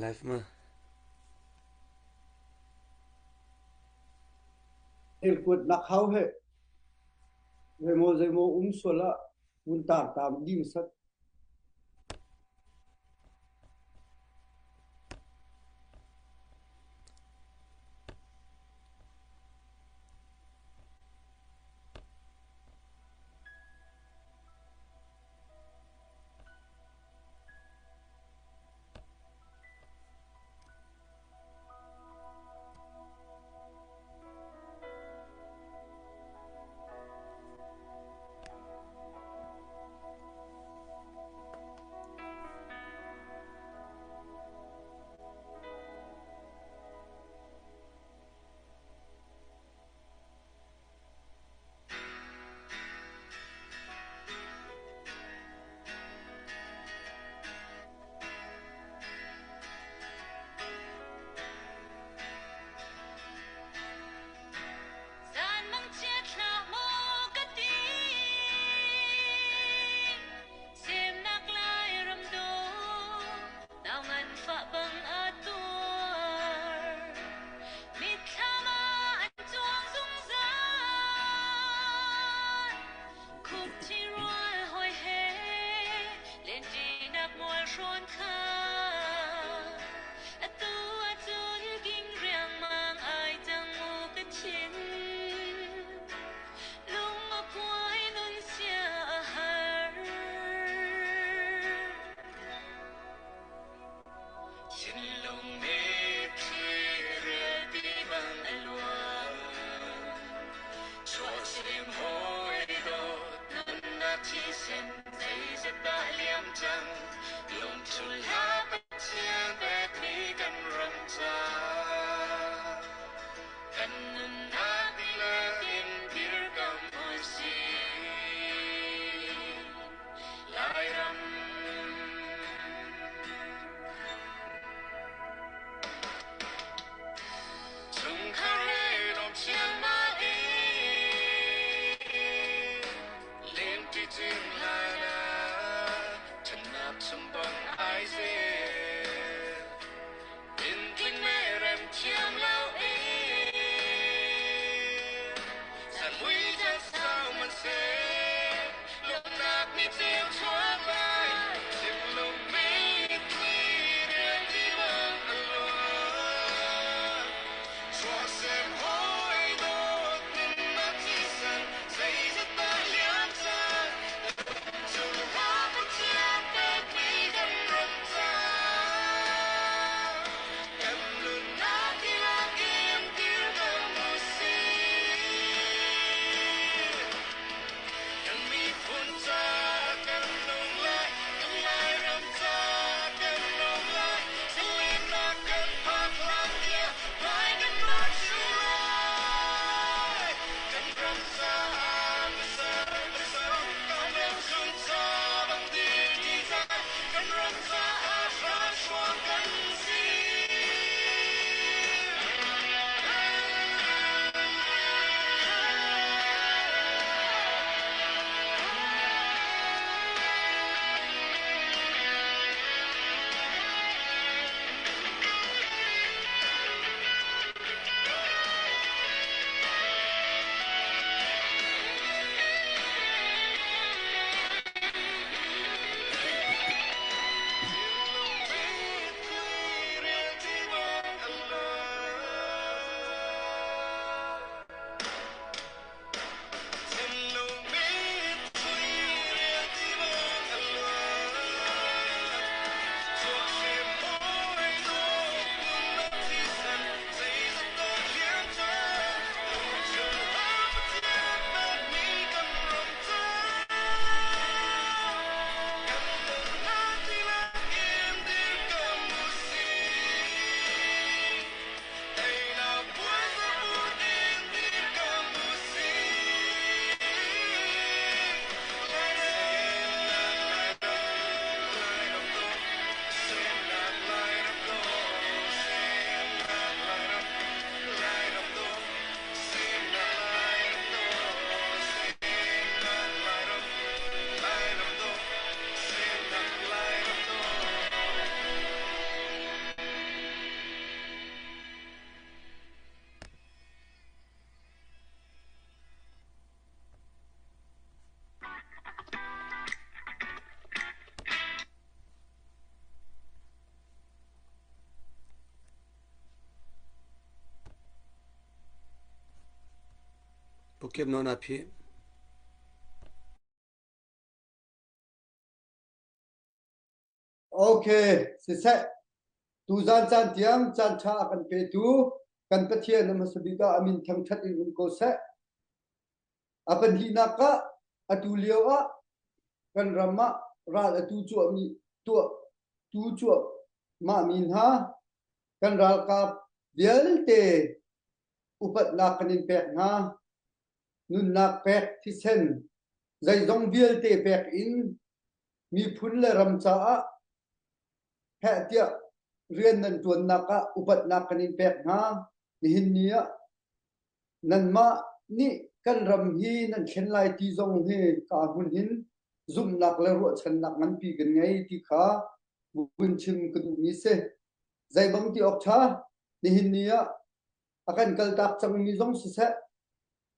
live ma? Thilkuat nak hau he zeimaw zeimaw um sual ah vun tar tam ding sat. Pu Kep Nawn aa phih. Okay, siseh. Tuzan caan tiang caan ṭha a kan petu kan Pathian a hmasa bik ah a min thangṭhat in um ko seh. A pahnihnak ah atu lio ah kan ram ah ral a tu cuahmi tuah tu cuahmahmi hna kan ralkap vialte upatnak kan in pek hna. Nunnak pek thisen zeizong vialte pek in miphun le ram caah heh tiah rian nan ṭuannak ah upatnak kan in pek hna. Nihin ni ah nanmah nih kan ram hi nan thlen lai ti zong hi ka hmun hin zumhnak le ruahchannak nganpi kan ngei ti kha vun chim ka duhmi si. Zeibang ti awk ṭha nihin ni ah a kan kaltak cangmi zong siseh,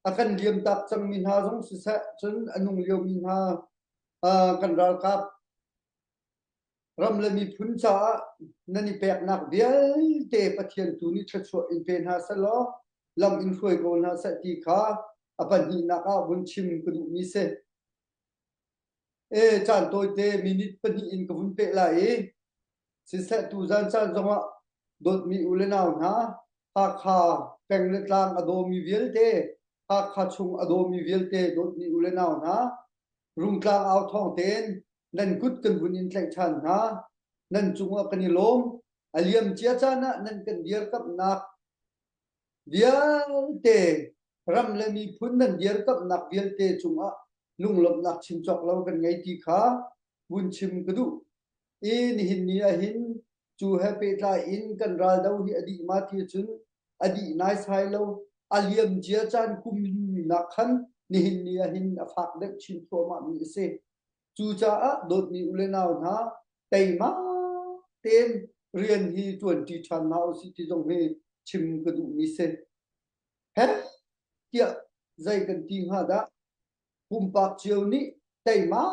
a kan liamtak cangmi hna zong siseh, cun a nung liomi hna kan ralkap ram le miphun caah nan i peknak vialte Pathian tu nih thluachuah in pe hna seh law lam in hruai ko hna seh ti kha a pahnihnak ah vun chim ka duhmi si. E caan tawite minute pahnih in ka vun peh lai i siseh tuzan caan zongah dawtmi u le nau hna Hakha peng le tlang a dawmi vialte Hakha chung a dawmi vialte dawtmi u le nau hna Rungtlang au thawng tein nan kut kan vun in tlaih ṭhan hna. Nan cungah kan i lawm. A liam cia caan ah nan kan dirkamhnak vialte ram le miphun nan dirkamhnak vialte cungah lunglawmhnak chim cawk lo kan ngei ti kha vun chim ka duh. I nihin ni ah hin cu he pehtlai in kan raldo hi a dih ma ti cun a dih naisai lo. A liam cia caan kum nak khan nihin ni ah hin a fak deuh chin thluahmah mi a si. Cucaah dawtmi u le nau hna teima tein rian hi ṭuanṭi ṭhan hna usih ti zong hi chim ka duhmi si. Heh tiah zei kan ti hnga dah? Pumpak cio nih teima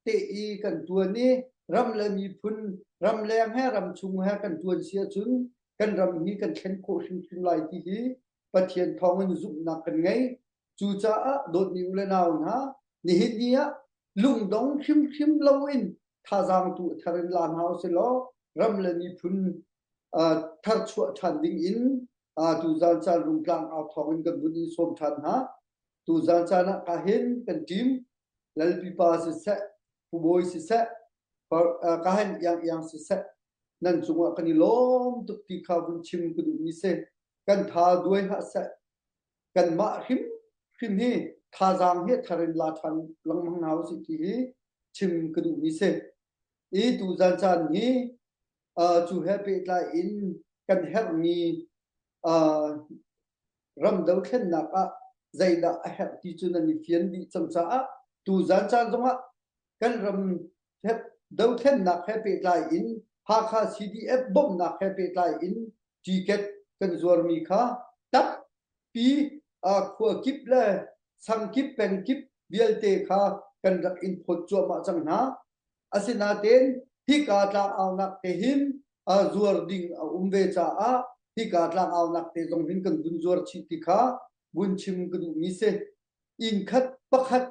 te i kan ṭuan i ram le miphun ramleng he ramchung he kan ṭuan si ahcun kan ram hi kan thlen khawh hrimhrim lai ti hi Pathian thawngin zumhnak kan ngei. Cucaah dawtmi u le nau hna, nihin ni ah lungdong hrimhrim loin thazaang tu a thar in la hna usih law ram le miphun tharchuah ṭhan ding in tuzan caan Rungtlang au thawng in kan vun in sawm ṭhan hna. Tuzan caan ah ka hin kan ṭim Lalpipa siseh, Pu Bawi siseh, ka hen iang iang siseh, nan cungah kan i lawm tuk ti kha vun chim ka duhmi si. Kan tha duai hlah seh. Kanmah hrimhrim hi thazaang hi thar in la ṭhan lengmang hna usih ti hi chim ka duhmi si. I tuzan caan hi cu he pehtlai in kan herhmi ram dothlennak ah zeidah a herh ti cu nan i fian dih cang caah tuzan caan zongah kan ram dothlennak he pehtlai in Hakha CDF bawmhnak he pehtlai in ticket kan zuarmi kha tampi khua kip le sang kip peng kip vialte kha kan rak in phawt cuahmah cang hna. Asinain hika tlangaunak te hin zuar ding a um ve caah hika tlangaunak te zong hin kan vun zuar chih ti kha vun chim ka duhmi si. Inn khat pakhat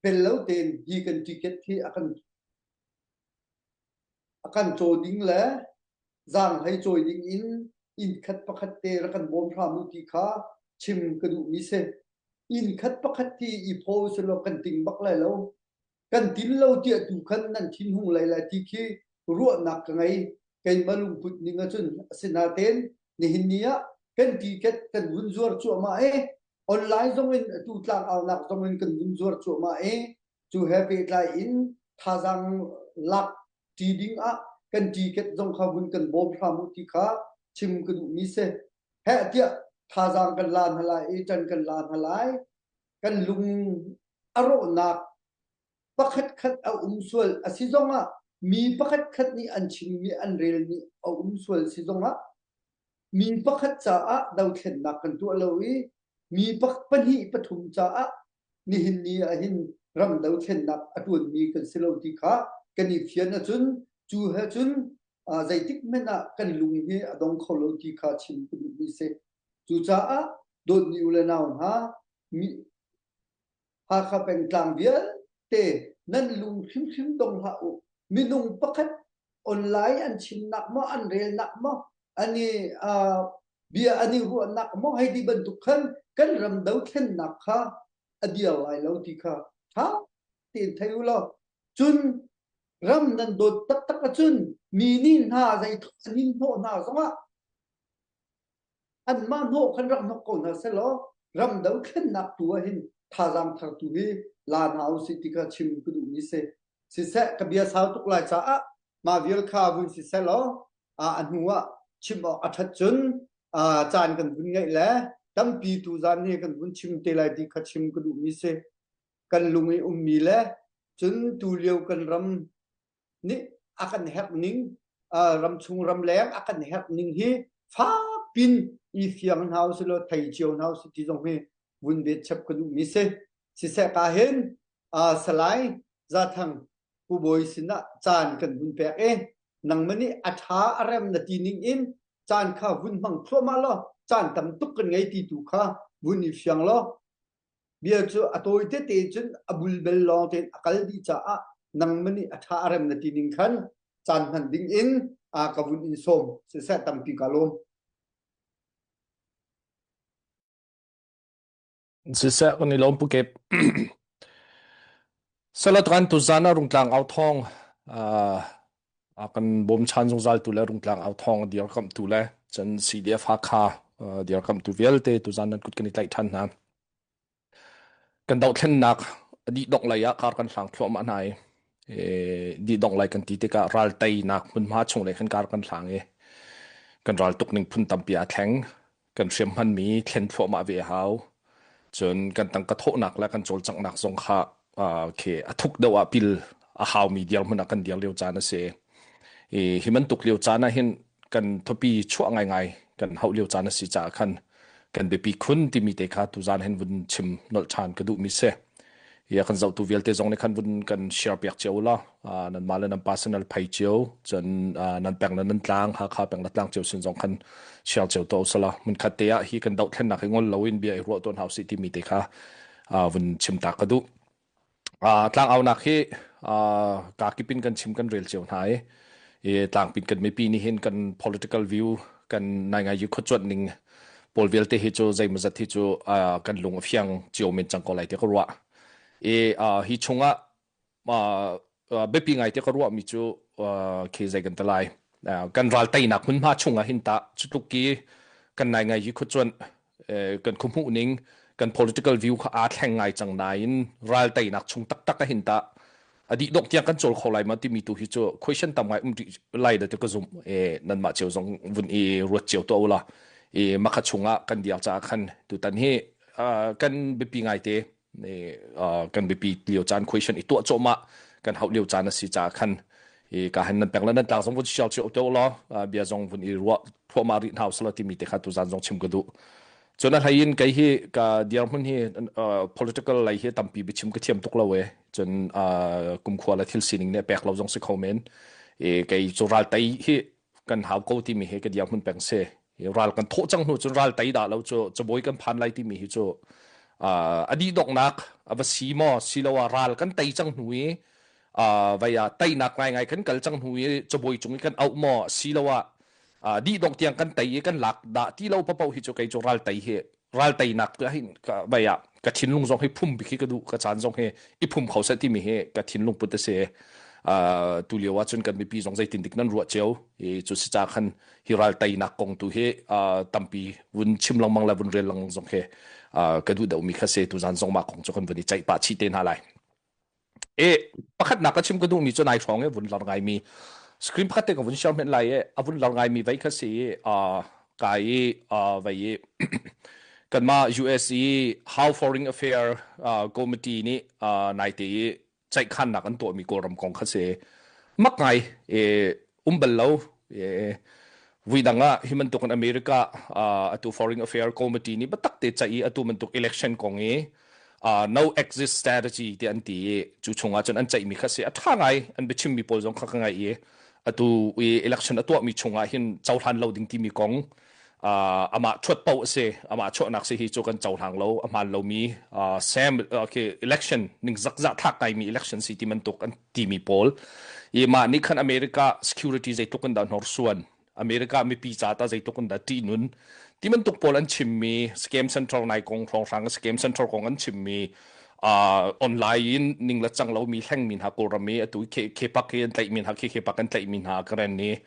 pel lo tein hi kan ticket hi a kan a kan caw ding le zaanghlei cawi ding in inn khat pakhat te rak kan bawm hram u ti kha chim ka duhmi si. Inn khat pakhat hi i phaw selaw kan ting bak lai lo. Kan tin lo tiah tu khan nan thinhung lai lai ti khi ruahnak ka ngei. Keimah lungput ning ahcun asinain nihin ni ah kan ticket kan vun zuar cuahmah i online zong in atu tlangaunak zong in kan vun zuar cuahmah i cu he pehtlai in thazaang lak ṭi ding ah kan ticket zong kha vun kan bawm hram u ti kha chim ka duhmi si. Heh tiah thazaang kan la hna lai i ṭan kan la hna lai. Kan lung a rawhnak pakhatkhat a um sual a si zongah mi pakhatkhat nih an chimmi an relmi a um sual si zongah mi pakhat caah dothlennak kan tuah lo i mi pahnih pathum caah nihin ni ah hin ram dothlennak a ṭuanmi kan si lo ti kha kan i fian ahcun cu he cun zeitik hmanh ah kan lung hi a dong kho lo ti kha chim ka duhmi si. Cucaah Dawtmi u le nau hna, mi Hakha pengtlang vialte nan lung hrimhrim dong hlah u. Minung pakhat online an chimnak maw, an relnak maw, an i uh, bia an i ruahnak maw hei ti bantuk khan kan ram dothlennak kha a dir lai lo ti kha ṭha tein thei u law cun ram nan dawt taktak ahcun mi nih hna zei an in hnawh hna zongah anmah hnawh khan rak hnok ko hna selaw ram dothlennak tu ah hin thazaang thar tu hi la hna usih ti kha chim ka duhmi si. Siseh ka bia sau tuk lai caah mah vial kha vun si selaw a hnu ah chim awk a ṭhat cun caan kan vun ngeih le tampi tu zan hi kan vun chim te lai ti kha chim ka duhmi si. Kan lung i ummi le cun tu lio kan ram nih a kan herh ning ramchung ramleng a kan herh ning hi fakpin i fiang hna usih law thei cio hna usih ti zong hi vun bet chap ka duhmi si. Siseh ka hin Salai Zathang Pu Bawi sinah caan kan vun pek i nangmah nih a ṭha a rem na ti ning in caan kha vun hmang thluahmah law caan tam tuk kan ngei ti tu kha vun i fiang law Bia cu a tawi tete cun a bulbel lawng tein a kal dih caah nangmah nih a ṭha a rem na ti ning khan caan hman ding in a ka vun in sawm. Siseh tampi ka lawm. Siseh kan i lawm pu Kep. Salat kan tuzan ah rungtlang au thawng a kan bawmchan zungzal tu le rungtlang au thawng a dirkamh tu le cun CDF Hakha dirkamh tu vialte tuzan nan kut kan i tlaih ṭhan hna. Kan dohthlennak a dih dongh lei ah kar kan hlang thluahmah hna i dih dongh lai kan ti tikah ral teinak hmunhma chung lei khan kar kan hlang i kan ral tuk ning phun tampi aa thleng. Kan hriam hmanmi thlen thluahmah ve a hau. Cun kan tangka thawhnak le kan cawlcanghnak zong kha khi a thuk deuh ah pil a haumi dirhmun ah kan dir lio caan a si. I hi bantuk lio caan ah hin kan thupi chuah ngaingai kan hauh lio caan a si caah khan kan biapi khun timi te kha tuzaan hin vun chim nolh ṭhan ka duhmi si. Hi a kan zohtu vialte zong nih khan vun kan share piak cio la. Nanmah le nan personal phei cio, cun nan peng le nan tlang, Hakha peng le tlang cio sin zong khan share cio to usala. Hmunkhat te ah hi kan dohthlennak hi ngol loin bia i ruah tawn hau si timi te kha vun chim ta ka duh. Tlangaunak hi kakip in kan chim kan rel cio hna i tlangpin kan mipi nih hin kan political view kan nai ngai khuacuanh ning pawl vialte hi cu zeimawzat hi cu kan lung a fiang cio men cang ko lai ti ka ruah. I hi chungah biapi ngai ti ka ruahmi cu khi zei kan ti lai kan ral teinak hmunhma chungah hin tah cutluk ki kan nai ngai hi khuacuanh kan khuhmuh ning kan political view kha aa thleng ngai cang nain ral teinak chung taktak a hin tah a dih dongh tiang kan cawl kho lai ma timi tu hi cu question tam ngai um rih lai da ti ka zumh e nanmah cio zong vun i ruat cio to ula i makha chungah kan diar caah khan tutan hi kan biapi ngai te kan biapi lio caan question i tuah cawhmah kan hauh lio caan a si caah khan i ka han nan pek le nan tlang zong vun share cio te law bia zong vun i ruah thluahmah rih hna usala timi te kha tuzan zong chim ka duh cun a hlei in kei hi ka dirhmun hi political lei hi tampi biachim ka thiam tuk lo e cun kumkhua le thil sining nih pek lo zong si kho men i kei cu ral tei hi kan hau ko timi hi ka dirhmun peng si ral kan thawh cang hnu cun ral tei dah lo cu cabawi kan phan lai timi hi cu a dih donghnak a va si maw siloah ral kan tei cang hnu i vai ah teinak ngaingai kan kal cang hnu i cabawi cung i kan auh maw siloah dih dongh tiang kan tei i kan lak dah ti lo papoh hi cu kei cu ral tei hi ral teinak hin ka vai ah ka thinlung zong hi phum bik hi ka duh ka caan zong hi i phum kho seh timi hi ka thinlung put a si tu lio ah cun kan mipi zong zeitin dik nan ruah cio i cu si ca khan hi ral teinak kong tu hi tampi vun chim lengmang le vun rel lengmang zong khi ka duh deuhmi kha si tuzan zong mah kong cu kan vun i ceih pah chih te hna lai e pakhatnak ka chim ka duhmi cu nai hrawng i vun lar ngaimi screen pakhat te ka vun share hmenh lai i a vun lar ngaimi vei kha si i kai i vei i kanmah US i How Foreign Affair Committee nih naite i ceihkhannak an tuahmi Kawlram kong kha si mak ngai e, um bal lo e, vui dang ah hi bantuk in America atu Foreign Affairs Committee nih biatak te ceih i atu bantuk election kong i no exit strategy ti an ti i cu chungah cun an ceihmi kha si a ṭha ngai an biachimmi pawl zong kha ka ngaih i atu i election a tuahmi chungah hin cohlan lo ding timi kong. Amah thuat paoh a si. Amah chuahnak si hi cu kan cohlang lo. A hmaan lomi Sam okay, election ning zakzah thlak ngaimi election si ti bantuk an timi pawl. I mah nih khan America security zeitluk in dah hnorsuan America mipi ca ta zeitluk in dah ṭihnun ti bantuk pawl an chimmi scam center nai kong hrawnghrang scam center kong an chimmi uh, online in ning la cang lomi hlengmi hna Kawlram i atu khepak hi an tlaihmi hna khi khepak an tlaihmi hna karen ni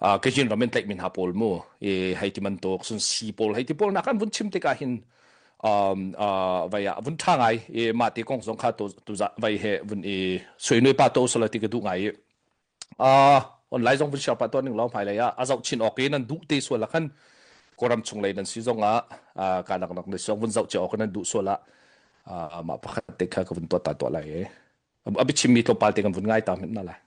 uh, Kachin ram in tlaihmi hna pawl mu i hei ti bantuk sun si pawl hei ti pawl nak an vun chim tikah hin um, uh, vai ah vun ṭha ngai i mah ti kong zong kha tu tu vai he vun i sui nui pa to sala ti ka duh ngai i Uh, online zong vun share pah tuah ning law hmailei ah a zoh chin awk i nan duh te sual ah khan Kawlram chung lei nan si zong ah uh, ka nak nak zong vun zoh cia awk nan duh sual ah uh, mah pakhat te kha ka vun tuah ta tuah lai i a biachimmi tlawmpal te kan vun ngai ta hmenh na lai.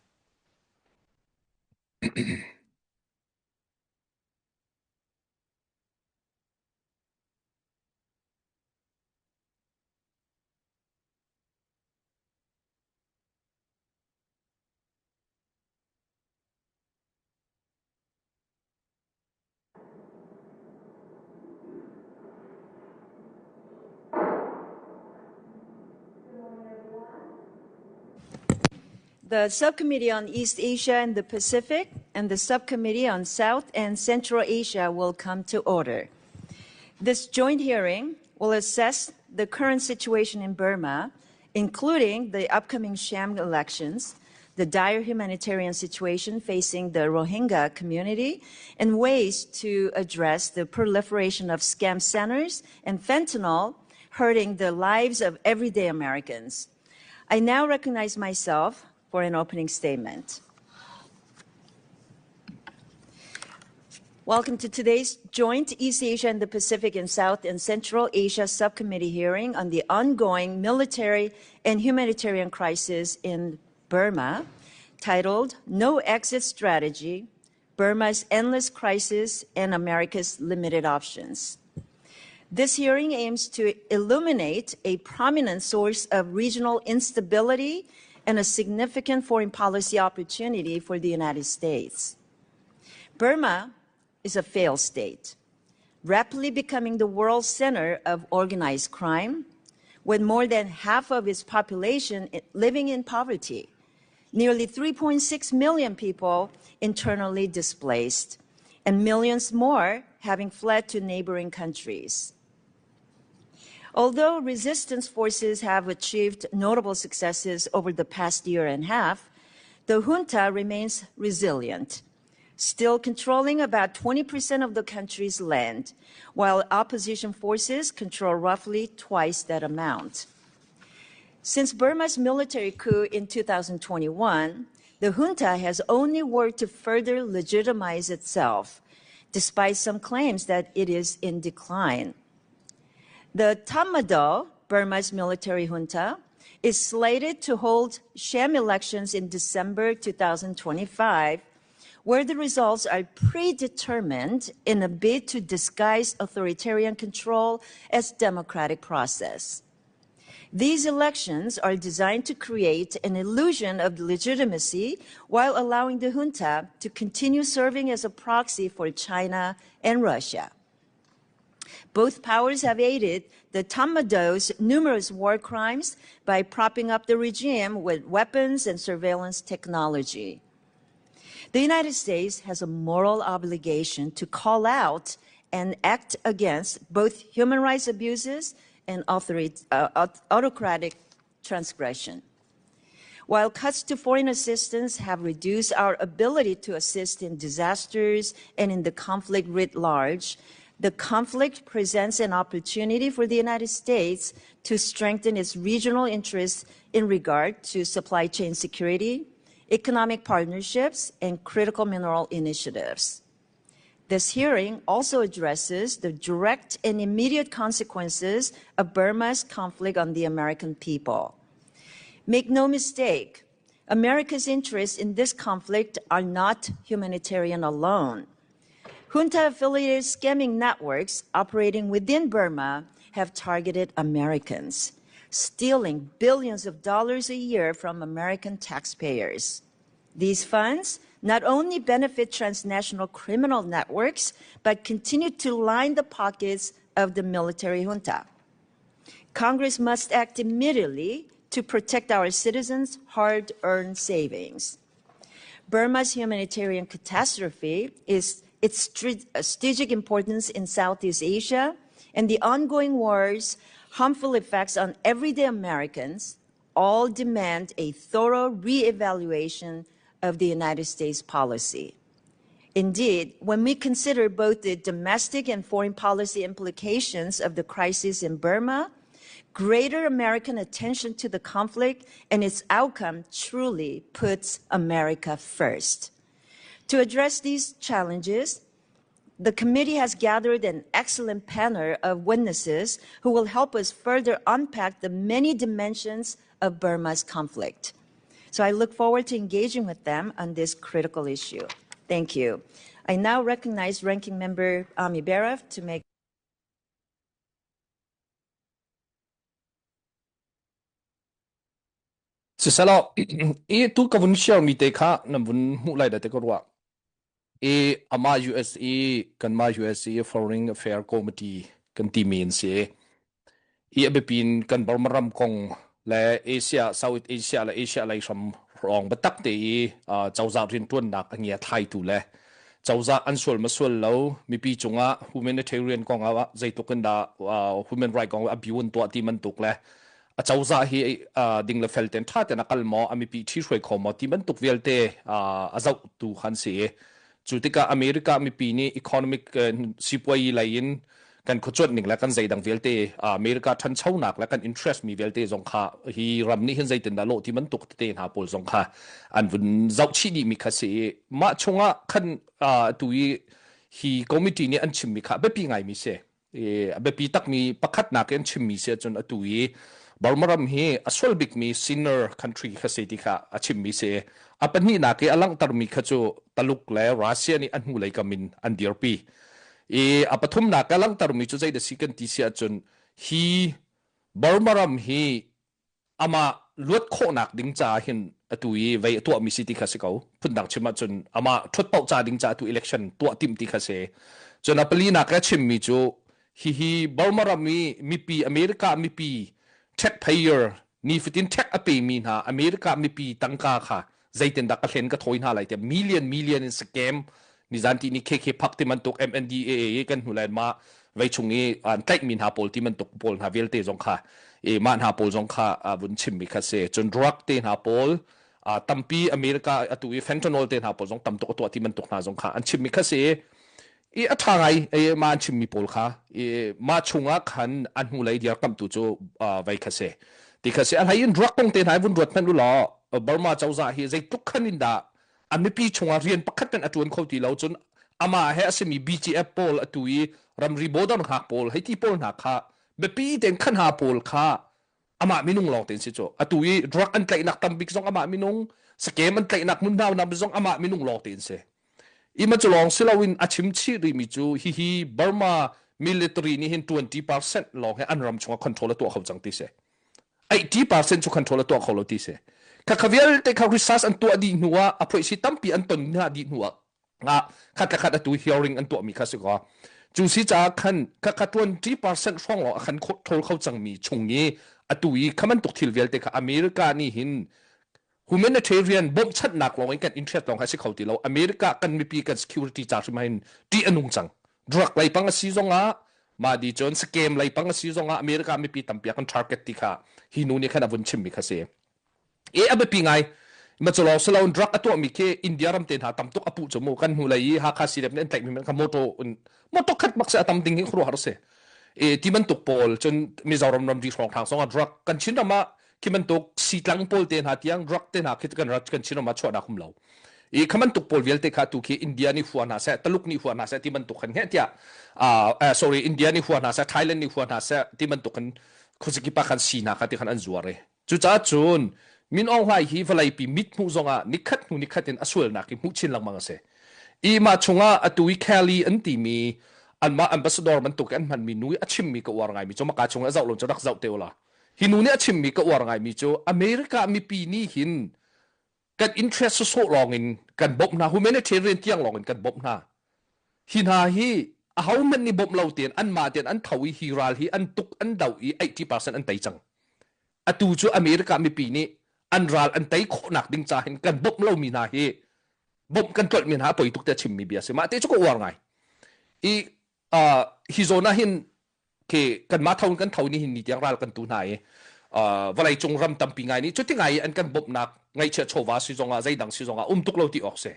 The Subcommittee on East Asia and the Pacific and the Subcommittee on South and Central Asia will come to order. This joint hearing will assess the current situation in Burma including the upcoming sham elections, the dire humanitarian situation facing the Rohingya community, and ways to address the proliferation of scam centers and fentanyl hurting the lives of everyday Americans. I now recognize myself for an opening statement. Welcome to today's joint East Asia and the Pacific and South and Central Asia Subcommittee hearing on the ongoing military and humanitarian crisis in Burma, titled No Exit Strategy Burma's Endless Crisis and America's Limited Options. This hearing aims to illuminate a prominent source of regional instability and a significant foreign policy opportunity for the United States. Burma is a failed state, rapidly becoming the world's center of organized crime, with more than half of its population living in poverty, nearly 3.6 million people internally displaced, and millions more having fled to neighboring countries. Although resistance forces have achieved notable successes over the past year and a half, the junta remains resilient, still controlling about 20% of the country's land, while opposition forces control roughly twice that amount. Since Burma's military coup in 2021, the junta has only worked to further legitimize itself, despite some claims that it is in decline. The Tatmadaw, Burma's military junta, is slated to hold sham elections in December 2025, where the results are predetermined in a bid to disguise authoritarian control as democratic process. These elections are designed to create an illusion of legitimacy while allowing the junta to continue serving as a proxy for China and Russia. Both powers have aided the Tatmadaw's numerous war crimes by propping up the regime with weapons and surveillance technology. The United States has a moral obligation to call out and act against both human rights abuses and uh, autocratic transgression. While cuts to foreign assistance have reduced our ability to assist in disasters and in the conflict writ large, the conflict presents an opportunity for the United States to strengthen its regional interests in regard to supply chain security, economic partnerships, and critical mineral initiatives. This hearing also addresses the direct and immediate consequences of Burma's conflict on the American people. Make no mistake, America's interests in this conflict are not humanitarian alone. Junta affiliated scamming networks operating within Burma have targeted Americans, stealing billions of dollars a year from American taxpayers. These funds not only benefit transnational criminal networks, but continue to line the pockets of the military junta. Congress must act immediately to protect our citizens' hard earned savings. Burma's humanitarian catastrophe is its strategic importance in Southeast Asia and the ongoing war's harmful effects on everyday Americans all demand a thorough reevaluation of the United States policy. Indeed, when we consider both the domestic and foreign policy implications of the crisis in Burma, greater American attention to the conflict and its outcome truly puts America first. To address these challenges, the committee has gathered an excellent panel of witnesses who will help us further unpack the many dimensions of Burma's conflict. So I look forward to engaging with them on this critical issue. Thank you. I now recognize Ranking Member Ami Berav to make Siselaw i tu ka vun share mi te kha na vun hmuh lai da te ka ruah. I amah US i kanmah US i Foreign Affair Committee kan timi an si. I a biapi in kan Burma ram kong le Asia, South Asia le Asia lei hram hrawng biatak te i uh, cozah rianṭuannak a ngia thlaitu le cozah an sual ma sual lo mipi cungah humanitarian kong ah zeitluk in dah uh, human right kong ah abiu an tuah ti bantuk le a cozah hi uh, ding le fel ten ṭha ten a kal maw a mipi ṭhi hruai kho maw ti bantuk vialte uh, a zohtu khan si i cu tikah America mipi nih economic sipuai lei in kan khuacuanh ning le kan zeidang vialte America ṭhanchonak le kan interest mi vialte zong kha hi ram nih hin zeitin dah lawh ti bantuk tete hna pawl zong kha an vun zoh chih dih mi kha si i mah chungah khan tu i hi committee nih an chimmi kha biapi ngai mi si a biapi takmi pakhatnak in chimmi si ahcun atu i Burma ram hi a sual bikmi sinner country kha si ti kha a chimmi si. A pahnihnak i a langhtermi kha cu Taluk le Russia nih a hnulei kam in an dirpi. I a pathumnak a langhtermi cu zeidah si kan ti si ahcun hi Burma ram hi amah luat khawhnak ding caah hin atu i vei a tuahmi si ti kha si ko. Phundang chim ahcun amah ṭhut paoh ca ding caah atu election tuah timh ti kha si. Cun a palinak a chimmi cu hihi Burma ram i mipi America mipi taxpayer nifatin tax a pemi hna America mipi tangka kha zeitindah ka hlen ka thawi hna lai tiah million million in scam nizan ti ni KK Park ti bantuk MNDAA kan hnu lai ma vei chung i an tlaihmi hna pawl ti bantuk pawl hna vialte zong kha i mah hna pawl zong kha vun chimmi kha si cun drug te hna pawl tampi America atu i fentanyl te hna pawl zong tam tuk a tuah ti bantuk hna zong kha an chimmi kha si i a ṭha ngai i mah an chimmi pawl kha i mah chungah khan a hnulei dirkamhtu cu vei kha si ti kha si a hlei in ruak kong te hna vun ruat hmanh u law Burma cozah hi zeitluk khan in dah a mipi chungah rian pakhat hmanh a ṭuan kho ti lo cun amah he a simi BGF pawl atu i ramri border hngak pawl hei ti pawl hna kha biapi tein khan ha pawl kha amah minung lawng tein si cu atu i drug an tlaihnak tambik zong amah minung scam an tlaihnak hmunhma nak zong amah minung lawng tein si Ima cu lawng si loin a chim chih rihmi cu hihi Burma military nih hin 20% lawng he an ram chungah control a tuah kho cang ti si. 80% cu control a tuah kho lo ti si. Khakha vialte kha research an tuah dih hnu ah a phoihsi tampi an ton hna dih hnu ah ah khat le khat atu hearing an tuahmi kha si ko. Cu si caah khan khakha 20% hrawng lawng a khan control kho cangmi chung i atu i kha bantuk thil vialte kha America nih hin humanitarian bawmhchanhnak lawng in kan interest lawng kha si kho ti lo America kan mipi kan security ca hrim hin ṭih a nung cang drug lei pang a si zongah mah di cun scam lei pang a si zongah America mipi tampi kan target ti kha hi nu nih khan a vun chimmi kha si e a biapi ngai ma cu lawng silo drug a tuahmi khi India ram te hna tam tuk a puh cu mu kan hnu lei i Hakha CDF nih an tlaihmi kha motor motor khat bak se a tam ding hi khuaruahhar si e ti bantuk pawl cun Mizoram ramri hrawng hrang zongah drug kan Chin ram ah khi bantuk sitlang pawl te hna tiang drug te hna khi kan rat kan Chin ram ah chuahnak um lo i kha bantuk pawl vialte kha tu khi India nih hua hna seh Taluk nih hua hna seh ti bantuk khan heh tiah uh, sorry India nih hua hna seh Thailand nih hua hna seh ti bantuk khan khuaziki pa khan si hna kha ti khan an zuar i cucaah cun Min Aung Hlaing hi vawleipi mit hmuh zongah nikhat hnu nikhat in a sualnak hi hmuh chin lengmang a si i mah chungah atu i Kelly an timi anmah ambassador bantuk an hmanmi nu i a chimmi ka uar ngaimi cu maka chung a zoh lo cu rak zoh te ula Hi nu nih a chimmi ka uar ngaimi cu America mipi nih hin Kan interest sawsawh lawng in kan bawmh hna, humanitarian tiang lawng in kan bawmh hna. Hi hna hi ahohmanh nih bawmh lo tein anmah tein an tho i hi ral hi an tuk an do i 80% an tei cang. Atu cu America mipi nih an ral an tei khawhnak ding ca hin kan bawmh lomi hna hi bawmh kan tlolhmi hna a poi tuk tiah chimmi bia a si. Mah te cu ka uar ngai. I uh, hi zawn ah hin khi kanmah tho in kan tho ni hin ni tiang ral kan tu hna i uh, vawlei cung ram tampi ngai nih cuti ngai i an kan bawmhnak ngaihchiah chawva si zongah zeidang si zongah um tuk lo ti awk si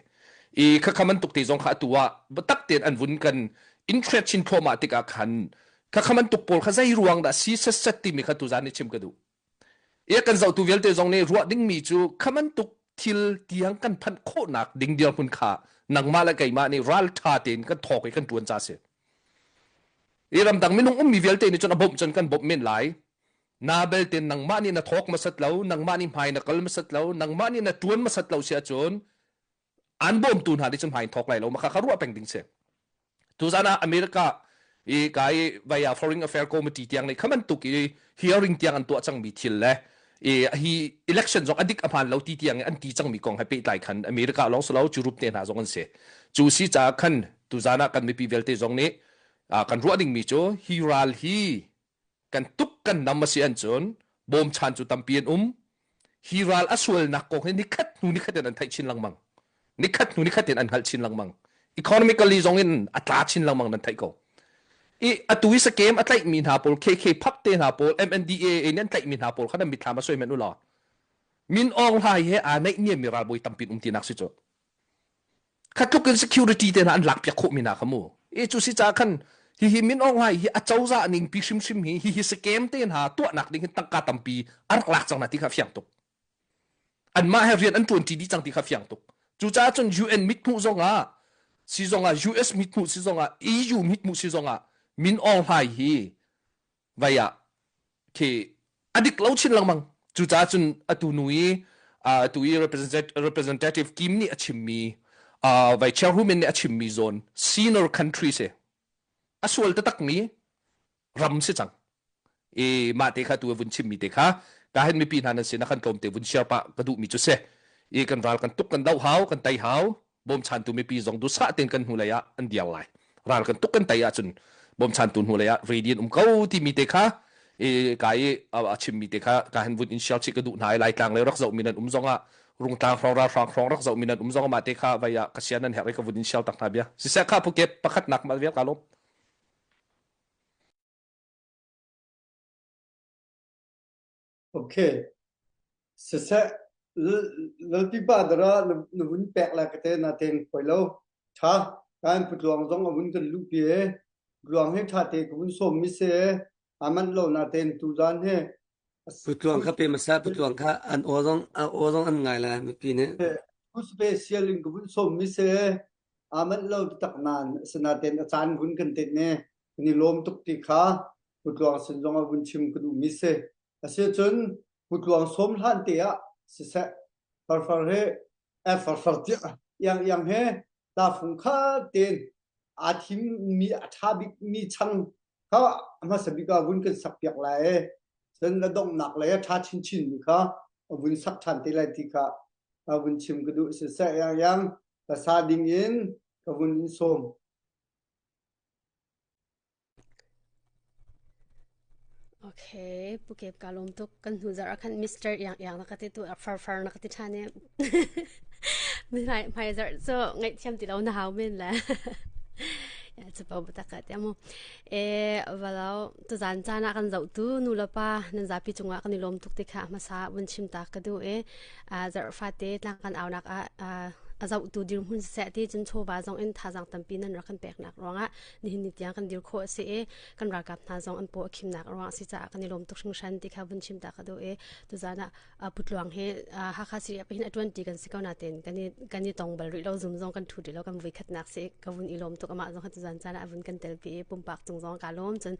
i khakha man tuk te zong kha atu ah tak tein an vun kan interest chin thluahmah tikah khan khakha man tuk pawl kha zei ruang dah si set set timi kha tuzan ni chim ka duh I kan zohtu vialte zong nih ruah dingmi cu kha bantuk thil tiang kan phanh khawhnak ding dirhmun kha nangmah le keimah nih ralṭha tein kan thawk i kan ṭuan ca si. I ramdang minung ummi vialte nih cun a bawmh cun kan bawmh men lai. Na belte nangmah nih na thawk hmasat lo, nangmah nih hmai na kal hmasat lo, nangmah nih na ṭuan hmasat lo si ahcun an bawmtu hna nih cun hmai in thawk lai lo. Mah kha kha ruah peng ding si. Tuzan ah America i ka i vaya Foreign Affairs Committee tiang nih kha bantuk i hearing tiang an tuah cangmi thil le i hi election zong a dik a hmaan lo ti tiang an ti cangmi kong he pehtlai khan America lawng si lo Europe te hna zong an si. Cu si caah khan tuzan ah kan mipi vialte zong nih kan ruah dingmi cu hi ral hi kan tuk kan nam a si an cun bawmchan cu tampi an um hi ral a sualnak kong hi nikhat hnu nikhat in an theih chin lengmang nikhat hnu nikhat in an hngalh chin lengmang economically zong in a tla chin lengmang nan theih ko i atu i sakem a tlaihmi hna pawl KK phap te hna pawl MNDAA nih an tlaihmi hna pawl kha nan mitthlam a soi men u law Min Aung Hlaing he aa naih niam mi ralbawi tampi um tinak si cu Kha tluk in security te hna an lakpiak khawhmi hna kha mu. I cu si caah khan hihi Min Aung Hlaing hi a cozah ning pi hrimhrim hi hihi scam te hna tuahnak ding hin tangka tampi a rak lak cang hna ti kha fiang tuk. Anmah he rian an ṭuan ṭi dih cang ti kha fiang tuk. Cucaah cun UN mithmuh zongah si zongah US mithmuh si zongah EU mithmuh si zongah Min Aung Hlaing hi vai ah khi a dik lo chin lengmang cucaah cun atu nu i atu i representative Kim nih a chimmi vai chairwoman nih a chimmi zawn senior country si a sual taktakmi ram si cang i mah te kha tu vun chimmi te kha ka hen mipi hna nan sin ah kan tlawm te vun share pah ka duhmi cu si i kan ral kan tuk kan doh hau kan tei hau bawmchantu mipi zong duhsah tein kan hnulei ah an dir lai ral kan tuk kan tei ahcun bawmchantu hnulei ah ready an um ko timi te kha i ka i a chimmi te kha ka han vun in share chih ka duh hna i laitlang le rak zohmi nan um zong ah rungtlang hrawng ralhrang hrawng rak zohmi nan um zong ah mah te kha vai ah ka sian nan herh i ka vun in share tak hna bia siseh kha Phuket pakhatnak mah vial ka lawm Okay. Siseh, lalpipa dara na vun pek le ka te na teng hoi lo. Tha, kan putluang zong a vun kan luhpi e. Putluang he tha te ka vun sawm mi se. A manh lo na ten tu zan he. Putluang kha pe masa putluang kha an aw zong a aw zong an ngai la mipi nih. Tu special in ka vun sawm mi se. A manh lo tak nan sanaten a caan vun kan te ne. Ni lawm tuk ti kha Putluang sin zong ah vun chim ka duhmi si. Asicun Putluang sawm hlan te ah siseh farfar he eh farfar tiah iang iang he tafung kha tein aa thimmi a ṭha bikmi chang kha hmasa bik ah vun kan sak piak lai i cun na donghnak lei a ṭha chinchin mi kha a vun sak ṭhan te lai ti kha a vun chim ka duh siseh iang iang ka sa ding in ka vun in sawm. Okay, Pukep ka lawm tuk. Kan hnu zarh ah khan Mr. Iang Iang na ka ti tu far far na ka ti ṭhan i hmai hmai zarh cu ngaihthiam ti lo na hau men le. Ya cu pau tak ka ti mu. E valau tuzan caan ah kan zoh tu nu le pa nan zapi cungah kan i lawm tuk ti kha hmasa vun chim ta ka duh i zarh fate tlang kan aunak ah a zohtu dirhmun siseh ti cun chawva zong in thazaang tampi nan rak kan peknak ruangah nihin ni tiang kan dir khawh a si i kan ralkap hna zong an paw a khimnak ruangah si caah kan i lawm tuk hringhran ti kha vun chim ta ka duh i tuzan ah putluang he Hakha City ah hin a tuan ti kan si ko nain kan i kan i tong bal rih lo zum zong kan thu ti lo kan vui khatnak si ka vun i lawm tuk amah zong tuzan caan ah vun kan tel pi i pumpak cung zong ka lawm cun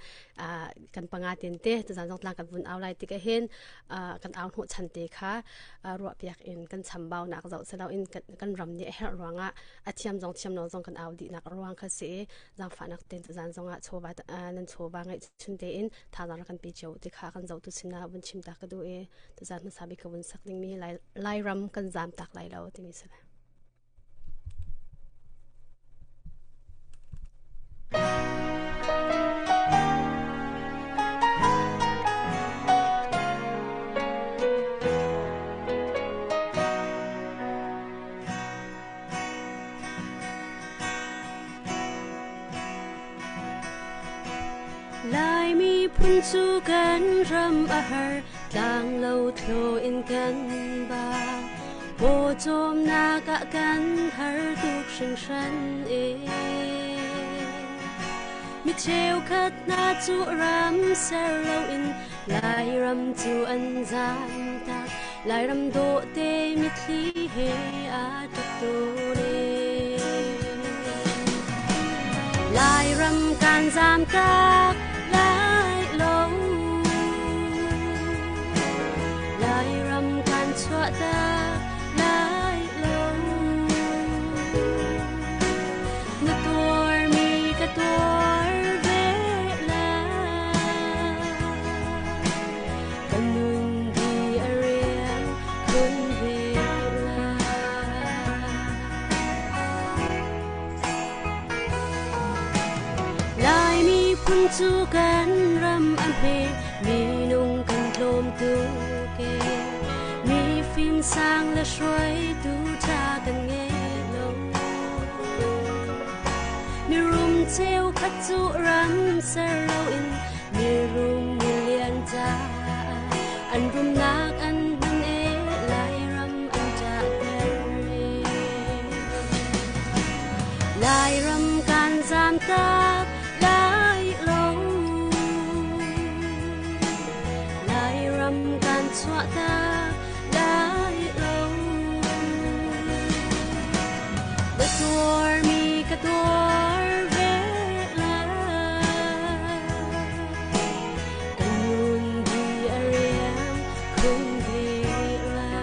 kan panga ten te tuzan zong tlang kan vun au lai tik ah hin kan au hnawh chan te kha ruah piak in kan chambaunak zoh selo in kan ram. ram nih a herh ruangah a thiam zong thiam lo zong kan au dihnak ruang kha si i zaangfahnak ten tuzan zongah chawva nan chawva ngeih chun tein thazaang rak kan pe cio ti kha kan zohtu sinah vun chim ta ka duh i tuzan hmasa bik ka vun sak dingmi Lairam kan zaam tak lai lo timi si lai. Lai miphun cu kan ram a har, tlang lo thlo in kan ba. Pawcawmnak ah kan har tuk hringhran e. Mi cheukhat hna cu ram ser loin Lairam cu an zaam tak. Lairam dawh te mitthli he aa ṭap tawn e. Lairam kan zaam tak lai lo. Lairam kan chuah tak lai lo. Na tuarmi ka tuar ve lai. Ka nun di a riang khun ve lai. Lai miphun cu kan ram a hme, minung kan tlawm tuk e. Mi fim sang le hruaitu ṭha kan ngei lo. Mirum cheukhat cu ram ser loin mirum milian caah an rumnak an hman e Lairam an ṭahter e. Lairam kan zaam tak lai lo. Lairam kan chuah tak lai lo. Na tuarmi ka tuar ve lai. Ka nun di a riam khun ve lai.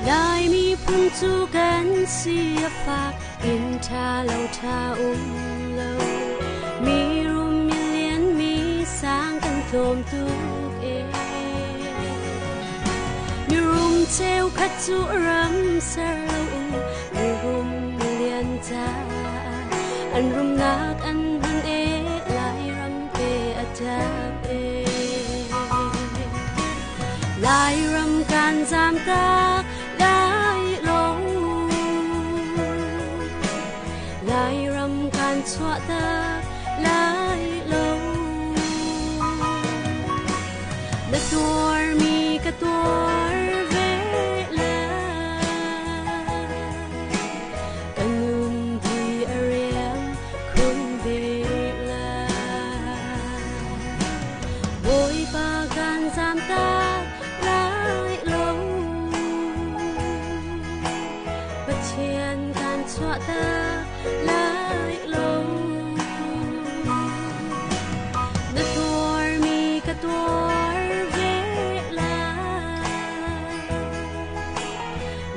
Lai miphun cu kan si a fak, inn ṭha lo ṭha um lo. Mi rum mi lian mi sang kan tlawm tuk e. Mirum cheukhat cu ram ser loin mirum milian caah an rumnak an hman e Lairam te a ṭap e. Lairam kan zaam tak lai lo. Lairam kan chuah tak lai lo. Na tuarmi ka tuar ve lai. Ka nun di a riam khun ve lai. Bawipa kan zaam tak lai lo. Pathian kan chuah tak lai lo. Na tuarmi ka tuar ve lai.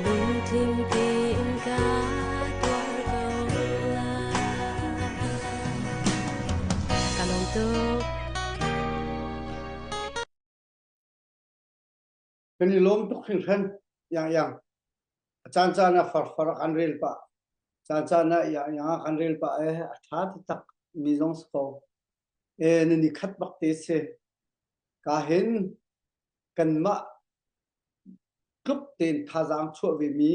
Lungtling tein ka tuar ko lai. Ka lawm tuk. Kan i lawm tuk hringhran yang yang. A caan caan ah farfar a kan rel pah. Caan caan ah yang yang a kan rel pah e a ṭha taktak mi zong si ko. E nan i khat bak te si. Ka hin kanmah tluk tein thazaang chuah ve mi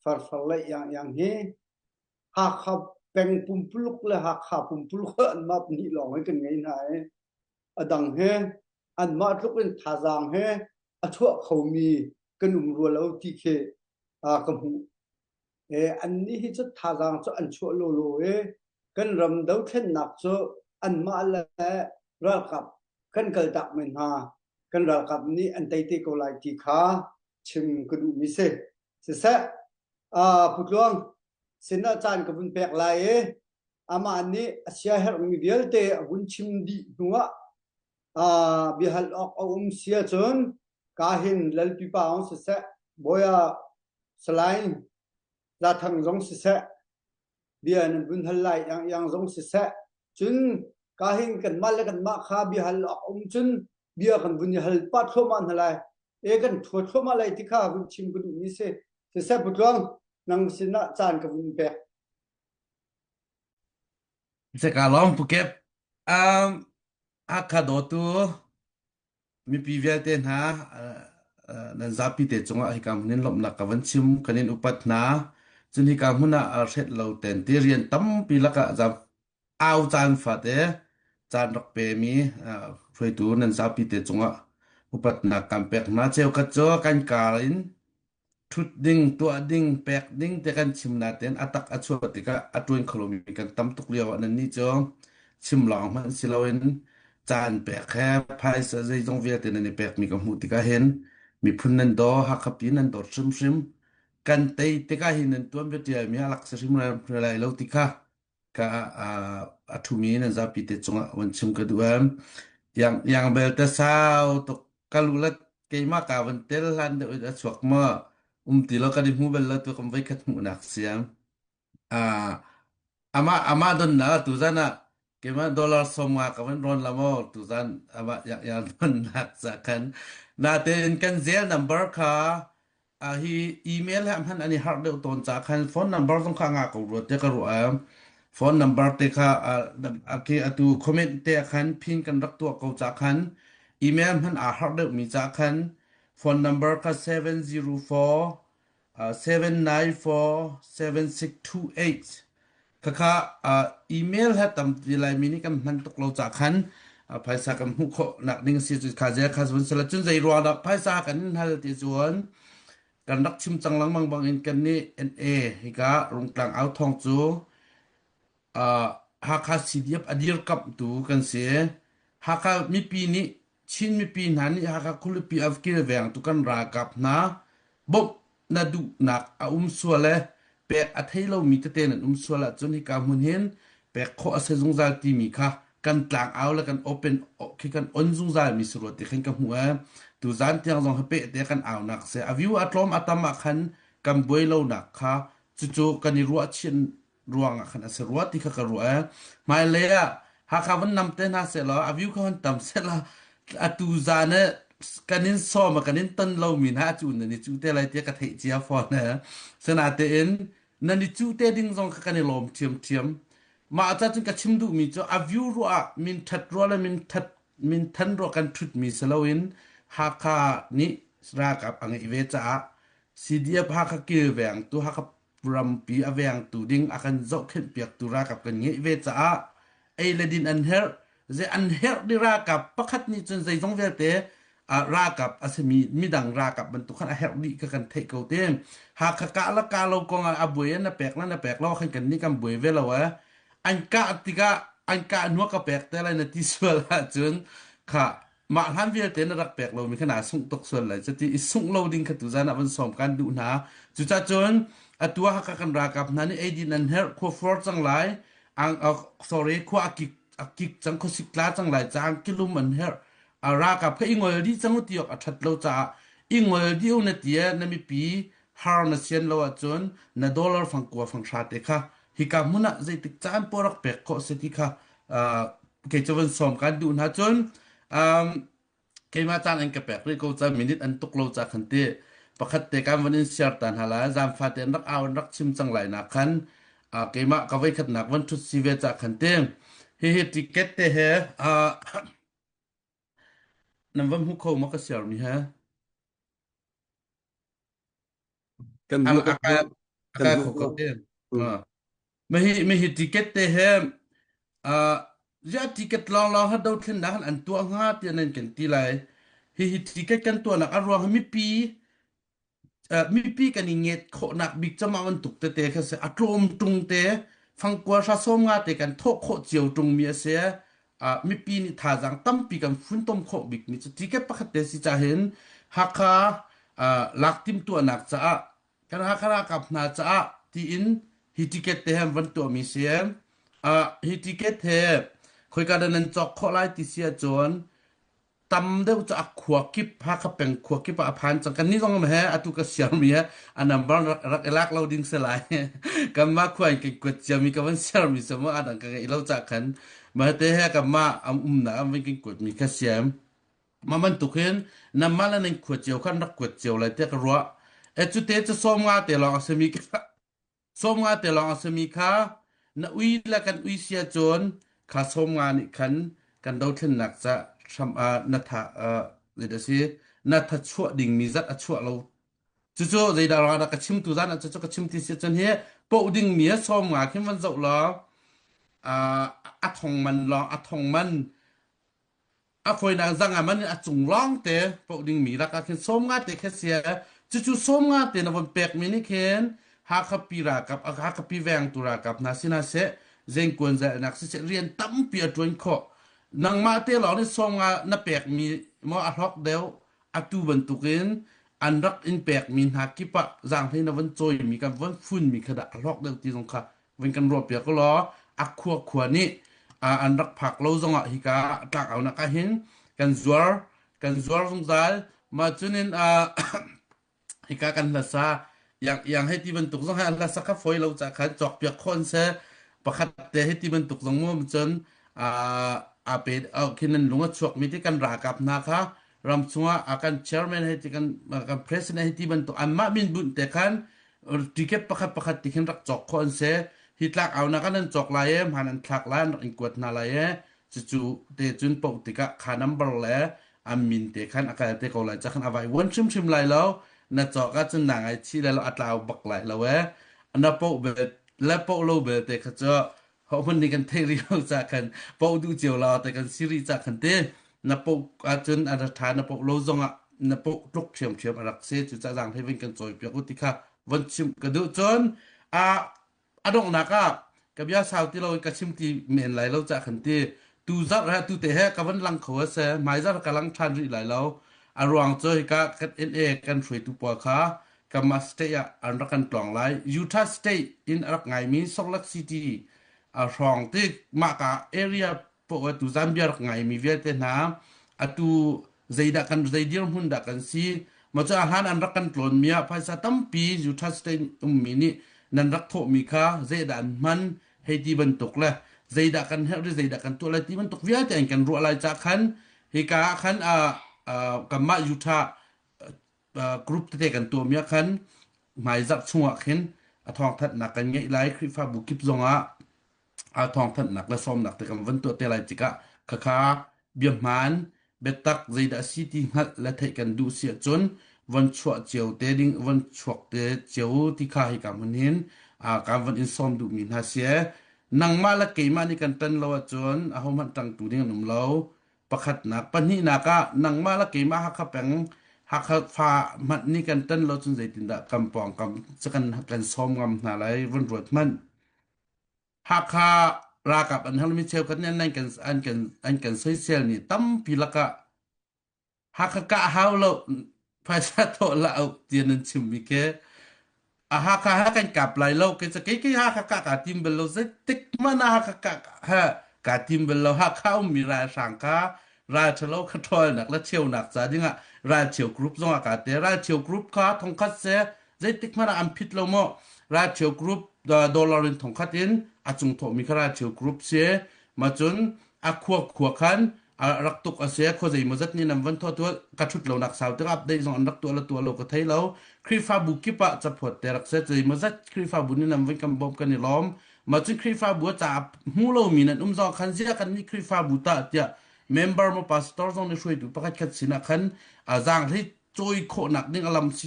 farfar le yang yang hi Hakha peng pumpuluk le Hakha pumpuluk anmah pahnih lawng hi kan ngei hna i a dang he anmah tluk in thazaang he a chuah khomi kan um rua lo ti khi ka hmuh. Annih hi cu thazaang cu an chuah lawlaw i kan ram dothlennak cu anmah le ralkap kan kaltak men hna kan ralkap nih an tei te ko lai ti kha chim ka duhmi si. Siseh, Pu Tluang sinah caan ka vun pek lai i amah nih a siaherhmi vialte a vun chim dih hnuah biahal awk a um si ahcun ka hin Lalpi pa hong siseh, Bawi Salai Zathang zong siseh, bia nan vun hal lai iang iang zong siseh, cun ka hin kanmah le kanmah kha bia hal awk um cun bia kan vun i hal pah thluahmah hna lai. E kan thua thluahmah lai ti kha vun chim ka duhmi si. Siseh Pu Tluang, nang sinah caan ka vun pek. Seka lawng Pu Kep. Um, Hakha dawtu mipi vialte hna nan zapi te cungah hika hmun in lawmhnak ka van chim kan in upat hna. Cun hika hmun ah hret lo ten ti rian tampi lakah zam au caan fate caan rak pemi hruaitu nan zapi te cungah upatnak kan pek hna. Cheukhat cu kan kar in Ṭhut ding, tuah ding, pek ding te kan chim nain a tak a chuah tikah a ṭuan kho lomi kan tam tuk lio ah nannih cu chim lawng hmanh si loin caan pek he phaisa zeizong vialte nan i pekmi ka hmuh tikah hin miphun nan daw, Hakha pi nan dawt hrimhrim. Kan tei tikah hin nan tuanbia ṭialmi a lak si hrim lai lo ti kha ka a ṭhumi nan zapi te cungah van chim ka duh em. Yang yang belte sau tuk ka lu le keimah ka van tel hlan deuh in a chuak ma um ti lo kan i hmu bel lo tu kan voi khat hmuhnak siam. Ah ama ama don na tu zan ah keimah dollar 50 ka van ron la maw tu zan ama yang yang don nak za khan na tein kan zel number kha hi email he hman an i harh deuh tawn ca khan phone number zong kha nga ko rua te ka ruah. Phone number te kha khi atu comment te khan phin kan rak tuah ko ca khan email hman aa harh deuh mi ca khan phone number kha 704 794 7628 khakha email he tampi Laimi nih kan hman tuk lo ca khan phaisa kan hmuh khawh nak ding si cu kha zel kha vun sala cun zei ruang dah phaisa kan in hal ti cun kan rak chim cang lengmang bang in kan nih NA hika Rungtlang au thawng cu Hakha CDF a dirkamhtu kan si. Hakha mipi nih Chin mipi hna nih Hakha khualipi a kilvengtu kan ralkap hna bawmh na duhnak a um sual le pek a thei lomi tete nan um sual ahcun hika hmun hin pek khawh a si zungzal timi kha kan tlangau le kan open khi kan on zungzal mi si rua ti khin ka hmuh ee. Tuzan tiang zong hi peh te kan aunak si. A view a tlawm a tam ah khan kan buai lonak kha cucu kan i ruahchin ruangah khan a si rua ti kha ka ruah ee. Hmailei ah Hakha van nam te hna sehlaw a view kha hon tam sehlaw atu zan eh kan in sawm kan in ton lomi hna cu nan i cu te lai tiah ka theih cia fawn eh. Sinatein nan i cu te ding zong kha kan i lawm ṭhiamṭhiam. Mah ca cun ka chim duhmi cu a view ruah ah min ṭhat ruah le min ṭhat min than ruah kan ṭhutmi si loin Hakha nih ralkap a ngeih ve caah CDF Hakha kilveng tu Hakha rampi a vengtu ding a kan zohkhenh piaktu ralkap kan ngeih ve caah ei le din an herh ze an herh di ralkap pakhat nih cun zeizong vialte ralkap a simi midang ralkap bantuk khan a herh dih kha kan theih ko te Hakha kah la kah lo kong ah a buai na pek la na pek lo khan kan nih kan buai ve lo eh an kah tikah an kah hnu ka pek te lai na ti sual ahcun kha mah hlan vialte na rak pek lomi kha naa sungh tuk sual lai cuti i sungh lo ding kha tuzan ah van sawm kan duh hna cucah cun atu ah Hakha kan ralkap hna nih eidin an herh khua for cang lai ang sorry khua a kik a kik cang khuasik tla cang lai caang kilum an herh a ralkap kha i ngol dih cang u ti awk a ṭhat lo caah i ngol dih u na ti na mipi har na sian lo ahcun na dollar fang kua fang hra te kha hika hmun ah zeitik caan poah rak pek khawh si ti kha kei cu van sawm kan duh hna cun um, keimah caan an ka pek rih ko ca minute an tuk lo ca khan ti pakhat te kan van in share ta hna lai zaangfa te an rak au an rak chim cang lai nak khan uh, keimah ka voi khatnak van thut si ve ca khan ti hihi ticket te he uh, nan va hmu kho ma ka share mi he Kan hmuh kan hmuh a kan kai hmuh kho ko. ko te Mahi mahi ticket te he uh, ziah ticket lawnglawng ha dothlennak han an tuah hnga tiah nan kan ti lai. Hihi ticket kan tuahnak a ruang hi mipi Mipi kan i nget khawhnak bik cu mah bantuk tete kha si. A tlawm ṭung te, fangkua hra 50 te kan thawh khawh cio ṭungmi a si. Mipi nih thazaang tampi kan funtom khawh bikmi cu tiket pakhat te si ca hin Hakha lak timhtuahnak caah kan Hakha ralkap hna caah tiin hi ticket te han van tuahmi si. Hi ticket he khoika dah nan cawk khawh lai ti si ahcun tam deuh cu a khua kip Hakha peng khua kip ah a phan cang kannih zong he atu ka siarmi he a number rak, rak i lak lo ding si lai kanmah khua in kan kuat ciami ka van siarmi cu mu adang ka ngeih lo ca khan mah te he kanmah am umnak am van kan kuatmi kha siam ma bantuk hin namah le nan khua cio khan rak kuat cio lai tiah ka ruah e cu te cu 50 te lawng a simi 50 te lawng a simi kha na ui le kan ui si ahcun kha 50 nih khan kan dothlennak ca hram ah na tha zeidah si na tha chuah dingmi zat a chuah lo cucu zeidah ruangah dah ka chim tu zan ah cucu ka chim ti si ahcun hi poh dingmi a 50 khin van zoh law a thong man lawng a thong man A fawinak zang ah man in a cung lawng te poh dingmi lakah khin 50 te kha sia cucu 50 te na von pekmi nih khin Hakha pi ralkap Hakha pi vengtu ralkap hna sinah seh zengkuan zalnak siseh rian tampi a ṭuan khawh nangmah te lawng nih 50 na pekmi maw a hlawk deuh atu bantukin an rak in pekmi hna kip ah zaanghlei na von cawimi kan von funmi kha dah a hlawk deuh ti zong kha vun kan ruahpiak u law a khua khua nih an rak phak lo zongah hika tlangaunak ah hin kan zuar kan zuar zungzal mah cunin hika kan hlasa yang yang hei ti bantuk zong hai an hlasa kha foi lo ca khan cawk piak khon se pakhat te hei ti bantuk zong mu cun a pe khin nan lung a chuak mi ti kan ralkap hna kha ram chungah a kan chairman hei ti kan kan president hei ti bantuk anmah min bunh te khan ticket pakhat pakhat ti khin rak cawk khawh an si. Hi tlak aunak ah nan cawk lai e, hmaan an thlak lai, an rak in kuat hna lai e. Cucu te cun poh tikah kha number le an min te khan a kal te ko lai. Ca khan a vai vuan hrimhrim lai lo. Na cawk ahcun naa ngaichih lai lo, a tlau bak lai lo e. Na poh bel le poh lo belte kha cu hohmanh nih kan theih rih lo ca khan poh duh cio lo te kan si rih ca khan te na poh ahcun a ra ṭha na poh lo zongah na poh tluk ṭhiamṭhiam a rak si cucaah zaanghlei vun kan cawipiak u ti kha von chim ka duh cun a a donghnak ah ka bia sau ti lo ka chim ti men lai lo ca khan ti tu zarh he tu te he ka van lang kho a se hmai zarh ka lang ṭhan rih lai lo a ruang cu hika kan NA kan hruaitu pawl kha kanmah state ah an rak kan tlawng lai. Utah state in a rak ngaimi Salt Lake City a hrawng tik mahka area poah tu Zambia rak ngaimi vialte hna atu zeidah kan zei dirhmun dah kan si ma cu a hlan an rak kan tlawn mi ah phaisa tampi Utah state ummi nih nan rak thawhmi kha zeidah an hman hei ti bantuk le zeidah kan herh ri zeidah kan tuah lai ti bantuk vialte an kan ruah lai ca khan hika ah khan kanmah Utah group tete kan tuahmi ah khan hmaizarh chungah khin a thawngthanhnak kan ngeih lai Khrihfabu kip zongah a thawngthanhnak le sawmnak te kan van tuah te lai tikah khakha biahmaan biatak zeidah a si ti hngalh le theih kan duh si ahcun von chuah cio te ding von chuak te cio ti kha hika hmun hin kan von in sawm duhmi hna si nangmah le keimah nih kan ṭan lo ahcun ahohmanh ṭangtu ding an um lo Pakhatnak, pahnihnak ah nangmah le keimah Hakha peng Hakha fa hmanh nih kan tan lo cun zeitindah kan pawngkam cu kan kan sawm ngam hna lai vun ruat hmanh. Hakha ralkap an halmi cheukhat nih an kan an kan an kan soisel ni tampi lakah Hakha kah hau lo phaisa thawh la au tiah nan chimmi khi a Hakha ha kan kap lai lo ke kei kei Hakha ka ka tim bal lo zeitik hmanh ah Hakha ka ha ka tim bal lo Hakha ummi ralhrang kha ral ṭhalo kha ṭhawlnak le cheunak ca dingah ralcheu group zongah ka te ralcheu group kha thongkhat se zeitik hmanh ah an phit lo maw ralcheu group dollar in thongkhat in a cung thawhmi kha ralcheu group si ma cun a khua khua khan a rak tuk a si khua zeimawzat nih nan van thawt ka ṭhut lonak sau tik update zong an rak tuah le tuah lo ka thei lo Khrihfabu kip ah caphawt te rak se zeimawzat Khrihfabu nih nan van kan bawmh kan i lawm ma cun Khrihfabu a ca hmu lomi nan um zong khan zia kan nih Khrihfabu ta tiah member mo pastor zong nih hruaitu pakhat khat sinah khan a zaanghlei cawi khawhnak ding a lam si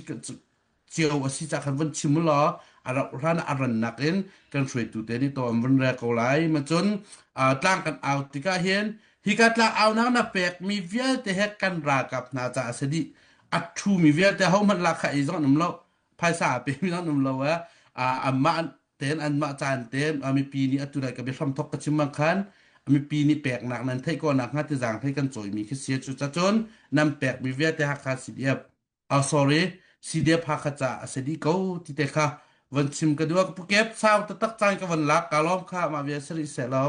cio a si ca khan von chim law a rauh hlan ah a rannak in kan hruaitu te nih to an von rel ko lai ma cun tlang kan au tikah hin hika tlang aunak na pekmi vialte he kan ralkap hna ca a si dih a ṭhumi vialte hohmanh lak kha ei zong an um lo. Phaisa a pemi an um lo eh. Anmah ten anmah caan ten mipi nih atu lai ka biahram thok ka chim bang khan mipi nih peknak nan theih ko nak hnga ti zaang thei kan cawimi khi si cu cacun nan pekmi vialte Hakha CDF oh sorry CDF Hakha ca a si dih ko ti te kha van chim ka duh ka pukep sau taktak caan ka van lak ka lawm kha mah bia sari seh lo.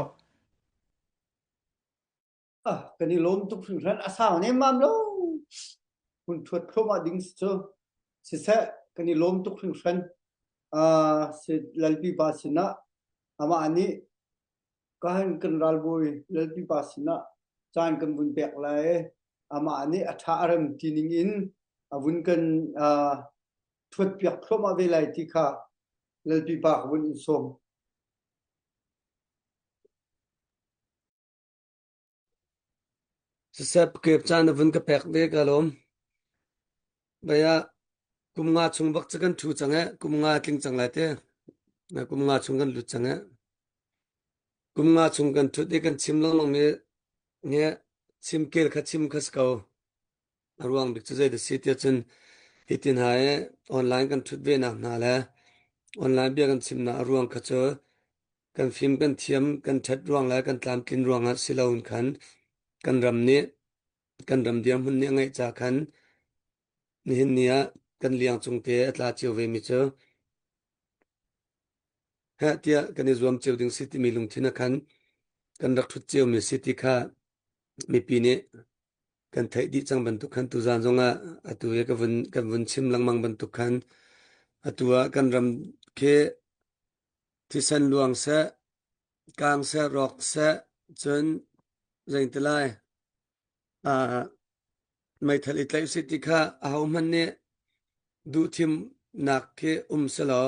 Ah, kan i lawm tuk hringhran. A sau nemmam lo. Hun ṭhuat thluahmah ding si cu. Siseh, kan i lawm tuk hringhran. Ah, si Lalpi pa sinah amah nih kahan kan ralbawi Lalpi pa sinah caan kan vun pek lai. Amah nih a ṭha a rem ti ning in a vun kan ah, ṭhuat piak thluahmah ve lai ti kha Lalpi pa ka vun in sawm. Siseh pakep caan na vun ka pek ve ka lawm. Bai ah kum nga chung bak cu kan ṭhu cang eh. Kum nga tling cang lai te. Na kum nga chung kan lut cang eh. Kum nga chung kan ṭhut i kan chim lengmang mi nge chim kel kha chim kha si ko. A ruang bik cu zei dah si tiah cun hitin ha i online kan ṭhut ve nak hna le online bia kan chimnak a ruang kha cu kan fim kan thiam kan ṭhat ruang le kan tlamtlin ruangah si loin khan kan ram nih kan ram dirhmun nih a ngeih ca khan nihin ni ah kan liang cung te a tla cio ve mi cu heh tiah kan i zuam cio ding si timi lungthin ah khan kan rak ṭhut cio mi si ti kha mipi nih kan theih dih cang bantuk khan tuzaan zongah atu i ka vun kan vun chim lengmang bantuk khan atu ah kan ram khi Thisen luang seh, kang seh, rawk seh, cun zeiti lai uh, meithal i tlaih usih ti kha ahohmanh nih duhthimnak khi um selaw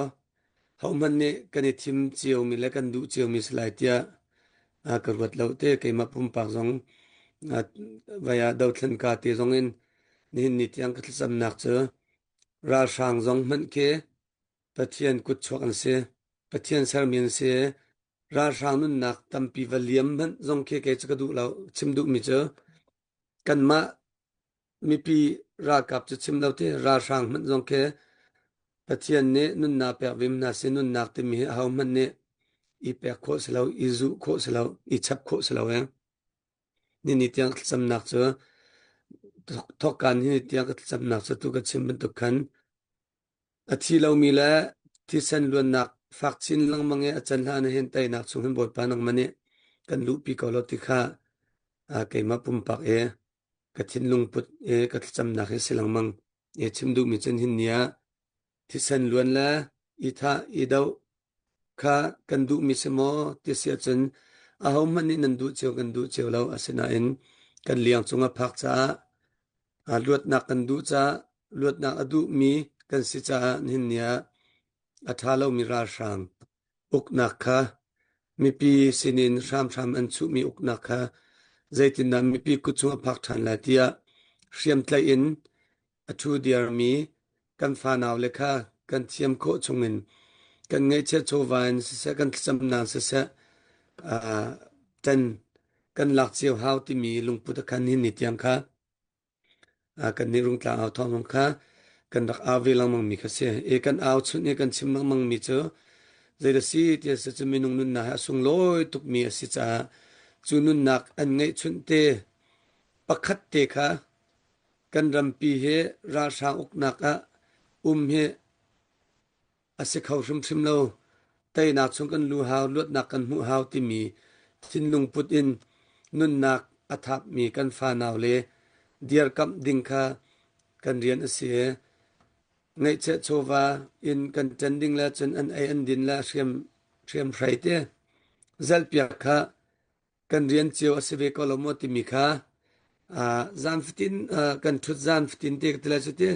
hohmanh nih kan i thim ciomi le kan duh ciomi si lai tiah uh, ka ruat lo te keimah pumpak zong uh, vai ah dothlen ka te zong in nihin ni tiang ka thlacamnak cu ralhrang zong hmanh khi Pathian kutchuak an si. Pathian sermi an si. Ralhrang nunnak tampi va liam hmanh zong khi kei cu ka duh lo. Chim duhmi cu kanmah mipi ralkap cu chim lo ti ralhrang hmanh zong khi Pathian nih nunnak pek vim hna si nunnak timi hi ahohmanh nih i pek khawh si lo, i zuh khawh si lo, i chap khawh si lo eh. Nini tiang thlacamnak cu thawkkan hi tiang ka thlacamnak cu tu ka chim bantuk khan A thi lomi le thisen luannak fak chin lengmang i a can hlan ah hin teinak chung hin Bawipa nangmah nih kan luhpi ko law ti kha keimah pumpak i ka thinlung put i ka thlacamnak hi si lengmang. I chim duhmi cun hin ni ah thisen luan le i thah i doh kha kan duhmi si maw ti si ahcun ahohmanh nih nan duh cio kan duh cio lo. Asinain kan liang cung a phak caah luatnak kan duh caah luatnak a duhmi kan si caah nihin ni ah a ṭha lomi ralhrang uknak kha mipi sinin hramhram an chuhmi uknak kha zeitindah mipi kut chung a phak ṭhan lai tiah hriamtlaih in a ṭhu diarmi kan fanau le kha kan thiam khawh chungin kan ngeihchiah chawva in siseh kan thlacamnak siseh ṭan kan lak cio hau timi lungput a khan hin ni tiang kha kan nih Rungtlang au thawng kha kan rak au ve lengmang mi kha si. I kan au chunh i kan chim lengmang mi cu zei si ti a si cu minung nunnak hi a sunglawi tukmi a si caah cu nunnak an ngeihchunh te pakhat te kha kan rampi hi ralhrang uknak ah um hi a si kho hrimhrim lo. Teinak chung kan lu hau, luatnak kan hmuh hau timi thinlung put in nunnak a thapmi kan fanau le dirkamh ding kha kan rian a si i ngeihchiah chawva in kan ṭan ding le cun an ei an din le hriam hriamhrei te zelhpiak kha kan rian cio a si ve ko lo maw timi kha zan fatin kan ṭhut zan fatin te ka ti lai cu ti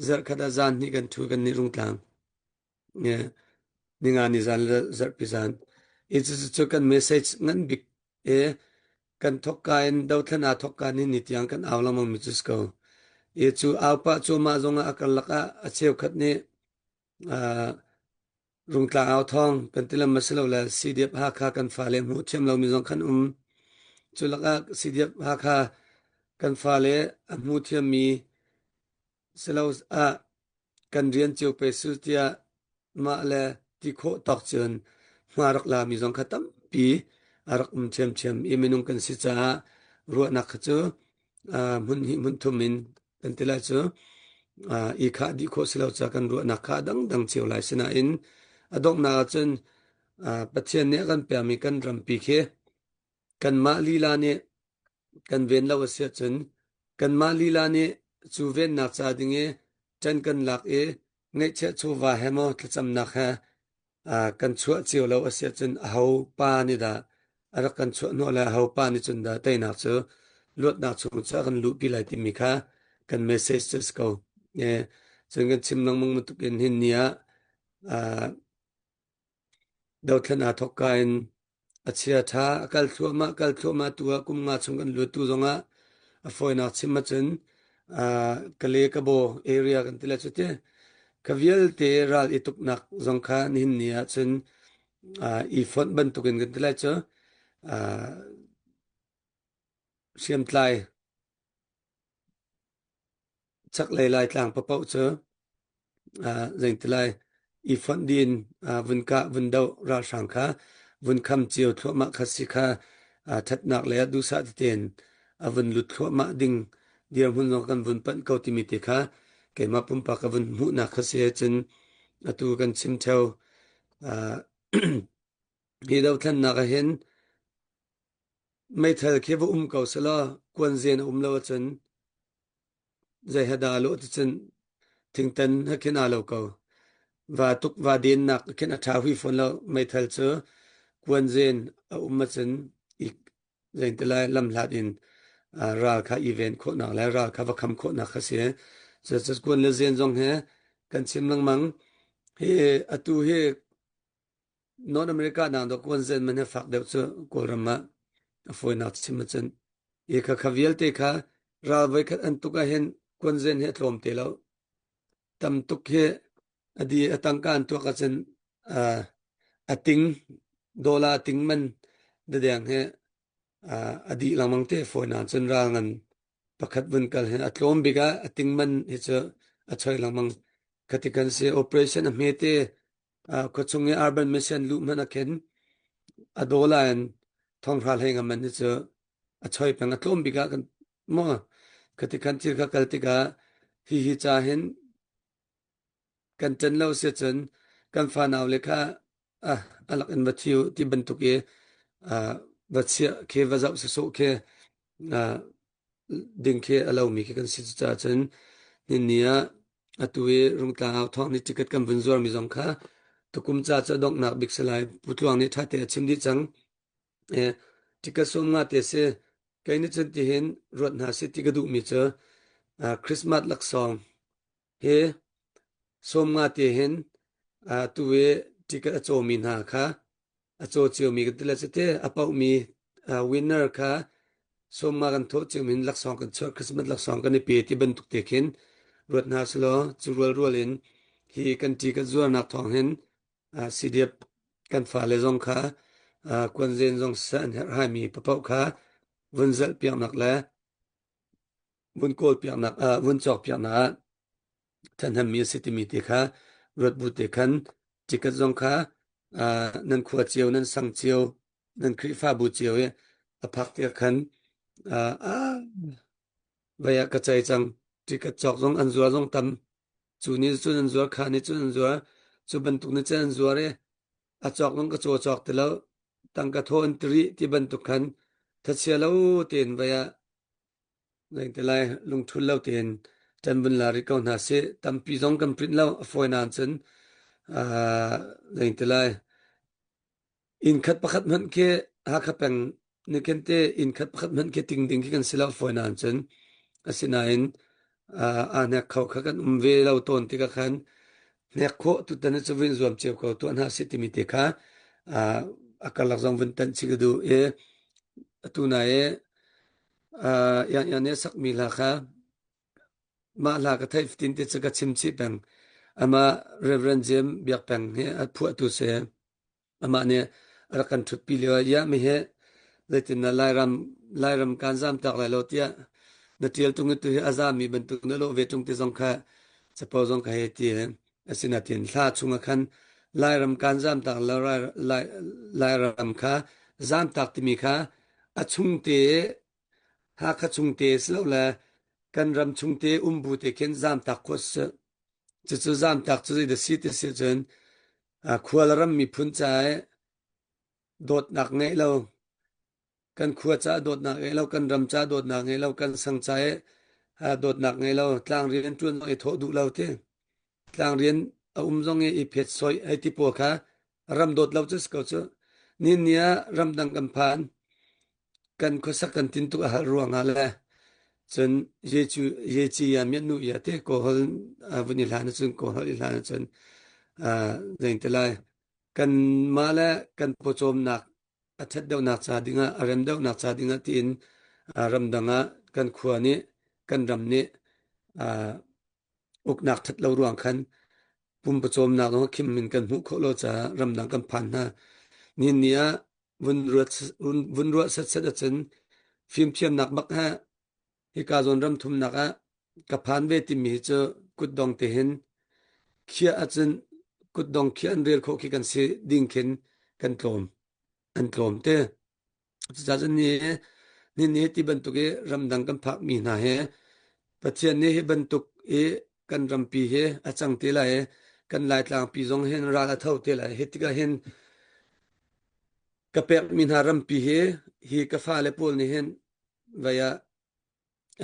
zarhkhat ah zan hnih kan ṭhu kan nih rungtlang ninga ni zan le zarhpi zan i cucu kan message ngan bik e kan thokka in dothlan aa thokka ni ni tiang kan au lengmang mi cu si ko i cu au pah cu mah zongah a karlak ah a cheukhat nih Rungtlang au thawng kan ti lam asilole CDF Hakha kan fale hmuh thiam lomi zong khan um. Cu lakah CDF Hakha kan fale a hmu thiammi silo ah Kan rian cio pe su tiah mah le ti khawh tawk cun hma rak lami zong kha tampi a rak um ṭhiamṭhiam i minung kan si caah ruahnak kha cu hmun hnih hmun thum in kan ti lai cu i khah dih khawh si lo ca kan ruahnak kha a dangdang cio lai. Sinain a donghnak ahcun Pathian nih a kan pekmi kan rampi khi kanmah lila nih kan ven lo a si ahcun kanmah lila nih cu vennak ca ding i ṭan kan lak i ngeihchiah chawva he maw thlacamnak he kan chuah cio lo a si ahcun aho pa nih dah a rak kan chuah hnawh le aho pa nih cun dah teinak cu luatnak chung cu a kan luhpi lai timi kha kan message cu a si ko. Cun kan chim lengmang bantuk in hin ni ah Dothlen aa thawkka in a chiaṭha a kal thluahmah kal thluahmah tu ah kum nga chung kan luat tu zongah a fawinak chim ahcun Kale Kabaw area kan ti lai cu ti. Kha vialte ral i tuknak zong kha nihin ni ahcun i fonh bantukin kan ti lai cu. Hriamtlai Chaklei Laitlang paohpaoh cu zeitilai i fonh dih in vun kah vun doh ralhrang kha vun kham cio thluahmah kha si kha ṭhatnak lei ah duhsah tein a vun lut thluahmah ding dirhmun zong kan vun panh ko timi te kha keimah pumpak ka vun hmuhnak kha si cun atu kan chim ṭheo. Hi dothlennak ah hin meithal khi va um ko selaw kuanzen a um lo ahcun Zei he dah a lawh ticun thingtan he khin aa lo ko. Va tuk va dennak khin a ṭha hui fawn lo. Meithal cu kuanzen a um ahcun i zeitilai lamhlat in ral kha i ven khawhnak le ral kha va kham khawhnak kha si. Cucu kuan le zen zong he kan chim lengmang. Hi atu hi North America nak dawh kuanzen man hi fak deuh cu Kawlram ah a fawinak chim ahcun. Hi kha kha vialte kha ral voikhat an tuk ahhin kuanzen hi a tlawm te lo. Tam tuk hi a di a tangka an tuak ahcun uh, a ting dollar ting man dadeng hi uh, a dih lengmang te fawinak cun ral ngan pakhat vun kal hin a tlawm bik ah a ting man hi cu a choi lengmang. Khati kan si operation a hmete Khuachung i urban mission luh hmanh ah khin a dawla in thonghra hlei ngam man hi cu a choi peng a tlawm bik ah kan maw khati khan thil kha kal tikah hi hi ca hin kan ṭan lo si cun kan fanau le kha ah alak in va thiu ti bantuk i va chiah khi va zoh sawsawh khi ding khi a lomi khi kan si caah cun ninni ah atu i Rungtlang au thawng nih ticket kan vun zuarmi zong kha tukum ca cu a donghnak bik si lai. Pu Tluang nih ṭhate a chim dih cang. E, ticket sawm nga te si. Kei nih cun tihin ruat hna si ti ka duhmi cu Christmas laksawng hi sawm nga te hin tu i ticket a cawmi hna kha a caw ciomi kan ti le cuti a paohmi winner kha sawmnga kan thawh ciomi in laksawng kan chuah Christmas laksawng kan i pe ti bantuk te khin ruat hna selaw cu rualrual in hi kan ṭi kan zuarnak thawng hin CDF kan fale zong kha kuanzen zong siseh an herhhaimi papaoh kha vun zalh piaknak le vun kawl piaknak ah vun cawk piaknak ah ṭhahnemmi a si timi te kha ruat bu te khan ticket zong kha nan khua cio nan sang cio nan Khrihfabu cio i a phak tiah khan vei ah ka cei cang ticket cawk zong an zuar zong tam cu ni cun an zuar kha ni cun an zuar cu bantuk ni cun an zuar i a cawk zong ka caw cawk ti lo tangka thaw an tiri ti bantuk khan thachia lo tein vei ah Lengtelai lungthul lo tein ṭan vun la rih ko hna sih. Tampi zong kan print lo. A fawi nain cun uh, lengtelai inn khat pakhat hmanh khi Hakha peng nih khin te inn khat pakhat hmanh khi ting ding khi kan si lo fawi nain cun asinain uh, aa hnek kho kha kan um ve lo tawn tikah khan hnek khawh tutan cu vun zuam cio ko tuah hna sih timi te kha uh, a karlak zong vun tanh chih ka duh i atu nai i Iang nih a sakmi hla kha mah hla ka theih fatin te cu ka chim chih peng. Amah Reverend James Biak Peng hi a phuahtu si. Amah nih a rak kan ṭhutpi lio ah, "Iah mi hi zeitin dah Lairam Lairam kaan zaam tak lai lo tiah na ṭial ṭung i tu hi a zaammi bantuk na lawh ve ṭung ti zong kha. Capo zong ka hei ti. Asinain thla chungah khan Lairam kan zamtak lo Lairam kha zamtak timi kha a chungte Hakha chungte silole kan ram chungte um bu te khin zamtak khawh si. Cucu zamtak cu zeidah si ti si cun khual ram miphun ca i dawtnak ngeih lo kan khua caah dawtnak ngei lo, kan ram caah dawtnak ngei lo, kan sang ca i dawtnak ngei lo, tlang rian ṭuan zong i thawh duh lo ti. Tlang rian a um zong i i phet soi hei ti pawl kha ram dawt lo cu si ko cu. Ni ni ah ramdang kan phan, kan khuasak kan tin tuk a hal ruangah le cun ye cu ye ci ya miat nu ya te kawhol vun i hlan ahcun kawhol i hlan ahcun zein te lai kanmah le kan pawcawmnak a ṭhat deuhnak ca dingah a rem deuhnak ca dingah tiin ramdang ah kan khua nih kan ram nih uknak ṭhat lo ruang khan pumpawcawmnak zong khim in kan hmuh khawh lo caah ramdang kan phan hna. Nihin ni ah vun ruat vun ruah setset ahcun fimthiamnak bak he hika zawn ram thumnak ah ka phan ve timi hi cu kutdong te hin khiah ahcun kutdong khiah an rel khawh khi kan si ding khin kan tlawm an tlawm te. Cucaah cun ni ni ni ti bantuk i ramdang kan phakmi hna he Pathian nih hi bantuk i kan rampi hi a cang te lai i kan Laitlangpi zong hin ral a tho te lai. Hi tikah hin ka pekmi hna rampi hi hi ka fale pawl nih hin vei ah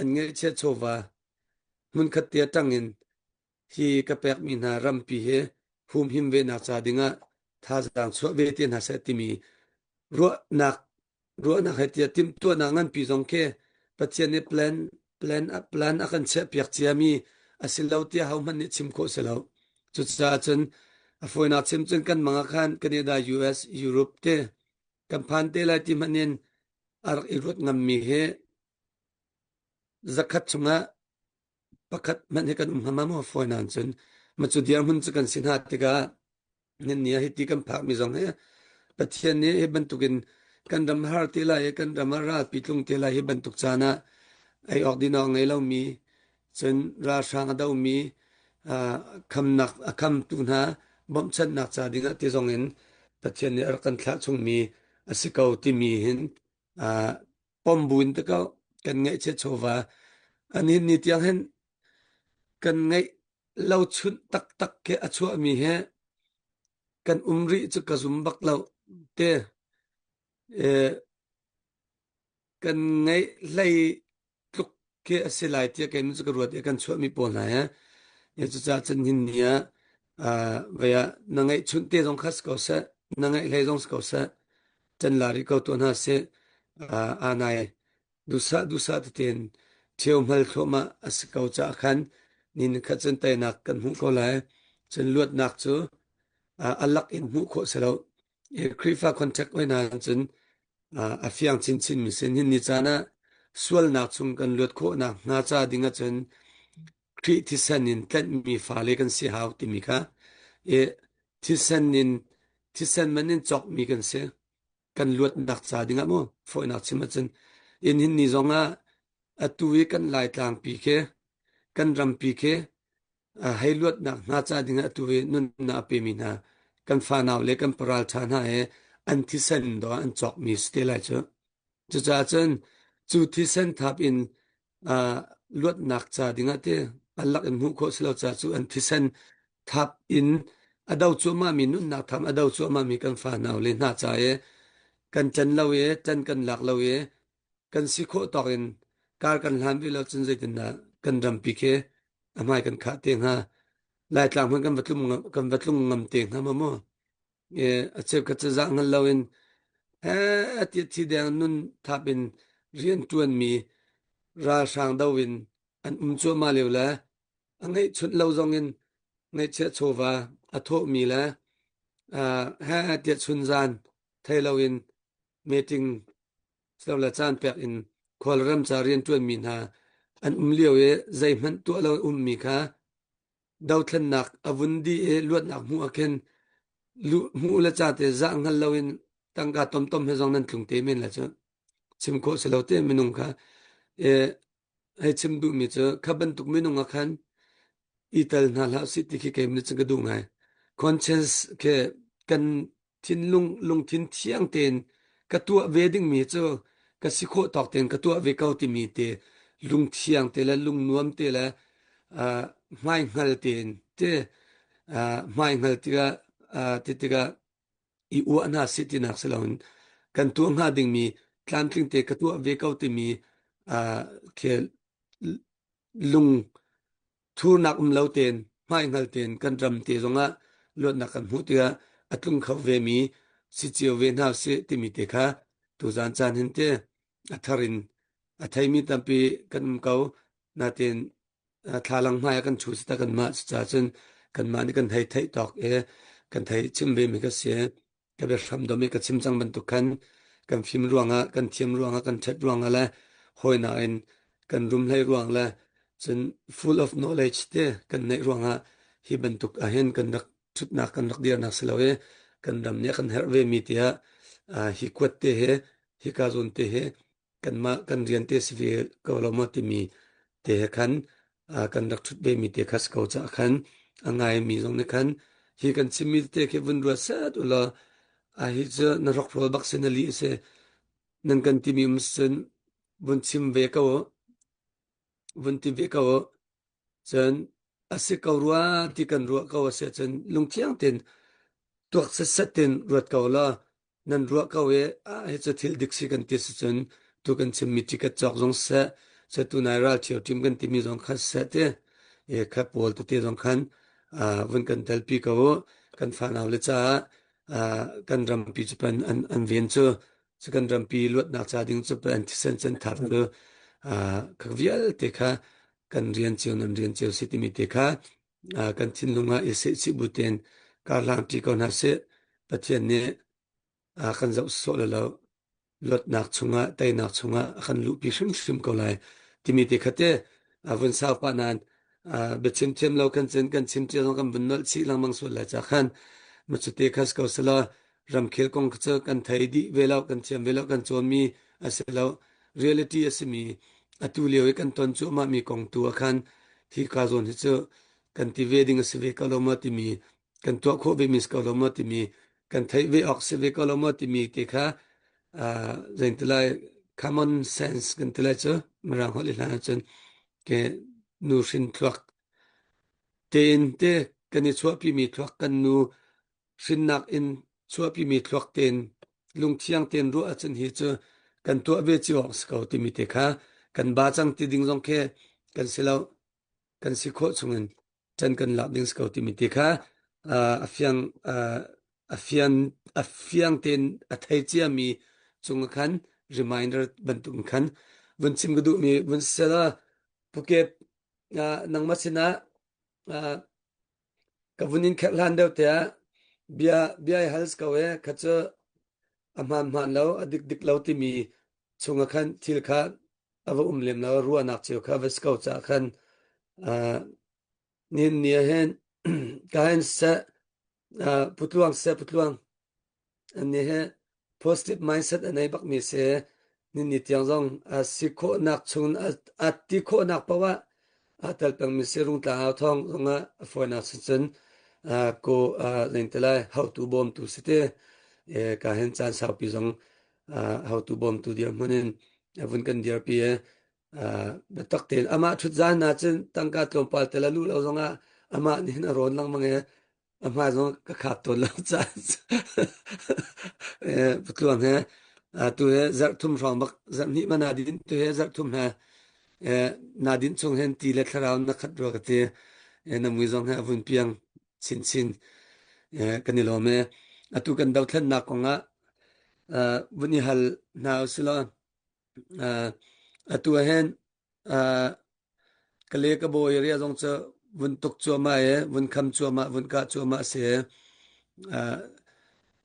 an ngeihchiah chawva hmunkhat te ṭang in hi ka pekmi hna rampi hi humhim ve nak ca dingah thazaang chuah ve te hna seh timi ruahnak ruahnak he tiah timhtuahnak nganpi zong khi Pathian nih plan plan plan a kan chiahpiak ciami a si lo tiah hohmanh nih chim khawh si lo. Cucaah cun a fawinak chim cun kan mang ah khan Canada, US, Europe te kan phan te lai ti hmanh in a rak i ruat ngammi hi zakhat chungah pakhat hmanh hi kan um hnga maw fawi nain cun ma cu dirhmun cu kan si hna tikah nan ni ah hiti kan phakmi zong hi Pathian nih hi bantukin kan ram har te lai i kan ram ah ralpi tlung te lai hi bantuk caan ah ei awk din awk ngei lomi cun ralhrang a domi khamnak a khamtu hna bawmhchanhnak ca dingah ti zong in Pathian nih a rak kan thlah chungmi a si ko timi hin pom buin te ko kan ngaihchiat chawva anin ni tiang hin kan ngaih lo chunh taktak ke a chuahmi he kan um rih cu ka zum bak lo te kan ngeih hlei tluk khi a si lai tiah kei cu ka ruat i kan chuahmi pawl hna he ya cucaah cun hin ni ah vei ah na ngeih chunh te zong kha si ko seh na ngeih hlei zong si ko seh can la rih ko tuah hna sih anai duhsah duhsah tein ṭheo hmal thluahmah a si ko caah khan ni nikhat cun teinak kan hmuh ko lai cun luatnak cu a lak in hmuh khawh si lo Khrihfa contact oi hna cun a fiang chinchin mi sin hin ni caan ah sualnak chung kan luat khawhnak hnga ca ding ahcun Khrih thisen in tlenhmi fale kan si hau timi kha i thisen in thisen man in cawkmi kan si kan luatnak ca ding ah mu fawinak chim ahcun in hin ni zong ah atu i kan Laitlangpi khi kan rampi khi hei luatnak hna ca dingah atu i nunnak a pemi hna kan fanau le kan paral ṭha hna he an thisen do an cawkmi si te lai cu. Cucaah cun cu thisen thap in luatnak ca dingah te an lak in hmuh khawh si lo ca cu an thisen thap in a do cuahmahmi nunnak tham a do cuahmahmi kan fanau le hna ca i kan ṭan lo i ṭan kan lak lo i kan si khawh tawk in kar kan hlan ve lo cun zeitindah kan rampi khi a hmai kan khah te hnga Laitlang hmanh kan va tlung kan va tlung ngam te hnga ma mu e a cheukhat cu zah hngal lo in he ti thi deng nun thap in rian tuan mi ralhrang do in an um cuahmah lio le a ngeih chunh lo zong in ngeihchiah chawva a thawh mi le he tiah chun zan thei lo in meeting le caan pek in khualram ca rianṭuanmi hna an um lio i zeihmanh tuah lo ummi kha dothlennak a vun dih i luatnak hmuh ah khin hmuh le ca te zah hngal loin tangka tomtom he zong nan tlung te men la cu chim khawh si lo te minung kha e hei chim duhmi cu kha bantuk minung ah khan. I tel hna hlah usih ti khi keimah nih cun ka duh ngai. Conscience khi kan thinlung lungthin thiang tein ka tuah ve dingmi cu ka si khawh tawk tein ka tuah ve ko timi te lungthiang te le lungnuam te le uh, hmaihngal tein te uh, hmaihngal tikah uh, ti tikah i uah hna sih tinak si loin kan tuah hnga dingmi tlamtling te ka tuah ve ko timi uh, khi lung thurnak um lo tein hmaihngal tein kan ram te zongah luatnak kan hmuh tikah a tlung kho vemi si cio ve hna sih timi te kha tuzan caan hin te a thar in a theimi tampi kan um ko natin thlalang hmai ah kan chu si ta kanmah cucaah cun kanmah nih kan hei theih tawk i kan thei chim ve mi ka si. Ka biahram dom i ka chim cang bantuk khan kan fim ruangah, kan thiam ruangah, kan ṭhat ruangah le hawinak in kan rum hlei ruang le cun full of knowledge te kan neih ruangah hi bantuk ahhin kan rak ṭhutnak kan rak dirnak si lo i kan ram nih a kan herh ve mi tiah hi kuat te he hika zawn te he kanmah kan rian te si ve ko lo maw timi te he khan kan rak ṭhut ve mi te kha si ko caah khan a ngaimi zong nih khan hi kan chimmi te khi vun ruat set u law a hi cu na rokhrawl bak si na lih si nan kan timi um cun vun chim ve ko u vun ti ve ko u cun a si ko rua ti kan ruah ko a si ahcun lungthiang tein tuak setset in ruat ko law nan ruah ko i ah hi cu thil dik si kan ti si cun tu kan chimmi ticket cawk zong seh se tu nai ral ṭhio ṭim kan timi zong kha seh ti e kha pawl tete zong khan vun kan telpi ko u kan fanau le caah kan rampi cu pan an an ven cu cu kan rampi luatnak ca ding cu pan thisen cen thar cu kha vialte kha kan rian cio nan rian cio si timi te kha kan thinlung ah i sehchih bu tein kar hlangṭi ko hna sih. Pathian nih a kan zoh sawh le lo luatnak chungah teinak chungah a kan luhpi hrimhrim ko lai timi te kha te a vun sau pah nain biachim thiam lo kan cin kan chim cia zong kan vun nolh chih lengmang sual lai ca khan macu te khas ko selaw ramkhel kong cu kan thei dih ve lo kan thiam ve lo kan cawnmi a si lo reality a simi atu lio i kan ton cuahmah mi kong tu ah khan hi ka zawn hi cu kan ti ve ding a si ve ko lo maw timi kan tuah khawh ve mi si ko lo maw timi kan theih ve awk si ve ko lo maw timi te kha zeitilai common sense kan ti lai cu mirang holh i hlan ahcun ke nu hrin thluak tein te kan i chuahpi mi thluak kan nu hrinnak in chuahpimi thluak tein lungthiang tein ruah ahcun hi cu kan tuah ve cio awk si ko timi te kha kan ba cang ti ding zong khi kan si lo kan si khawh chungin can kan lak ding si ko timi te kha a fiang a fian a fiang tein a thei ciami cung khan reminder bantuk khan vun chim ka duhmi vun sela Phuket nangmah sinah Ka vun in kherh hlan deuh tiah bia bia i hal si ko ee. Kha cu a hmaan hmaan lo, a dik dik lo timi chungah khan thil kha a va um lem lo, ruahnak cio kha va si ko caah khan uh, nihin ni ah hin ka hin seh uh, putluang seh putluang Annih hi positive mindset a nei bakmi si. Nini tiang zong a si khawhnak chung a ti khawhnak paoh ah aa tel pengmi si Rungtlang au thawng zongah a fawinak cun ko lengte lai haotu bawmtu si ti ka hin caan saupi zong haotu bawmtu dirhmun in vun kan dirpi i biatak tein amah ṭhut zan na cun tangka tlawmpal tel a luh lo zongah amah nih hin a rawn lengmang i a hmai zong ka khap tawn lo caan patluang he tu he zarh thum hrawng bak zarh hnih ma na din tu he zarh thum he na din chung hen ti le thlarau na khat rua ka ti na mui zong he avun piang chin chin kan i lawm e atu kan dothlennak kong ah vun i hal hna usilo atu hen Kale ka bawi area zong cu vun tuk cuahmah i vun kham cuahmah, vun kah cuahmah a si. Uh,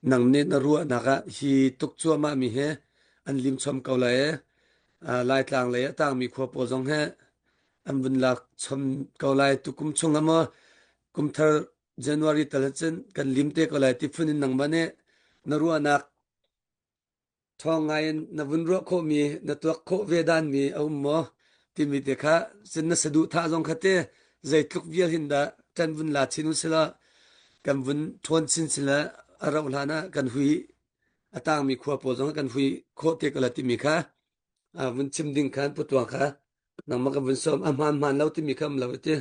nang nih na ruahnak ah hi tuk cuahmah mi hi an lim chom ko lai i uh, Laitlang lei a tangmi khua pawl zong hi an vun lak chom ko lai. Tukum chung ah maw kumthar January tal cun kan lim te ko lai ti phun in nangmah nih na ruahnak Ṭhawng ngaiin na vun ruah khawhmi, na tuak khawh ve danmi a um maw? Timi te kha cun na saduhthah zong kha te. Zeitluk vial hin dah kan vun la chin usila kan vun ṭhawn chin chin le a rauh hlan ah kan hui a tangmi khua pawl zong kan hui khawh te ko la timi kha vun chim ding khan putuang kha nangmah kan vun sawm a hmaan hmaan lo timi kha um lo ti.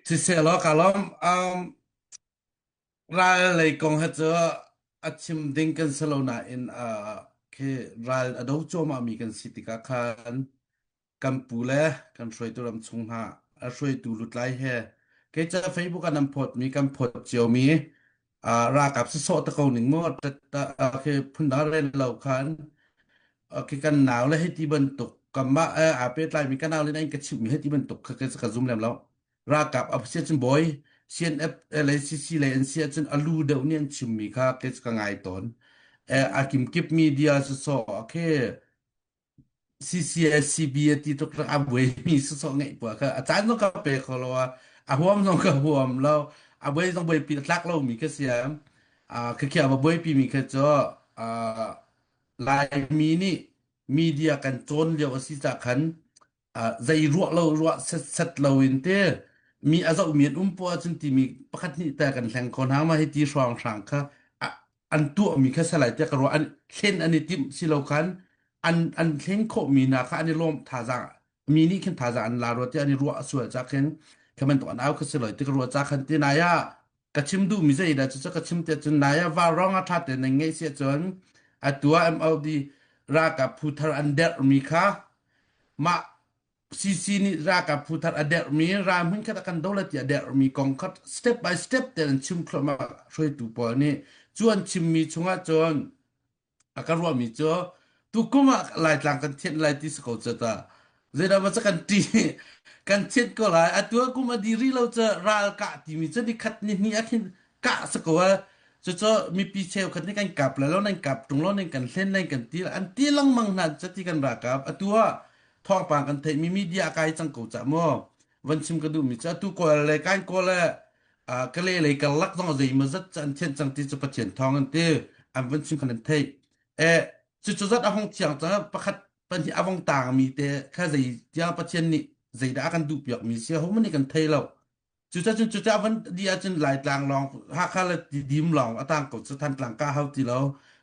Siseh law ka lawm. Um, ral lei kong he cu a chim ding kan si lo nain uh, khi ral a do cuahmah mi kan si tikah khan kan pu le kan hruaitu ram chung hna a hruaitu lutlai he kei ca Facebook ah nan phawt mi kan phawt cio mi uh, ralkap si sawh te ko ning mu khi phundang ren lo khan khi kan nau le hei ti bantuk kanmah aa pehtlai mi kan nau le nan ka chimh mi hei ti bantuk kha ka zum lem lo ralkap a si cun bawi CNF le CC le an si ahcun a lu deuh nih an chimmi kha kei ka ngai tawn a kimkip media si sawh khi CCSCB a ti tuk a buaimi sawsawh ngeih pua kha a caan zong ka pe kho lo a a huam zong ka huam lo a buai zong buaipi a tlak lomi ka si a ka khia va buaipi mi kha cu Laimi nih media kan cawn lio a si ca khan zei ruah lo ruah set lo in te mi a zoh mi an um poah ahcun timi pakhat hnih te kan hleng ko hna ma hi ti hrawng hrang kha an tuah mi kha salai tiah ka ruah an thlen an i timh si lo khan an an thlen khawh mi hna kha an i lawm thazaang mi nih khin thazaang an la rua tiah an i ruah sual ca khin kha bantuk an au kha si loi ti ka ruah ca khan ti nai ah ka chim duh mi zei dah cu ka chim te cun nai ah vaurawng a tha te nan ngeih si cun atu ah MOD ralkap phu thar an derh mi kha mah CC nih ralkap phu thar a derhmi ral hmun khat a kan do la ti a derhmi kong kha step by step te an chim thluahmah hruaitu pawl nih cu an chimmi chungah cun a ka ruahmi cu tukum ah Laitlang kan thianh lai ti si ko cu ta zeidah ma kan ṭi kan thianh ko lai atu ah kum a di rih lo cu ral kah timi cu ni khat ni hnih ah khin kah si ko a cucu mipi cheukhat nih kan kap lai lo nan kap ṭung lo nan kan hlen nan kan ti an ti lengmang hna cu ti kan ralkap atu ah thawngpang kan theihmi media a kai cang ko cah maw van chim ka duhmi cu atu kawl le kan kawl le kale lei karlak zong zeimaw zat cu an thianh cang ti cu Pathian thawng an ti an van chim khan an theih e cucu zat a hong thiang cang pakhat pahnih a vong tangmi te kha zei tiang Pathian nih zeidah a kan duh piakmi si ho nih kan thei lo Cucacun cuca van di ahcun Laitlang lawng Hakha le Tidim lawng a tang ko cu Thantlang ka hau ti lo.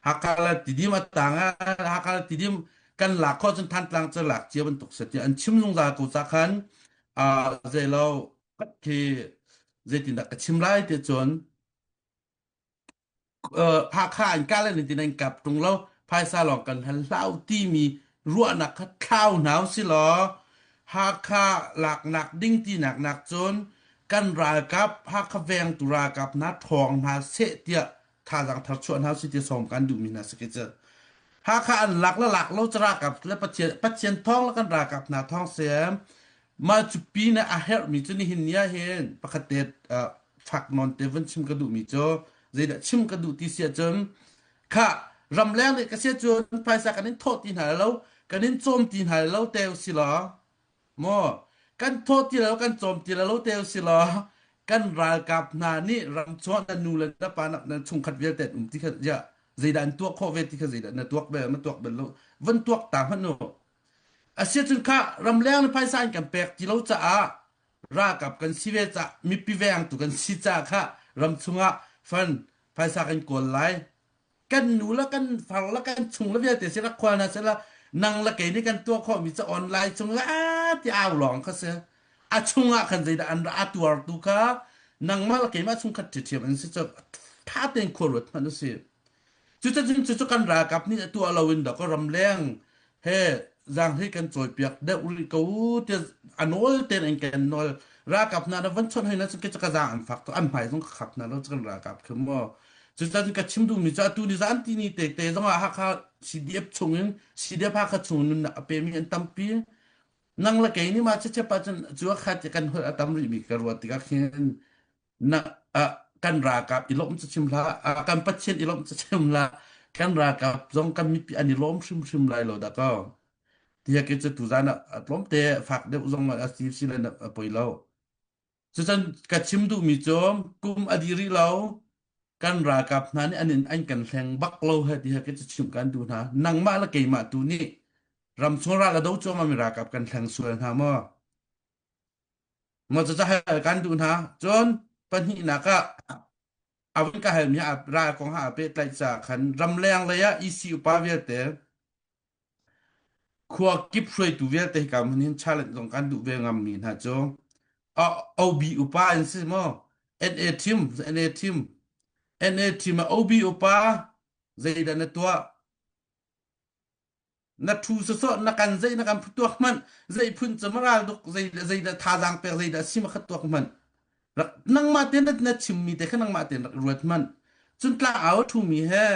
Hakha le Tidim a tang ah Hakha le Tidim kan lak khawh cun Thantlang cu lak cia bantuk si tiah an chim zungzal ko ca khan ah zeilo khi zeitindah ka chim lai ti cun Hakha in kah le tin an kap ṭung lo phaisa lawng kan hal hlau timi ruahnak kha thlau hna usih law Hakha laknak ding tinak nak cun kan ralkap Hakha vengtu ralkap hna ṭhawng hna seh tiah thazaang thar chuah hna usih ti sawm kan duhmi hna si khi cu. Hakha an lak le lak lo cu ralkap le Pathian Pathian thawng le kan ralkap hna thawng si mah cu pin ah a herhmi cu nihin ni ah hin pakhat te fak nawn te vun chim ka duhmi cu zeidah chim ka duh ti si ahcun kha ramleng nih ka sia cun phaisa kan in thawh ti hna lo kan in cawm ti hna lo te si law maw kan thawh ti lo kan cawm ti lo te si law kan ralkap hna nih ram chuah na nu le na pa na chungkhat vialte an um ti kha ya zeidah an tuak khawh ve ti kha zeidah na tuak bel na tuak bel lo van tuak ta hmanh u Asiahcun kha ramleng le phaisa in kan pek ti lo caah ralkap kan si ve caah mipi vengtu kan si caah kha ram chungah fan phaisa kan kawl lai. Kan nu le kan far le kan chung le vialte si rak khual hna sehla nang le kei nih kan tuah khawhmi cu online chung le ti au lawng kha si. A chungah khan zeidah an ra a tuartu kha nangmah le keimah chungkhat ṭhiṭhiam an si cu ṭha tein khua ruat hmanh u sih. Cucacun cucu kan ralkap nih a tuah loin dawkaw ramleng he zaanghlei kan cawipiak deuh rih ko tiah a nawl tein an kan nawl. Ralkap hna na van chawnh hoi na cun ka zaang an fak tuk an hmai zong ka khap hna lo cu kan ralkap khi maw. Cucacun ka chim duhmi cu atu ni zan ti ni te te zong ah Hakha CDF chungin CDF Hakha chung nunnak a pemi an tampi. Nang le kei nih mah chichep ahcun cu a khat i kan holh a tam rihmi ka ruat tikah khin na ah, kan ralkap i lawmh cu chim hlah ah, kan Pathian i lawmh cu chim hlah kan ralkap zong kan mipi an i lawm hrimhrim lai lo dah ko tiah ke cu tuzan ah a tlawmte fak deuh zong a si si le a poi lo cucun ka chim duhmi cu kum a di rih lo kan ralkap hna nih an in an kan hleng bak lo he ti he ke cu chim kan duh hna nangmah le keimah tu nih ramchung ral a do cuahmah mi ralkap kan hleng sual hna maw? Maw cu hal kan duh hna. Cun pahnihnak ah a vun ka halmi ah ral kong ha pehtlaih caah khan ramleng lei ah EC upa vialte khua kip hruaitu vialte hika hmun hin challenge zong kan duh ve ngammi hna cu OB upa an si maw NA team NA team NA team ah OB upa zeidah na tuah Na ṭhu sawsawh na kan zei na kan tuak hmanh zei phun cu maral duk zei zeidah thazaang pek zeidah sim kha tuak hmanh rak nangmah te na na chimmi te kha nangmah tein rak ruat hmanh cun tlangau a ṭhumi he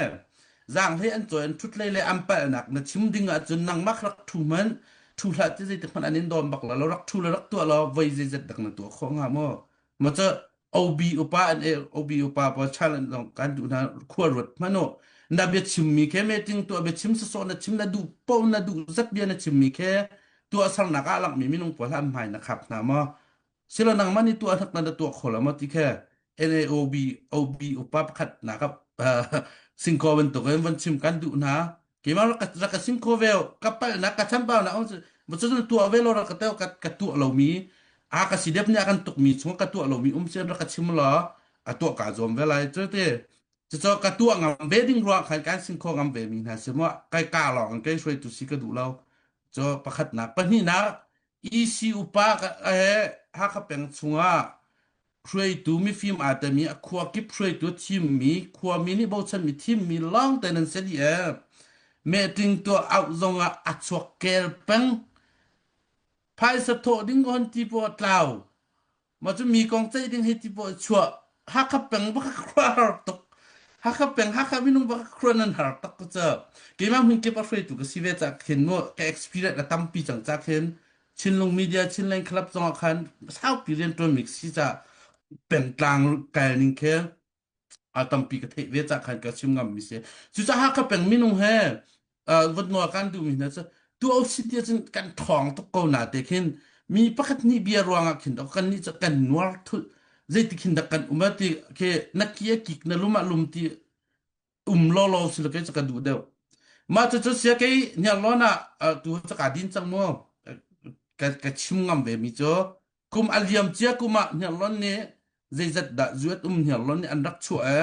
zaanghlei an cawi an ṭhut lei le an palhnak na chim ding ahcun nangmah kha rak ṭhu hmanh ṭhu hlah ti zeitik hmanh an in dawm bak la lo rak ṭhu le rak tuah law voi zeizat dak na tuah khawh hnga maw ma cu OB upa an e OB upa pawl challenge zong kan duh hna khua ruat hmanh u na bia chimmi khe meeting tuah bia chim sawsawh na chim na duh po na duh zat bia na chimmi khe tuah sarnak ah langmi minung pawl an hmai na khap hna maw silo nangmah nih tuah hnak na tuah kho lo maw ti khe NAOB OB upa pakhat na ka singko bantuk in von chim kan duh hna keimah rak rak ka singko ve ka palhnak ka chambaunak um cu tuah ve lo rak ka teo ka ka tuah lomi a ka si dep nih a kan tukmi chung ka tuah lomi um sian rak ka chim law a tuah ka zuam ve lai cu ti cucu ka tuah ngam ve ding ruang khan kan sing kho ngam ve mi hna si mu kai ka lawng in kai hruaitu si ka duh lo cu pakhatnak pahnihnak EC upa he Hakha peng chungah hruaitu mifim aa temi a khua kip hruaitu thimmi khuami nih bochanmi thimmi lawng te nan si dih ee meeting tuah auh zongah a chuak kel peng phaisa thawh ding hon ti paw tlau Ma cu mi kong ceih ding hei ti paoh chuah Hakha peng bak ka har tuk. Hakha peng Hakha minung bak ka nan har tak ko ca. Keimah hmun kip a hruaitu ka si ve ca khin mu ka experience a tampi cang ca khin Chinlung Media Chinland Club zong ah khan saupi rian ṭuan mi si ca pengtlang kal ning khi a tampi ka theih ve cah khan ka chim ngam mi si. Cucaah Hakha peng minung he vot nawl kan duhmi hna cu tu si ti cun kan ṭhawng tuk ko na te khin mi pakhat nih bia ruangah khin dok kan nih cu kan nuar thul zeiti khin dak kan um ti khi na ki a kik na lum ah lum ti um lawlaw si lo kei cu ka duh deuh mah cu cu sia kei hniarlawn ah tu cu ka din cang mu ka ka chim ngam ve mi cu kum a liam cia kum ah hniarlawn nih zeizat dah zuat um hniarlawn nih an rak chuah e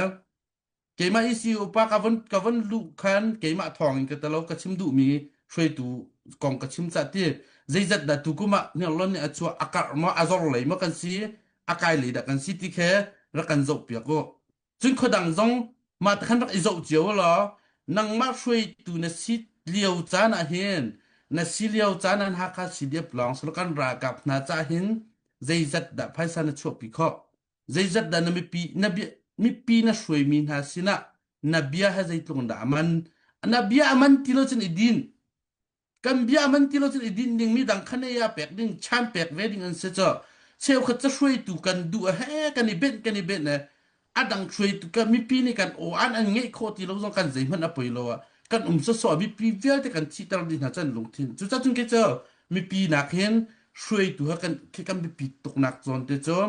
keimah isi upa ka von ka von luh khan keimah thawng in ka talo ka chim duhmi hruaitu kong ka chim ca ti zeizat dah tu kum ah hniarlawn nih a chuah a karh maw a zor lei maw kan si a kai lei dah kan si ti khe rak kan zoh piak u Cun khuadang zong mah te khan rak i zoh cio law nangmah hruaitu na si lio caan ah hin na si lio caan ah Hakha CDF lawng silo kan ralkap hna cah hin zeizat dah phaisa na chuahpi khawh zeizat dah na mipi na bia mipi na hruaimi hna sinah na bia he zeitluk dah a man na bia a man ti lo cun i din kan bia man ti lo cun i din ding mi dang khan ei ah pek ding chan pek ve ding an si cu cheukhat ca hruaitu kan duh he kan i benh kan i benh e a dang hruaitu kan mipi nih kan aw an an ngeih khawh ti lo zong kan zeihmanh a poi lo ah kan um sawsawh mipi vialte kan thihter dih hna chan lungthin cucah cun ke cu mipi nak hin hruaitu ha kan khi kan biapi tuknak zawn te cu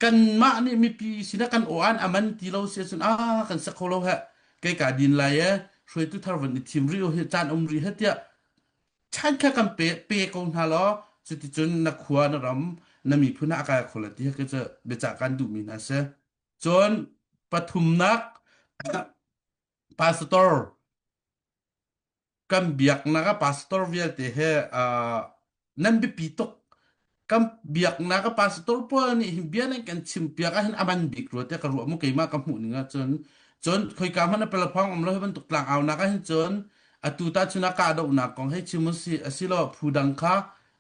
kanmah nih mipi sinah kan aw an aman ti lo si ahcun ah kan sak kho lo he kei ka din lai e hruaitu thar van i thim rih hi caan um rih he tiah chan kha kan pe pe ko hna law cuticun na khua na ram na miphun ah a kai kho la ti he cu biacah kan duhmi hna si cun pathumnak pastor Kan biaknak ah pastor vialte he uh, nan biapi tuk. Kan biaknak ah pastor pawl nih hin bia nan kan chim piak ah hin a man bik rua tiah ka ruah mu keimah ka hmuh ning ah cun cun khoika hmanh a pelapong um lo hi bantuk tlang aunak ah hin cun atu ta chun ah kahdohnak kong hei chim usi asilo phu dang kha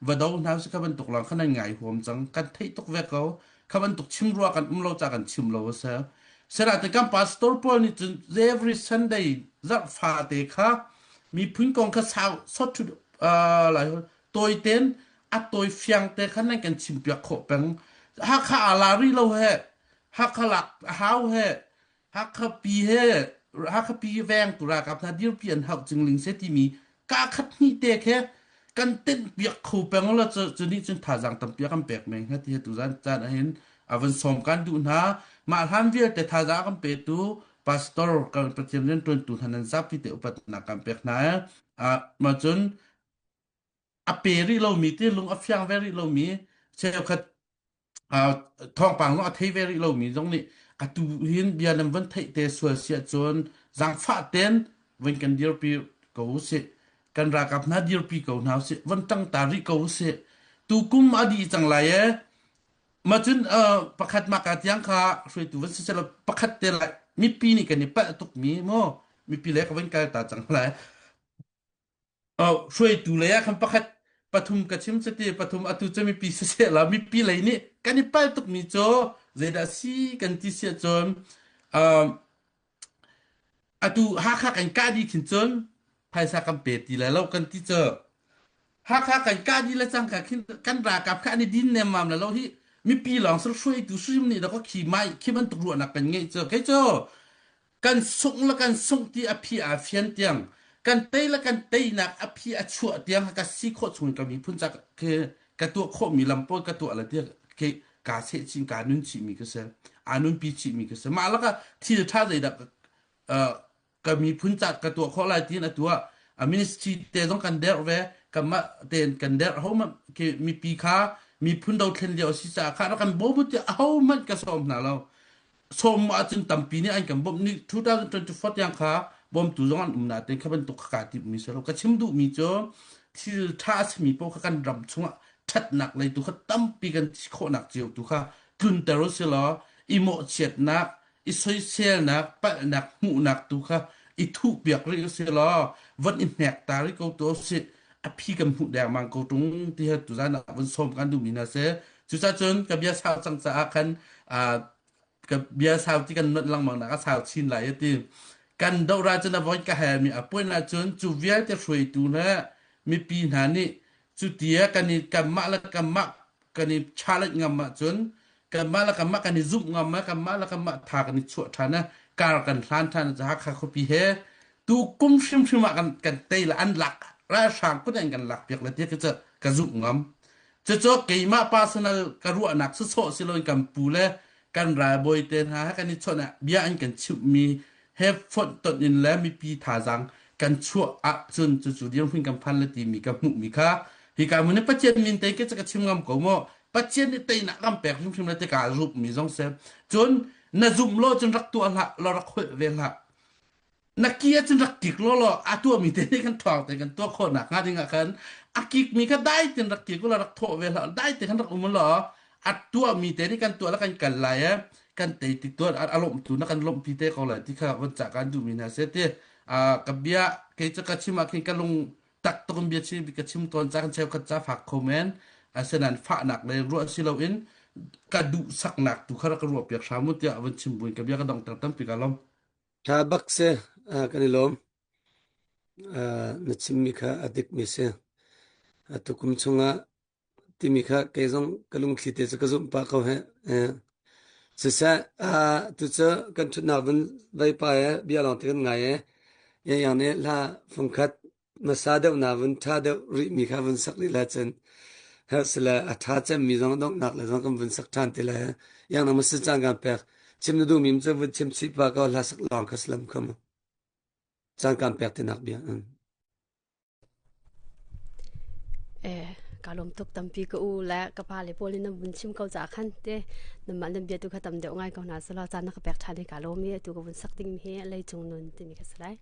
va do hna usih kha bantuk lawng kha nan ngai huam cang kan theih tuk ve ko kha bantuk chim rua kan um lo ca kan chim lo a si sera te kan pastor pawl nih cun every sunday zarh fa te kha miphun kong kha sau sot thu lai tawi ten a tawi fiang te khan nan kan chim piak khawh peng hakha ala ri lo he hakha lak hau he Hakha pi he Hakha pi veng tu ralkap hna dirpi an hauh cingling se timi ka khat hnih te khe kan tenh piak kho peng la cu cu nih cun thazaang tampi a kan pek men hnga ti he tuzan caan ahhin a van sawm kan duh hna mah hlan vialte thazaang kan petu pastor kan pathian rian tuantu hna nan zapi te upatnak kan pek hna eh mah cun a pe rih lomi ti lung a fiang ve rih lomi cheukhat. Thawngpang zong a thei ve rih lomi zong nih atu hin bia nan van theih te sual si ahcun zaangfah tein van kan dirpi ko usih. Kan ralkap hna dirpi ko hna usih. Van ṭang ta rih ko usih. Tukum a dih cang lai ee. Ma cun pakhat maka tiang kha hruaitu van si selaw pakhat te lai mipi nih kan i palh tukmi maw mipi le ka van kal ta cang lai. Hruaitu lei ah khan pakhat pathum ka chim cuti pathum atu cu mipi siseh law mipi lei nih kan i pal tukmi cu zeidah si kan ti si ahcun um, atu Hakha kan kah dih khin cun phaisa kan pe ti lai lo kan ti cu Hakha kan kah dih le cangka khin kan ralkap kha an i din nemmam le lo hi mipi lawng sir hruaitu hrim nih dakaw khi mai khi bantuk ruahnak kan ngeih cu kei cu Kan sungh le kan sungh ti a phi aa fian tiang, kan tei le kan teinak a phi a chuah tiang ka si khawh chung ka miphun ca ka tuah khawhmi lam pawl ka tuah le tiah ke kaa seh chin kaa nun chihmi ka si. Aa nunpi chihmi ka si. Mah lakah thil ṭha zeidah ka miphun ca ka tuah khawh lai tiin a tuah. A ministry te zong kan derh ve. Kanmah tein kan derh. Hohmanh mipi kha miphun dothlen lio a si caah kha rak kan bawm u tiah ahohmanh ka sawm hna lo. Sawm ahcun tampi nih an kan bawmh. Ni 2024 tiang kha bawmtu zong an um nain kha bantuk kha kaa timhmi si lo. Ka chim duhmi cu thil ṭha a simi paoh kha kan ram chungah ṭhatnak lei tu kha tampi kan si khawhnak cio tu kha tlunter u si law i mawhchiatnak, i soiselnak, palhnak hmuhnak tu kha i thuhpiak rih u si law von i hnek ta rih ko tu usih. A phi kan hmuh dengmang ko ṭung ti he tuzan ah vun sawm kan duhmi hna si. Cucacun ka bia sau cang caah khan ka bia sau ti kan nunh lengmang nak a sau chin lai a ti. Kan doh ra cun a voi ka halmi a puan ahcun cu vialte hruaitu le mipi hna nih cu tia kan i kanmah le kanmah kan i challenge ngam ahcun kanmah le kanmah kan i zumh ngam ah kanmah le kanmah tha kan i chuah ṭhan ah kar kan hlan ṭhan ah Hakha khuapi he tu kum hrimhrim ah kan kan tei le an lak ralhrang kut in kan lak piak le ti khi ka zumh ngam. Cucu keimah personal ka ruahnak sawsawh si loin kan pu le kan ralbawi te hna he kan i chawnh ah bia an kan chimhmi he fonh tonh in le mipi thazaang kan chuah ahcun cucu dirhmun kan phan le timi ka hmuhmi kha hika hmun i Pathian min te ke ka chim ngam ko maw Pathian nih teinak kan pek hrimhrim le tika zumhmi zong si cun na zumh lo cun rak tuah hlah lo rak holh ve hlah Na ki ahcun rak kik lawlaw a tuahmi te nih khan ṭhawng tein kan tuah khawh nakhnga ding ah khan a kikmi kha dai tein rak kik ulaw rak thawh ve hlah dai tein khan rak um ulaw a tuahmi te nih kan tuah le kan kal lai i kan tei tik tuah a lawmhtu na kan lawmhpi te ko lai ti kha van cah kaan duhmi hna seh ti ka bia kei cu ka chim ah khin ka lung tak tuk in bia chim ka chim tawn ca kan cheukhat ca fak kho men asinain fahnak le ruah si loin ka duhsaknak tu kha rak ka ruah piak hram u tiah van chim buin ka bia ka dongter tampi ka lawm. Ṭha bak si. Kan i lawm. Na chimmi kha a dikmi si. Tukum chungah timi kha kei zong ka lungthli te cu ka zumh pah ko heh. Siseh, tucu kan ṭhutnak vun vei pa he bia lawng te kan ngai i Iang nih hla fungkhat hmasa deuh na vun ṭha deuh rihmi kha vun sak rih la cun herh sile a ṭha cemmi zong donghnak le zong kan vun sak ṭhan ti lai. Iang nang masin caan kan pek. Chim na duhmi cu vun chim chih pa ko hla sak lawng kha salam kha mu. Caan kan pek tinak bia. Eh, ka lawm tuk tampi ka u le ka pa le pawl in nan vun chim ko ca khan te nanmah nan bia tu kha tam deuh ngai ko hna selaw caan na ka pek ṭhan i ka lawm i atu ka vun sak ding hi leicung nun timi ka si lai.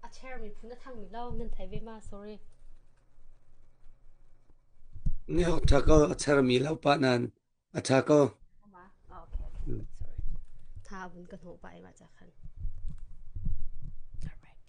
A chair miphun a thangmi lo nan thei ve ma sorry. Ni hok ṭha ko a chermi lo pa nan a ṭha ko. Okay, okay. Sorry. Tha vun ka hnawh pa ma cha khan. All right.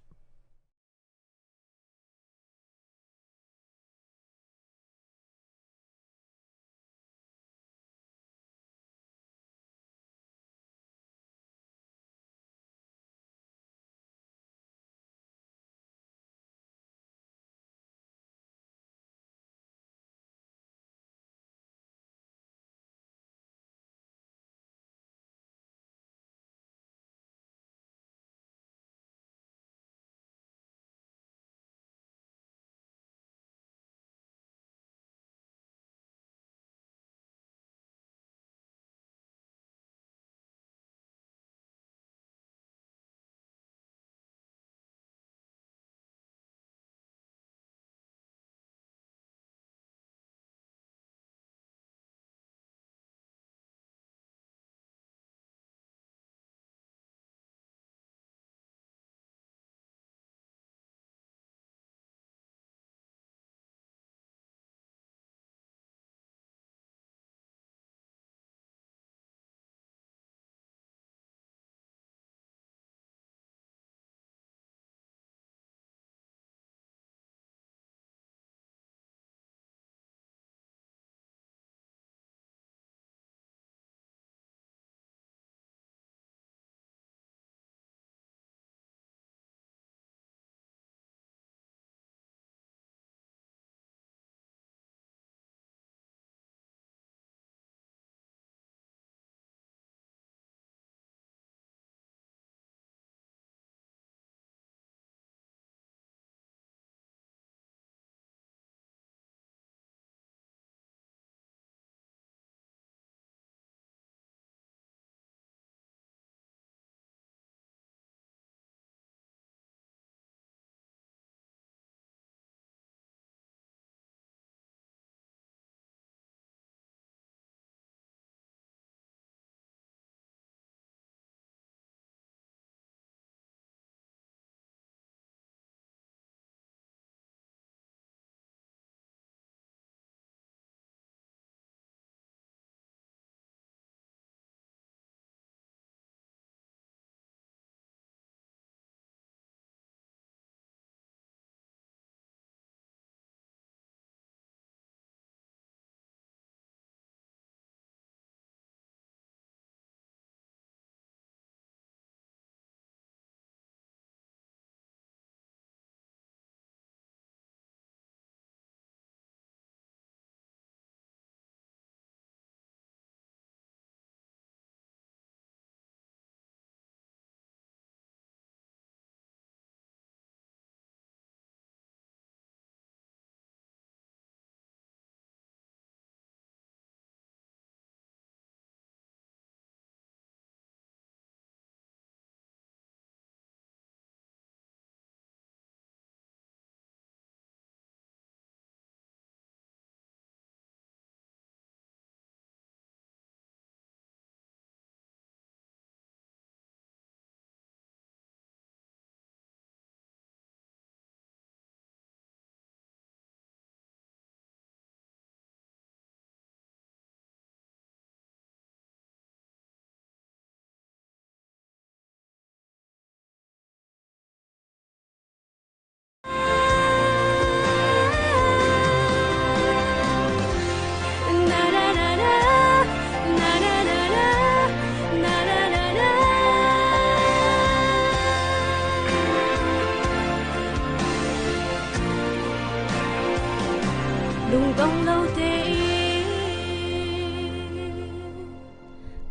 Lungdong lo tein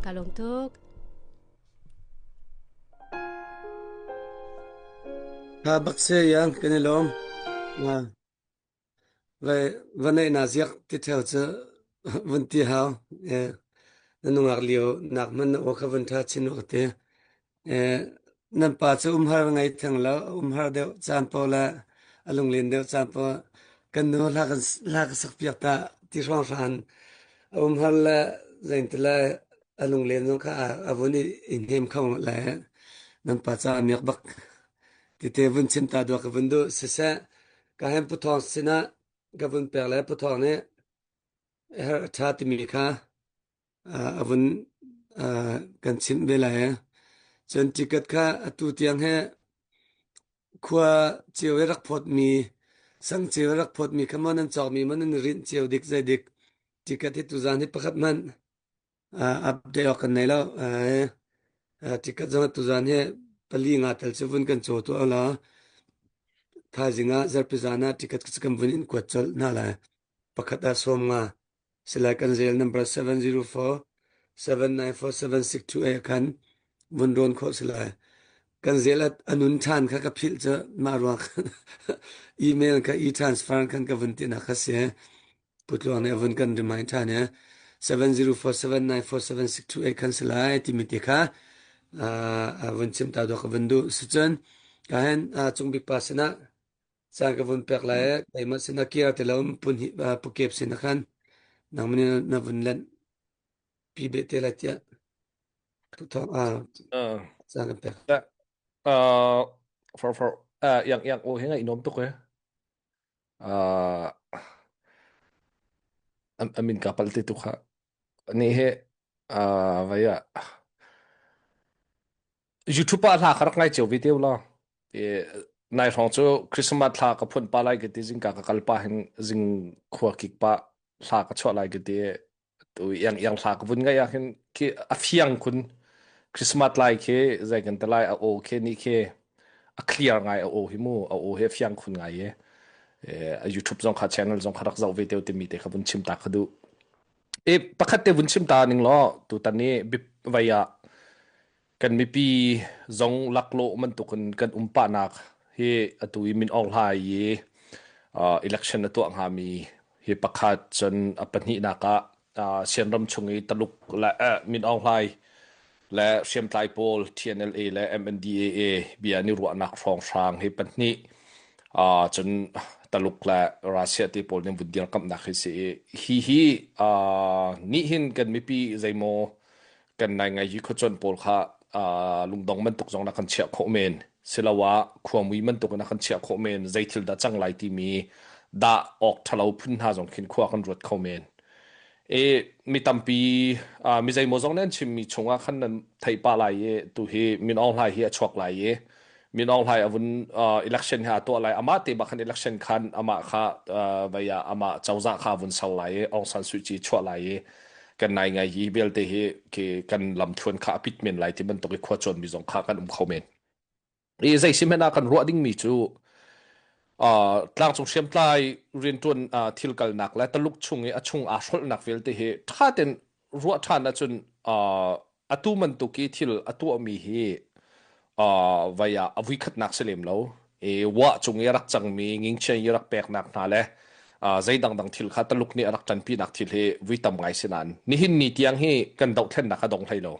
ka lawm tuk. Tha bak se yang kan i lawm. Nga vai va nei na ziak ti theo cu vun ti hau. Eh na nungak lio nak man na aw kha vun tha chin ok te. Eh nan pa cu umhar ngai theng lo umhar deuh caan paoh le a lunglen deuh caan paoh kan nu hla kan hla ka sak piak ta ti hrawng hran a umhar le zein ti lai a lunglen zong kha a vun i hnem kho le nan pa ca a miak bak tite vun chim ta dua ka vun duh siseh ka hen Pu Thawng sinah ka vun pek le Pu Thawng nih her a ṭha timi kha a vun kan chimh ve lai. Cun ticket kha atu tiang he khua cio i rak phawtmi sang cio i rak phawtmi kha maw nan cawkmi maw nan i rinh cio dik zei dik ticket hi tuzaan hi pakhat hmanh update awk kan nei lo. Ticket zong tuzaan hi pali nga tel cu vun kan caw tuah la. Thaizing ah zarhpi zan ah ticket cu kan vun in kuat colh hna lai. Pakhat ah sawm nga. Silai kan zel number 704 794 7628 khan vun rawn khawh si lai. Kan zel a nun ṭhan kha ka philh cu mah ruang email kha e-transfer khan ka vun tinak kha si. Putluang nih a vun kan remind ṭhan i 704 794 7628 khan si lai timi te kha a vun chim ta dawh ka vun duh. Sicun ka hen cungbik pa sinah caan ka vun pek lai i keimah sinah kir ti lo pukep sinah khan nangmah nih na vun lanh pi beh te lai tiah thawng caan kan pek. For for yang yang o hi ngaih nom tuk e. Uh, amin ka pal te tu kha ni he uh, vaya YouTube ah hla ka rak ngai cio ve teu la e nai hrawng cu Christmas thla ka phun pa lai ka ti zingka ka kal pa hin zing khua kik pa hla ka chuah lai ka ti tu iang iang hla ka vun ngai ah hin khi a fiang khun Christmas lai khi zei kan te lai a aw khi ni khi a clear ngai a aw hi mu a aw hi a fiang khun ngai e a YouTube zong kha channel zong kha rak zoh ve teu timi te kha vun chim ta kha du e pakhat te vun chim ta ning law tu tan ni vai ah Kan mipi zong laklawh bantukin kan um pahnak hi atu i Min Aung Hlaing i uh, election a tuah hngami hi pakhat cun a pahnihnak ah uh, Sianram chung i Taluk le uh, Min Aung Hlaing le hriamtlai pawl TNLA le MNDAA bia an i ruahnak hrawnghrang hi pahnih uh, cun Taluk le Russia te pawl nih vun dirkamhnak hi si i hi hi uh, nih hin kan mipi zeimaw kan nai ngai hi khuacuan pawl kha lungdong bantuk zong na kan chiah khawh men siloah khuamui bantuk na kan chiah khawh men zei thil dah cang lai timi dah awk ṭhalo phun hna zong khin khua kan ruat kho men e mi tampi mi zeimaw zong nan chimmi chungah khan nan theih pah lai i tu hi Min Aung Hlaing hi a chuak lai i Min Aung Hlaing a vun election hi a tuah lai amah te bak khan election khan amah kha vei ah amah cozah kha vun ser lai i Aung San Suu Kyi chuah lai i kan nai ngai hi vialte hi khi kan lamthluan kha a pit men lai ti bantuk i khua cuan mi zong kha kan um kho men. I zei si hmanh ah kan ruah ding mi cu uh, tlangcung hriamtlai riantuan uh, thil kalnak le taluk chung i a chung aa hrolhnak vialte hi ṭha tein ruah ṭhan ahcun uh, atu bantuk i thil a tuahmi hi uh, vai ah a vuikhatnak si lem lo i wah cung i a rak cangmi ngingchian i rak peknak hna le uh, zei dangdang thil kha Taluk nih a rak ṭanpinak thil hi vui tam ngai si nain nihin ni tiang hi kan dohthlennak a dong hlei lo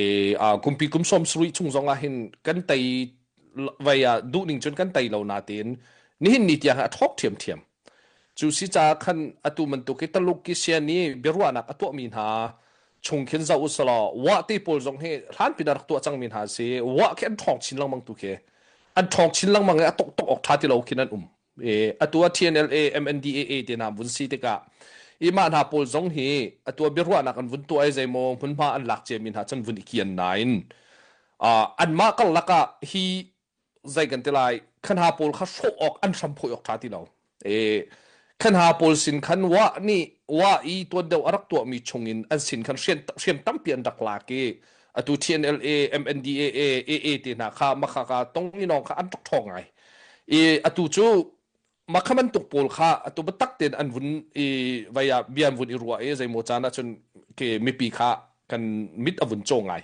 i uh, kumpi kum sawm sarih chung zong ah hin kan tei vai ah duhning cun kan tei lo natein nihin ni tiang a ṭhawk ṭhiamṭhiam Cu si caah khan atu bantuk hi Taluk i sian i biaruahnak a tuahmi hna chung khin zoh usalaw wah te pawl zong hi hlanpi na rak tuah cangmi hna si wah khi an ṭhawng chin lengmang tu khi an ṭhawng chin lengmang i a tok tok awk ṭha ti lo khin an um e atu ah TNLA MNDAA te hna vun si tikah i mah hna pawl zong hi atu ah biaruahnak an vun tuah i zeimaw hmunhma an lak ciami hna cun vun i kian nain uh, anmah karlak ah hi zei kan ti lai khanha pawl kha hrawh awk an hram phawih awk ṭha ti lo e khanha pawl sin khan wa nih wa i tuan deuh a rak tuahmi chungin an sin khan hriam hriam tampi an rak lak i atu TNLA MNDAA AA te hna kha makha ka tong i nong kha an rak ṭhawng ngai i atu cu. Mah kha bantuk pawl kha atu biatak tein an vun i vai ah bia an vun i ruah i zeimaw caan ahcun ke mipi kha kan mit a vun caw ngai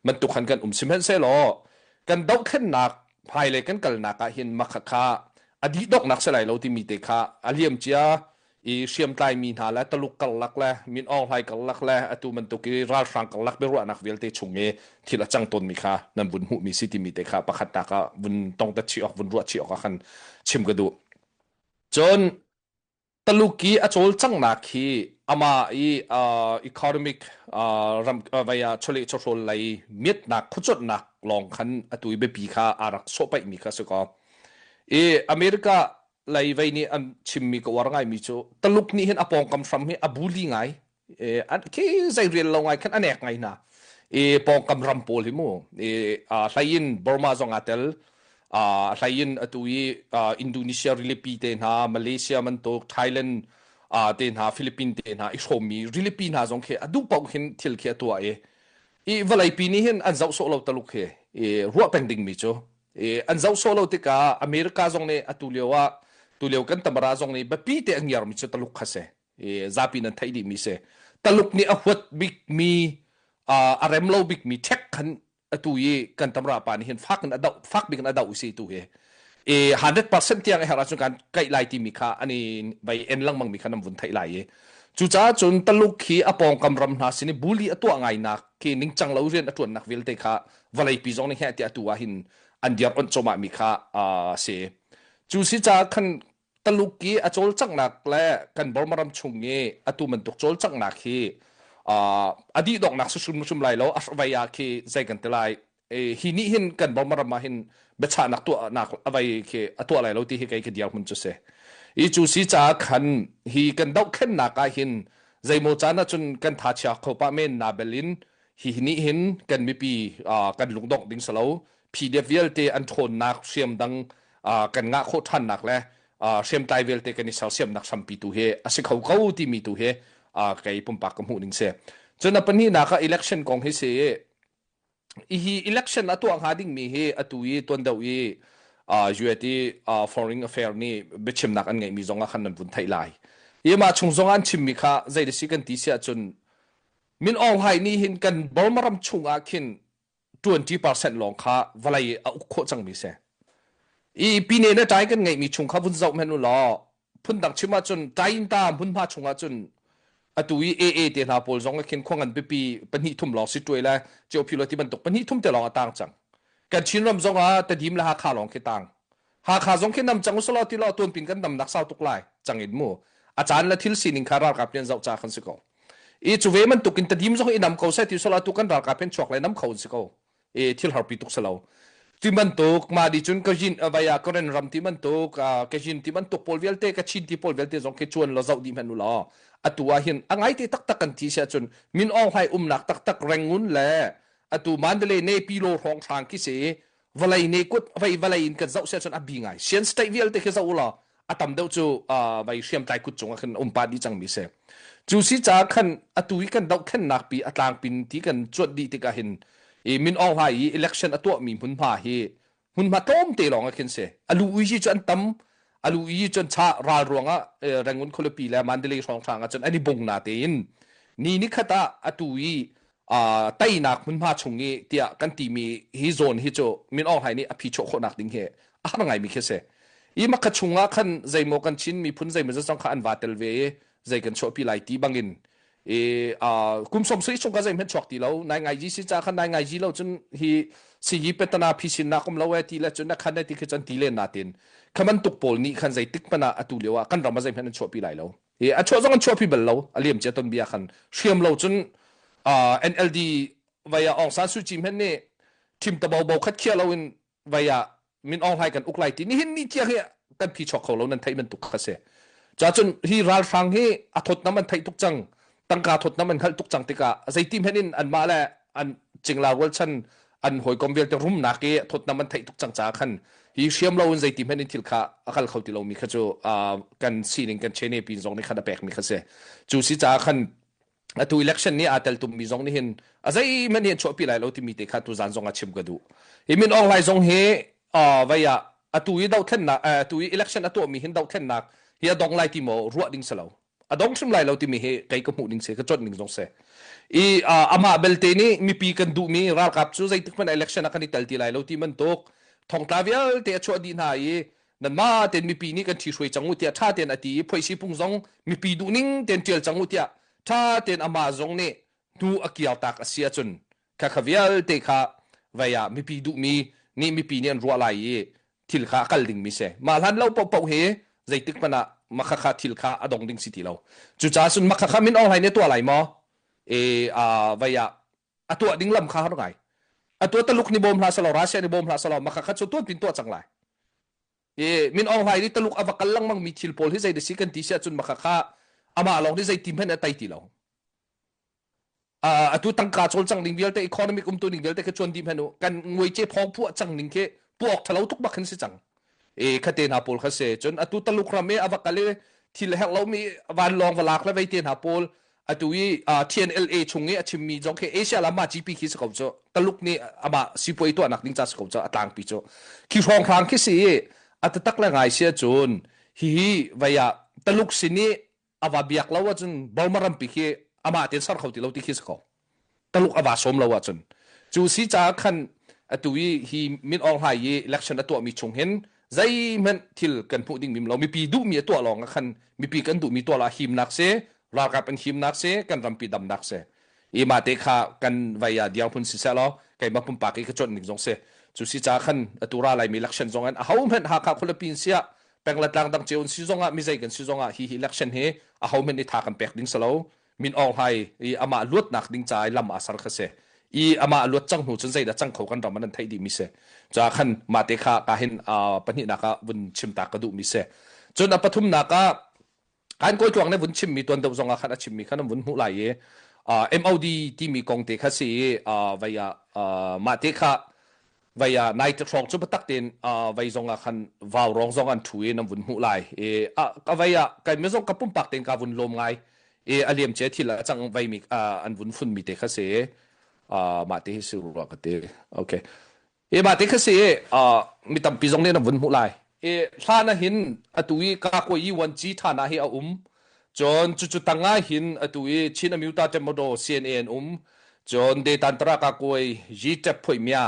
bantuk khan kan um. Sihmanhsehlaw kan dohthlennak hmailei kan kalnak ah hin mah kha a dih donghnak si lai lo timi te kha a liam cia i hriamtlai mi hna le Taluk karlak le Min Aung Hlaing karlak le atu bantuk i ralhrang karlak biaruahnak vialte chung i thil a cang tawnmi kha nan vun hmuhmi si timi te kha pakhatnak ah vun tongtat chih awk vun ruah chih awk ah khan chim ka duh. Cun Taluk i a cawlcanghnak hi amah i uh, economic uh, ram uh, vai ah chawleh chawhrawl lei miatnak khuacuanhnak lawng khan atu i biapi kha aa rak sawhpaihmi kha si kaw i America lei vei nih an chimmi ka uar ngaimi cu Taluk nih hin a pawngkam hram hi a bully ngai khi zei rian lo ngai khan a nek ngai hna i pawngkam ram pawl hi mu i hlei in Burma zong aa tel hlei in atu i Indonesia rilipi te hna Malaysia bantuk Thailand te hna Philippines te hna i hrawmmi rilipi hna zong khi a duh paoh hin thil khi a tuah i i vawleipi nih hin an zoh sawh lo Taluk hi i ruah peng dingmi cu I an zoh sawh lo tikah America zong nih atu lio ah tulio kan tamara zong nih biapi te a ngiarmi cu Taluk kha si. I zapi nan theih dihmi si. Taluk nih a huat bikmi a rem lo bikmi ṭhek khan atu i kan tamra pa nih hin fak in a doh fak bik in a doh si tu hi. I 100% tiang a herh ahcun kan kaih lai timi kha an i vai en lengmang mi kha nan vun theih lai i cucaah cun Taluk hi a pawngkam ram hna sin i bully a tuah ngainak khi ningcang lo rian a ṭuannak vialte kha vawleipi zong nih heh tiah atu ah hin an dir onh cuahmah mi kha a si. Cu si caah khan Taluk i a cawlcanghnak le kan Burma ram chung i atu bantuk cawlcanghnak hi a dih donghnak si hrimhrim lai lo a vai ah khi zei kan ti lai hi nih hin kan Burma ram ah hin biachahnak tuahnak a vai khi a tuah lai lo ti hi kei ka dirhmun cu si. I cu si caah khan hi kan dohthlennak ah hin zeimaw caan ah cun kan tha chia kho pah men na bel in Hi nih hin kan mipi kan lungdongh ding si lo. PDF vialte an ṭhawnnak hriamdang kan ngah khawh ṭhannak le hriamtlai vialte kan i sersiamnak hrampi tu hi a si kho ko timi tu hi kei pumpak ka hmuh ning si. Cun a pahnihnak ah election kong hi si i hi election a tuah hnga dingmi hi atu i tuan deuh i UAT Foreign Affair nih biachimnak an ngeihmi zong ah khan nan vun theih lai. Hi mah chung zong ah an chimmi kha zei si kan ti si ahcun Min Aung Hlaing nih hin kan Burma ram chung ah khin 20% lawng kha vawlei a uk khawh cangmi si. I pine le ṭai kan ngeihmi chung kha vun zoh hmanh u law phundang chim ahcun ṭainta hmunhma chung ahcun atu i AA te hna pawl zong khin khua ngan pipi pahnih thum lawng si ṭuai le Ceophi lo ti bantuk pahnih thum te lawng a tang cang. Kan Chinram zong ah Tedim le Hakha lawng khi tang. Hakha zong khi nam cang usulaw ti law tuanpin kan damnak sau tuk lai cang in mu a caan le thil sining kha ralkap nih an zoh ca kan si ko i cu ve bantuk in tadim zong i nam ko seh ti usulaw tu kan ralkap hin chuak le nam kho an si ko i thil harpi tuk si lo ti bantuk ma di cun ka vaya Karen ram ti bantuk ka hin ti bantuk pawl vialte ka chin ti pawl vialte zong khi chuan lo zoh dih hmanh u law atu ah hin a ngai te taktak kan ti sia cun Min Aung Hlaing umnak taktak Rangoon le atu Mandalay ne Pilo hrawng hrang khi si vawlei ne kut vei vawlei in kan zoh sia cun a bi ngai sian state vialte khi zoh ulaw a tam deuh cu vei hriamtlai kut cung ah khan um pa dih cang mi si cu si ca khan atu i kan dohthlennak pi a tlangpin ti kan cuanh dih tikah hin i Min Aung Hlaing i election a tuah mi hmunhma hi hmunhma tlawmte lawng ah khin si a lu ui hi cu an tam a lu i cun cha ral ruangah Rangoon khualipi le Mandalay hrawnghrang ah cun an i bung na tein ni ni khat ah atu i teinak hmunhma chung i tiah kan timi hi zawn hi cu Min Aung Hlaing nih a phichuah khawhnak ding hi a har ngaimi khi si. I makha chung ah khan zeimaw kan Chin miphun zeimaw zong kha an va tel ve i zei kan chuahpi lai ti bangin i kum som sui chung ka zeihmanh chuak ti lo nai ngai ji si ca khan nai ngai ji lo cun hi si petana phisin nak um lo e ti le cun na khan e ti khi cun ti len na tin khaman tuk pawl nih khan zeitik hmanh ah atu lio ah kan ram a zeihmanh an chuahpi lai lo i a chuah zong an chuahpi bal lo a liam cia ton bia khan hriam lo cun NLD vaya Aung San Suu Kyi hmenh nih thim ta bo bo khat khia lo in vaya Min Aung Hlaing kan uk lai ti nihin ni tiang hi kan phi chuak kho lo nan theih bantuk kha si ca cun hi ralhrang hi a thawtnam an theih tuk cang tangka thawtnam an hngalh tuk cang tikah zeiti hmenh in anmah le an cingla rualchan an hawikom vialte rumnak i thawtnam an theih tuk cang caah khan hi hriam lo in zeiti hmenh in thil kha a kal kho ti lomi kha cu kan sining kan chene pin zong nih khan a pekmi kha si cu si caah khan atu election nih aa tel tummi zong nih hin a zeihmanh hi an chuahpi lai lo timi te kha tu zan zong ah chim ka duh hi Min Aung Hlaing zong hi vei ah Atu i dothlennak atu i election a tuahmi hin dothlennak hi a dong lai ti maw ruah ding si lo. A dong hrim lai lo timi hi kei ka hmuh ning si ka cuanh ning zong si. I amah belte nih mipi kan duhmi ralkap cu zeitik hmanh election ah kan i tel ti lai lo ti bantuk thongtla vialte a chuah dih hna i nanmah tein mipi nih kan ṭhihruai cang u tiah ṭha tein a ti i phoihsi pung zong mipi duhning tein ṭial cang u tiah ṭha tein amah zong nih hnu a kiartak a si ahcun kha kha vialte kha vei ah mipi duhmi nih mipi nih an ruah lai i thil kha a kal dingmi si. Mah hlan lo paohpaoh hi zeitik hmanh ah makha kha thil kha a dong ding si ti lo. Cucaah cun makha kha min Aung Hlaing nih a tuah lai maw? E, vei ah a tuah ding lam kha har ngai. A tuah Taluk nih bawm hlah selaw Russia nih bawm hlah selaw makha kha cu tuan pin tuah cang lai. E, Min Aung Hlaing nih Taluk a va kal lengmang mi thil pawl hi zei da si kan ti si ahcun makha kha amah lawng nih zei ti hmanh a tai ti lo. Atu tangka cawlcang ding vialte economic umtu ning vialte kha chuan dih hmanh u kan nguai ce phawng phuah cang ning khi puak thalo tuk bak hin si cang e khate hna pawl kha se cun atu taluk ram i ava kal i thil herh lomi vanlawng va lak le vei te hna pawl atu i TNLA chung i a chimmi zong khi Asia lam ma GP khi si ko cu taluk nih amah sipuai tuahnak ding ca si ko cu a tlangpi cu khi hrawnghrang khi si i a tatak le ngai sia cun hihi vei ah taluk sin i a va biak lo ahcun Burma rampi khi amah tein ser kho ti lo ti khi si ko. Taluk a va sawm lo ahcun. Cu si caah khan atu i hi Min Aung Hlaing i election a tuahmi chung hin zeihmanh thil kan hmuh ding mim lo mipi duhmi a tuah lawng ah khan mipi kan duhmi tuah la himnak si ralkap an himnak si kan rampi damnak si i mah te kha kan vai ah dirhmun si seh law keimah pumpak i ka cuanh ning zong si cu si caah khan atu ra laimi election zong in aho hmanh Hakha khualipi in siah peng le tlang dang cio in si zongah mizei kan si zongah hi hi election hi aho hmanh nih tha kan pek ding si lo Min Aung Hlaing i amah luatnak ding ca i lam aa ser kha si i amah luat cang hnu cun zeidah cang kho kan ram an theih dih mi si ca khan mah te kha ka hin pahnihnak ah vun chim ta ka duh mi si cun a pathumnak ah kan kawi tluang ne vun chim mi tuan deuh zong ah khan a chim mi khan an vun hmuh lai i MOD timi kong te kha si i vei ah mah te kha vei ah nai te hrawng cu biatak tein vei zong ah khan vau rong zong an thu i nan vun hmuh lai i ka vei ah kai mi zong ka pumpak tein ka vun lawm ngai i a liam cia thil a cang vei mi an vun fun mi te kha si mah te hi si rua ka ti okay I mah te kha si i mi tampi zong nih nan vun hmuh lai. I hlan ah hin atu i Kakwa-yi Wanci ṭhan ah hi a um. Cun cucu tang ah hin atu i Chin Amyota Temodo CNA an um. Cun Detantara Kakuai Yi Tep Phuai Mya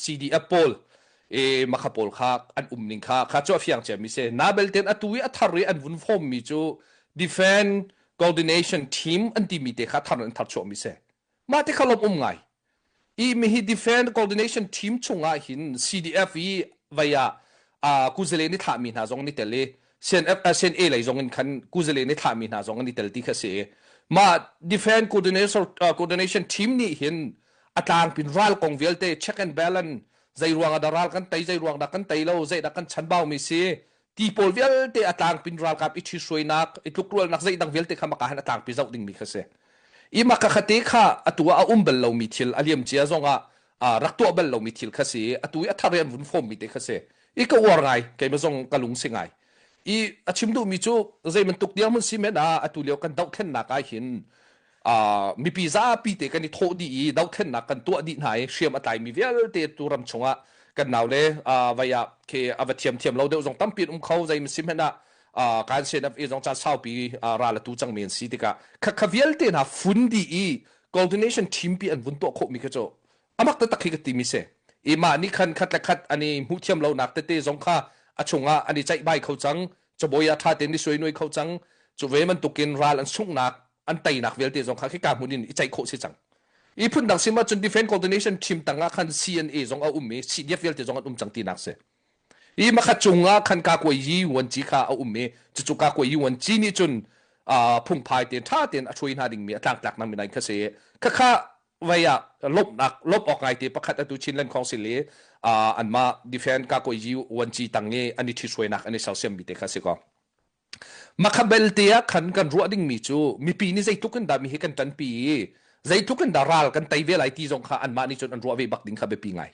CDF pawl i makha pawl kha an um ning kha kha cu a fiang ciami si. Na belten atu i a thar i an vun form mi cu Defense Coordination Team an timi te kha thar an thar chuahmi si. Mah te kha lawm um ngai. I mihi Defense Coordination Team chungah hin CDF i vei ah uh, kuzale ni thlahmi hna zong ni tel i CNF, uh, CNA lei zong in khan kuzale ni thlahmi hna zong an i tel ti kha si i mah Defense Coordination, uh, Coordination Team nih hin a tlangpin ral kong vialte check and balance zei ruang ah dah ral kan tei zei ruang dah kan tei lo zei dah kan chanbau mi si ti pawl vialte a tlangpin ralkap i ṭhihruainak i tlukrualnak zeidang vialte kha maka han a tlangpi zoh dingmi kha si i maka khate kha atu ah a um bal lomi thil a liam cia zongah rak tuah bal lomi thil kha si atu i a thar i an vun fommi te kha si i ka uar ngai keimah zong ka lung si ngai i a chim duhmi cu zei bantuk dirhmun si men ah atu lio kan dohthlennak ah hin mipi zapi te kan i thawh dih i dohthlennak kan tuah dih hna i hriam a tlaimi vialte tu ram chungah kan nau le vai ah khi a va thiam thiam lo deuh zong tampi an um kho zei si hmanh ah kan CNF zong caan saupi ral a tu cangmi an si tikah khakha vialte hna fun dih i coordination team pi an vun tuah khawhmi kha cu amak taktak khi ka timi si i mah nih khan khat le khat an i hmuh thiam lonak tete zong kha a chungah an i ceih bai kho cang cabuai ah ṭha tein i suai nuai kho cang cu ve bantukin ral an sunghnak an teinak vialte zong kha khika hmun in i ceih khawh si cang i phundang sim ahcun defense coordination team tang ah khan CNA zong a um i CDF vialte zong an um cang tinak si i makhat cung ah khan ka kuai yi wanci kha a um i cucu ka kuai yi wanci nih cun phungphai tein ṭha tein a hruai hna dingmi a tlangtlak nang minai kha si khakha vei ah lawmhnak lawmh awk ngai te pakhat atu Chinland Council i anmah defense ka kuai yi wanci tang i an i ṭhithruainak an i sersiammi te kha si ko Makha belte ah khan kan ruah dingmi cu mipi nih zeitluk in dah mi hi kan ṭanpi i zeitluk in dah ral kan tei ve lai ti zong kha anmah nih cun an ruah ve bak ding kha biapi ngai.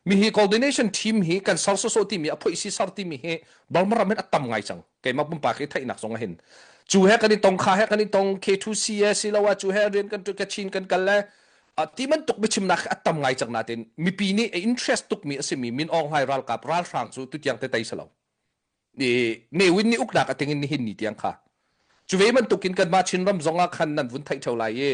Mi hi coordination team hi kan ser sawsawh timi a phoihsi ser timi hi Burma ram hin a tam ngai cang. Keimah pumpak i theihnak zong ah hin. Cu he kan i tong kha he kan i tong K2C he siloah cu he rian kan Kachin kan kal le. Ti bantuk biachimnak a tam ngai cang nain mipi nih a interest tukmi a simi Min Aung Hlaing ralkap ralhrang cu tutiang te tei si lo. Ne Win nih uknak a tingin nihin ni tiang kha. Cu ve bantukin kanmah Chinram zong ah khan nan vun theih theo lai i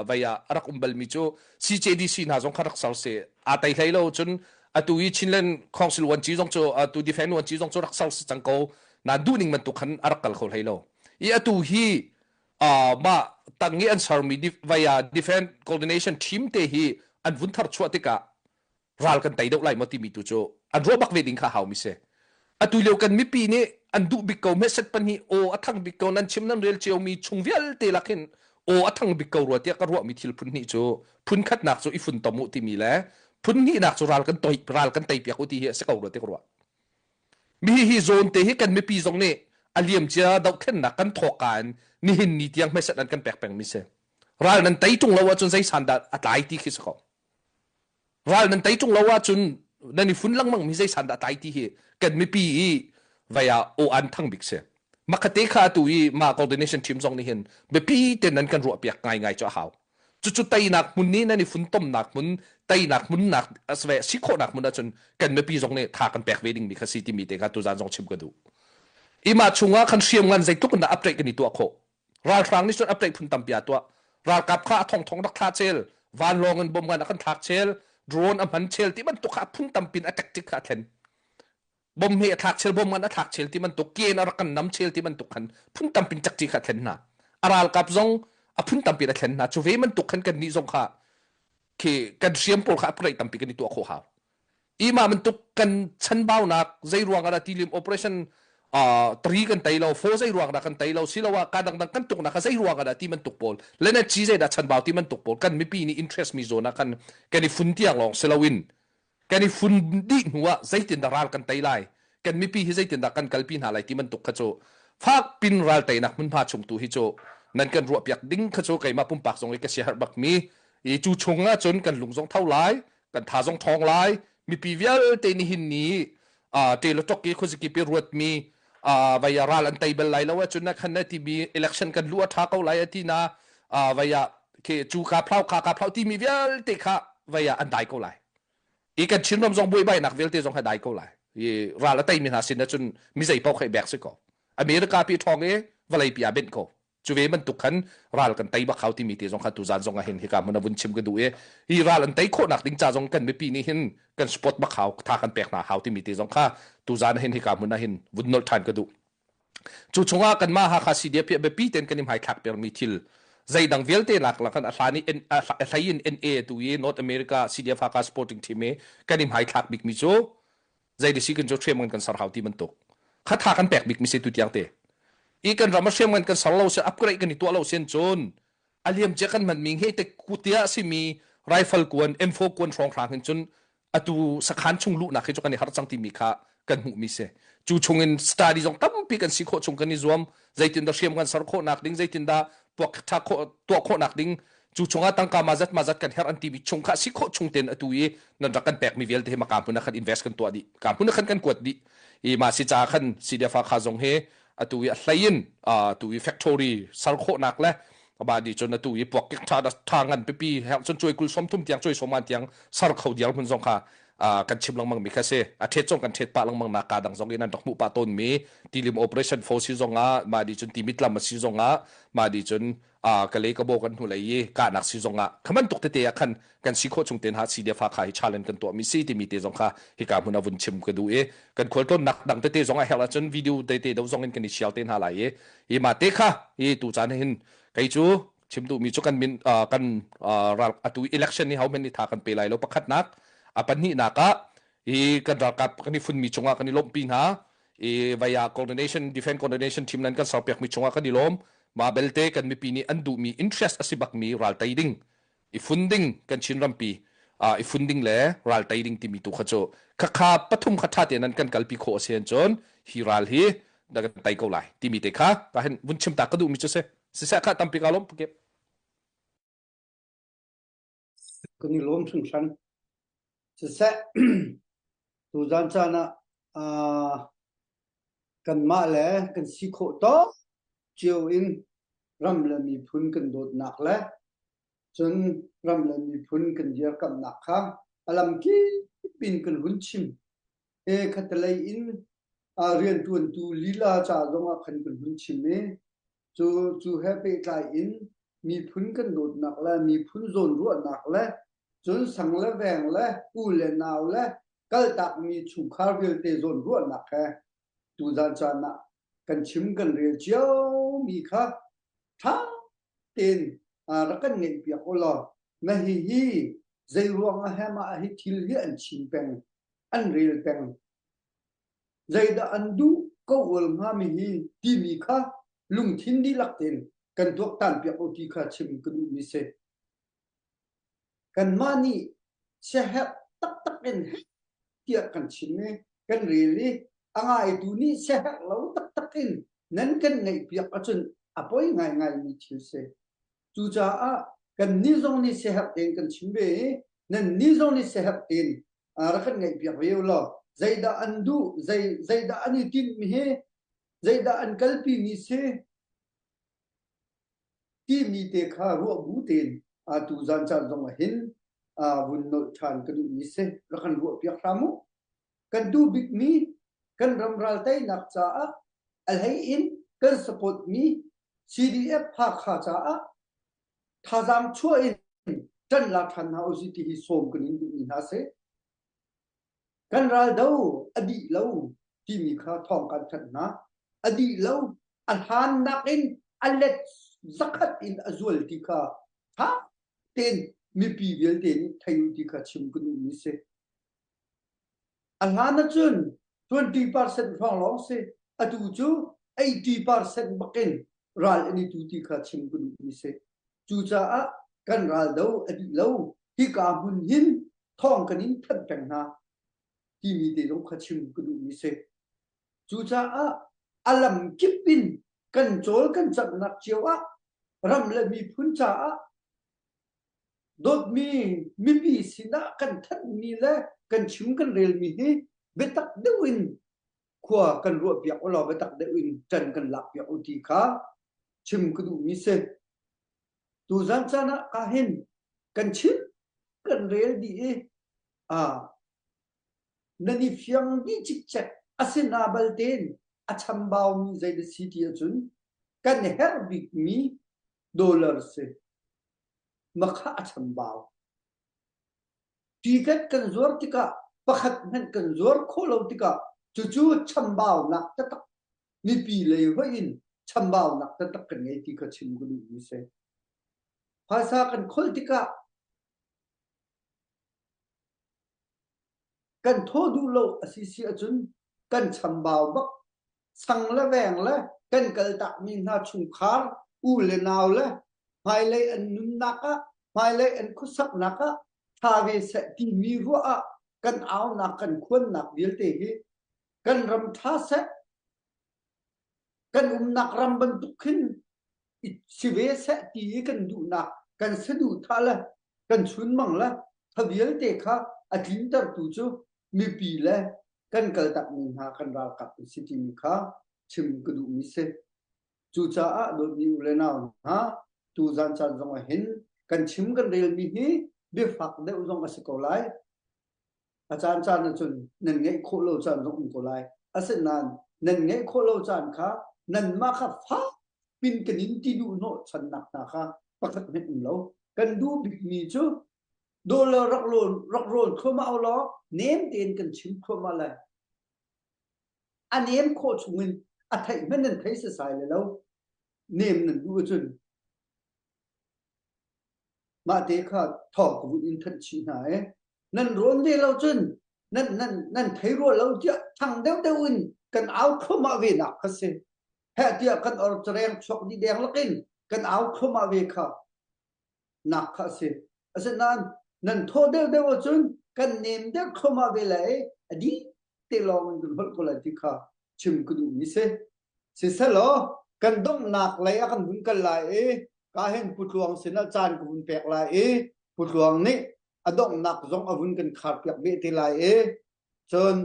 vei ah a rak um balmi cu CJDC hna zong kha rak ser si. Aa tei hlei lo cun atu i Chinland Council Vuanci zong cu atu Defense Vuanci zong cu rak ser si cang ko. Nan duhning bantuk khan a rak kal kho hlei lo. I atu hi mah tang i an sermi via defense coordination team te hi an vun thar chuah tikah ral kan tei deuh lai maw timi tu cu an ruah bak ve ding kha hau mi si. Atu lio kan mipi nih an duh bik ko hmeset pahnih aw a thang bik ko nan chim nan rel cio mi chung vialte lak hin aw a thang bik ko rua tiah ka ruah mi thil phun hnih cu phun khatnak cu i funtom u timi le phun hnihnak cu ral kan toi ral kan tei piak u ti hi a si ko rua ti ka ruah. Mi hi zawn te hi kan mipi zong nih a liamcia dohthlennak kan thawkka in nihin ni tiang hmeset an kan pek peng mi si. Ral nan tei tung lo ahcun zei san dah a tlai ti khi si ko. Ral nan tei tung lo ahcun nan i fun lengmang mi zei san dah tlai ti hi kan mipi i vei ah aw an thang bik si. Makhate kha atu i mah coordination team zong nih hin biapi ten nan kan ruah piak ngaingai cu a hau. Cucu teinak hmun nih nan i funtomnak hmun, teinak hmunnak si khawhnak hmun ahcun kan mipi zong nih tha kan pek ve dingmi kha si timi te kha tuzan zong chim ka duh. Ima chungah khan hriamngan zeitluk in dah update kan i tuah khawh. Ralhrang nih cun update phun tampi a tuah. Ralkap kha a thongthong rak thla chel, vanlawng in bom ngan a kan thlak chel, drone a hman chel ti bantuk kha phun tampin a tactic kha a thlen. Bom he a thlak chel bom ngan a thlak chel ti bantuk ken a rak kan nam chel ti bantuk khan phun tampin cakci kha a thlen hna. A ralkap zong a phun tampin a thlen hna. Cu ve bantuk khan kan nih zong kha khi kan hriam pawl kha upgrade tampi kan i tuah khawh hau. Ima bantuk kan chanbaunak zei ruang ah dah tilim operation uh, 3 kan tei lo 4 zei ruang dah kan tei lo siloah ka dangdang kan tuknak kha zei ruang ah dah ti bantuk pawl le na chi zei dah chanbau ti bantuk pawl kan mipi nih interest mi zawn ah kan kan i fun tiang lawng siloin kan i fun dih hnu ah zeitindah ral kan tei lai kan mipi hi zeitindah kan kalpi hna lai ti bantuk kha cu fak pin ral teinak hmunhma chung tu hi cu nan kan ruah piak ding kha cu keimah pumpak zong i ka siaherh bak mi i cu chung ah cun kan lung zong tho lai kan tha zong ṭhawng lai mipi vialte nihin ni te le tok i khuaziki pi ruatmi vaya ral an tei bal lai lo ahcun na khan na timi election kan lu a ṭha ko lai ati na vaya khi cu ka phlau kha ka phlau timi vialte kha vaya an dai ko lai i kan Chinram zong buaibainak vialte zong ha dai ko lai i ral a teimi hna sin ahcun mi zei paoh khi bek si ko America pi ṭhawng i vawlei pi ah benh ko cu ve bantuk khan ral kan tei bak hau timi te zong kha tuzan zong ah hin hika hmun a vun chim ka duh i hi ral an tei khawhnak ding ca zong kan mipi nih hin kan support bak hau tha kan pek hna hau timi te zong kha tuzan hin hika hmun ah hin vun nolh ṭhan ka duh cu chungah kanmah Hakha CDF hi biapi ten kan i hmaithlak permi thil zeidang vialte lak lak kan a hlan i a hlei in NA tu i North America CDF Hakha supporting team i kan i hmaithlak bikmi cu zei si kan cu hriam kan ser hau ti bantuk kha tha kan pek bik mi si tu tiang te i kan ram a hriam kan ser lo si upgrade kan i tuah lo sin cun a liam cia kan hman mi he te kutia simi rifle kuan M4 kuan hrawng hrang hin cun atu sakhan chung luhnak hi cu kan i har cang timi kha kan hmuh mi si cu chung in study zong tampi kan si khawh chung kan i zuam zeitin dah hriam kan ser khawh nak ding zeitin dah puak tha khawh tuah khawh nak ding cu chungah tangka ma zat ma zat kan herh an timi chung kha si khawh chung ten atu i nan rak kan pek mi vialte hi maka hmun ah khan invest kan tuah dih ka hmun ah khan kan kuat dih i ma si ca khan CDF kha zong hi atu i a hlei in atu i factory sar khawhnak le ba di cun atu i puak kik tha tha ngan pipi herh cun cuai kul som thum tiang cuai som an tiang sar kho diar hmun zong kha kan chim lengmang mi kha si a thet zong kan thet pah lengmang nak ka dang zong in an rak hmuh pah tawn mi tilim operation force si zong ah ma di cun timit lam a si zong ah ma di cun ka le ka bo kan hnu lei i kahnak si zong ah khaman tuk tete ah khan kan si khawh chung ten ha si dia fa kha hi challenge kan tuah mi si timi te zong kha hika hmun a vun chim ka duh i kan khualtlawn nak dang tete zong a herh ahcun video tete do zong in kan i chial te hna lai i hi ma te kha hi tu caan hin kei cu chim duh mi cu kan min kan ral atu election ni ho men ni tha kan pe lai lo pakhatnak a pahnihnak ah hi kan ralkap kan i funmi cungah kan i lawmhpi hna i vaya coordination defense coordination team nan kan serpiak mi cungah kan i lawm ma belte kan mipi nih an duhmi interest a si bakmi ral tei ding i fun ding kan Chin rampi i fun ding le ral tei ding timi tu kha cu khakha pathum kha tha te nan kan kalpi khawh a si cun hi ral hi da kan tei ko lai timi te kha ka hin vun chim ta ka duh mi cu si siseh kha tampi ka lawm pukep Kan i lawm hringhran. Siseh, tuzan caan ah kanmah le kan si khawh tawk cio in ram le miphun kan dawtnak le. Cun ram le miphun kan dirkamhnak kha a lamkip in kan hun chim. E khatalei in rianṭuantu lila ca zongah khan kan hun chim i cu cu he pehtlai in miphun kan dawtnak le miphun zawnruahnak le cun sang le veng le u le nau le kaltakmi chungkhar vialte zawnruahnak he tuzan caan ah kan chim kan rel ciomi kha ṭha tein rak kan ngeihpiak u law na hihi zei ruangah he mah hi thil hi an chim peng an rel peng zeidah an duh ko ual hngami hi timi kha lungthin dihlak tein kan tuaktan piak u ti kha chim ka duhmi si. Kanmah nih siaherh taktak in tiah kan chim i kan rel i a ngaitu nih siaherh lo taktak in nan kan ngaihpiak ahcun a poi ngaingaimi thil si. Cucaah kannih zong nih siaherh tein kan chim ve i nannih zong nih siaherh tein rak kan ngaihpiak ve u law zeidah an duh, zei, zeidah an i tinhmi hi, zeidah an kalpimi si, timi te kha ruah bu tein atu zan caan zong ah hin vun nolh ṭhan ka duhmi si. Rak kan ruahpiak hram u. Kan duh bikmi kan ram ral teinak caah a hlei in kan support mi CDF Hakha caah thazaang chuah in ṭan la ṭhan hna usih ti hi sawm kan in duhmi hna si. Kan raldo a dih lo timi kha thawng kan thanh hna. A dih lo, a hlan nakin a let zakhat in a zual ti kha ṭha tein mipi vialte nih thei u ti kha chim ka duhmi si. A hlan ahcun 20% hrawng lawng si. Atu cu 80% bakin ral an i tu ti kha chim ka duhmi si. Cucaah kan raldo a dih lo. Hika hmun hin thawng kan in thanh peng hna timi te zong kha chim ka duhmi si. Cucaah a lam kip in kan cawl kan canghnak cio ah ram le miphun caah dawtmi mipi sinah kan thanhmi le kan chim kan relmi hi biatak deuh in khua kan ruahpiak u law biatak deuh in ṭan kan lakpiak u ti kha chim ka duhmi si. Tuzan caan ah ka hin kan chim kan rel dih i ah nan i fiang dih cikcek asina baltein a chambaumi zei na si ti ahcun kan herh bikmi dollar si makha a chambau. Tiket kan zuar tikah pakhat hmanh kan zuar khawh lo tikah cucu chambaunak taktak mipi lei hoih in chambaunak taktak kan ngei ti kha chim ka duhmi si. Phaisa kan kholh tikah kan thaw duh lo a si si ahcun kan chambau bak sang le veng le kan kaltakmi hna chungkhar u le nau le hmailei an nunnak ah hmailei an khuasaknak ah ṭha ve seh timi ruah ah kan aunak kan khuannak vialte hi kan ram ṭha seh kan umnak ram bantuk khin si ve seh ti i kan duhnak kan saduhthah le kan chunmang le tha vialte kha a tlintertu cu mipi le kan kaltakmi hna kan ralkap an si timi kha chim ka duhmi si. Cucaah dawtmi u le nau hna tuzan caan zong ah hin kan chim kan relmi hi biafak deuh zong a si ko lai. A caan caan ahcun nan ngeih khawh lo caan zong um ko lai. Asinain nan ngeih khawh lo caan kha nanmah kha fak pin kan in ti duh hnawh channak hna kha pakhat hmanh um lo. Kan duh bikmi cu dollar rak rawn rak rawn thluahmah u law nem tein kan chim thluahmah lai. A nem khawh chungin a theih hmanh nan thei sasai le lo. Nem nan duh ahcun Mah te kha thawng ka vun in thanh chih hna i nan rawn ve lo cun nan nan nan thei rua lo tiah thang deuhdeuh in kan au thluahmah ve nak kha si. Heh tiah kan or careng chuak dih deng lakin kan au thluahmah ve kha nak kha a si. Asinain nan thawh deuhdeuh ahcun kan nem deuh thluahmah ve lai i a dih te lawng in kan holh ko lai ti kha chim ka duhmi si. Siselaw kan donghnak lei ah kan vun kal lai i ka hin Pu Tluang sinah caan ka vun pek lai i Pu Tluang nih a donghnak zong a vun kan kharpiak beh te lai i cun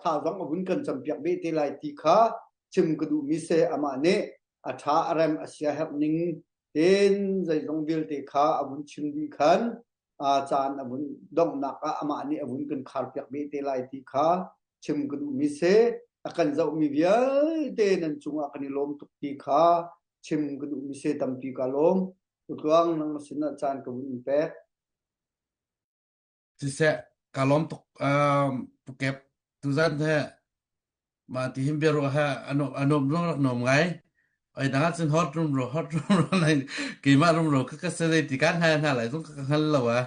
tha zong a vun kan campiak beh te lai ti kha chim ka duhmi si amah nih a ṭha a rem a sia herh ning. Tin zeizong vialte kha a vun chim dih khan caan a vun donghnak ah amah nih a vun kan kharpiak ve te lai ti kha chim ka duhmi si. A kan zohmi vialte nan cungah kan i lawm tuk ti kha chim ka duhmi si tampi ka lawm. Utluang nang sinah caan ka vun in pek. Siseh, ka lawm tuk um, Pukep tuzan he mah ti hin biaruah he a nuam zong rak nuam ngai. Oi dang ah cun hot rumro hot rumro nai keimah rumro ka ka se zei ti kan hal hna lai zong ka ka hngal lo a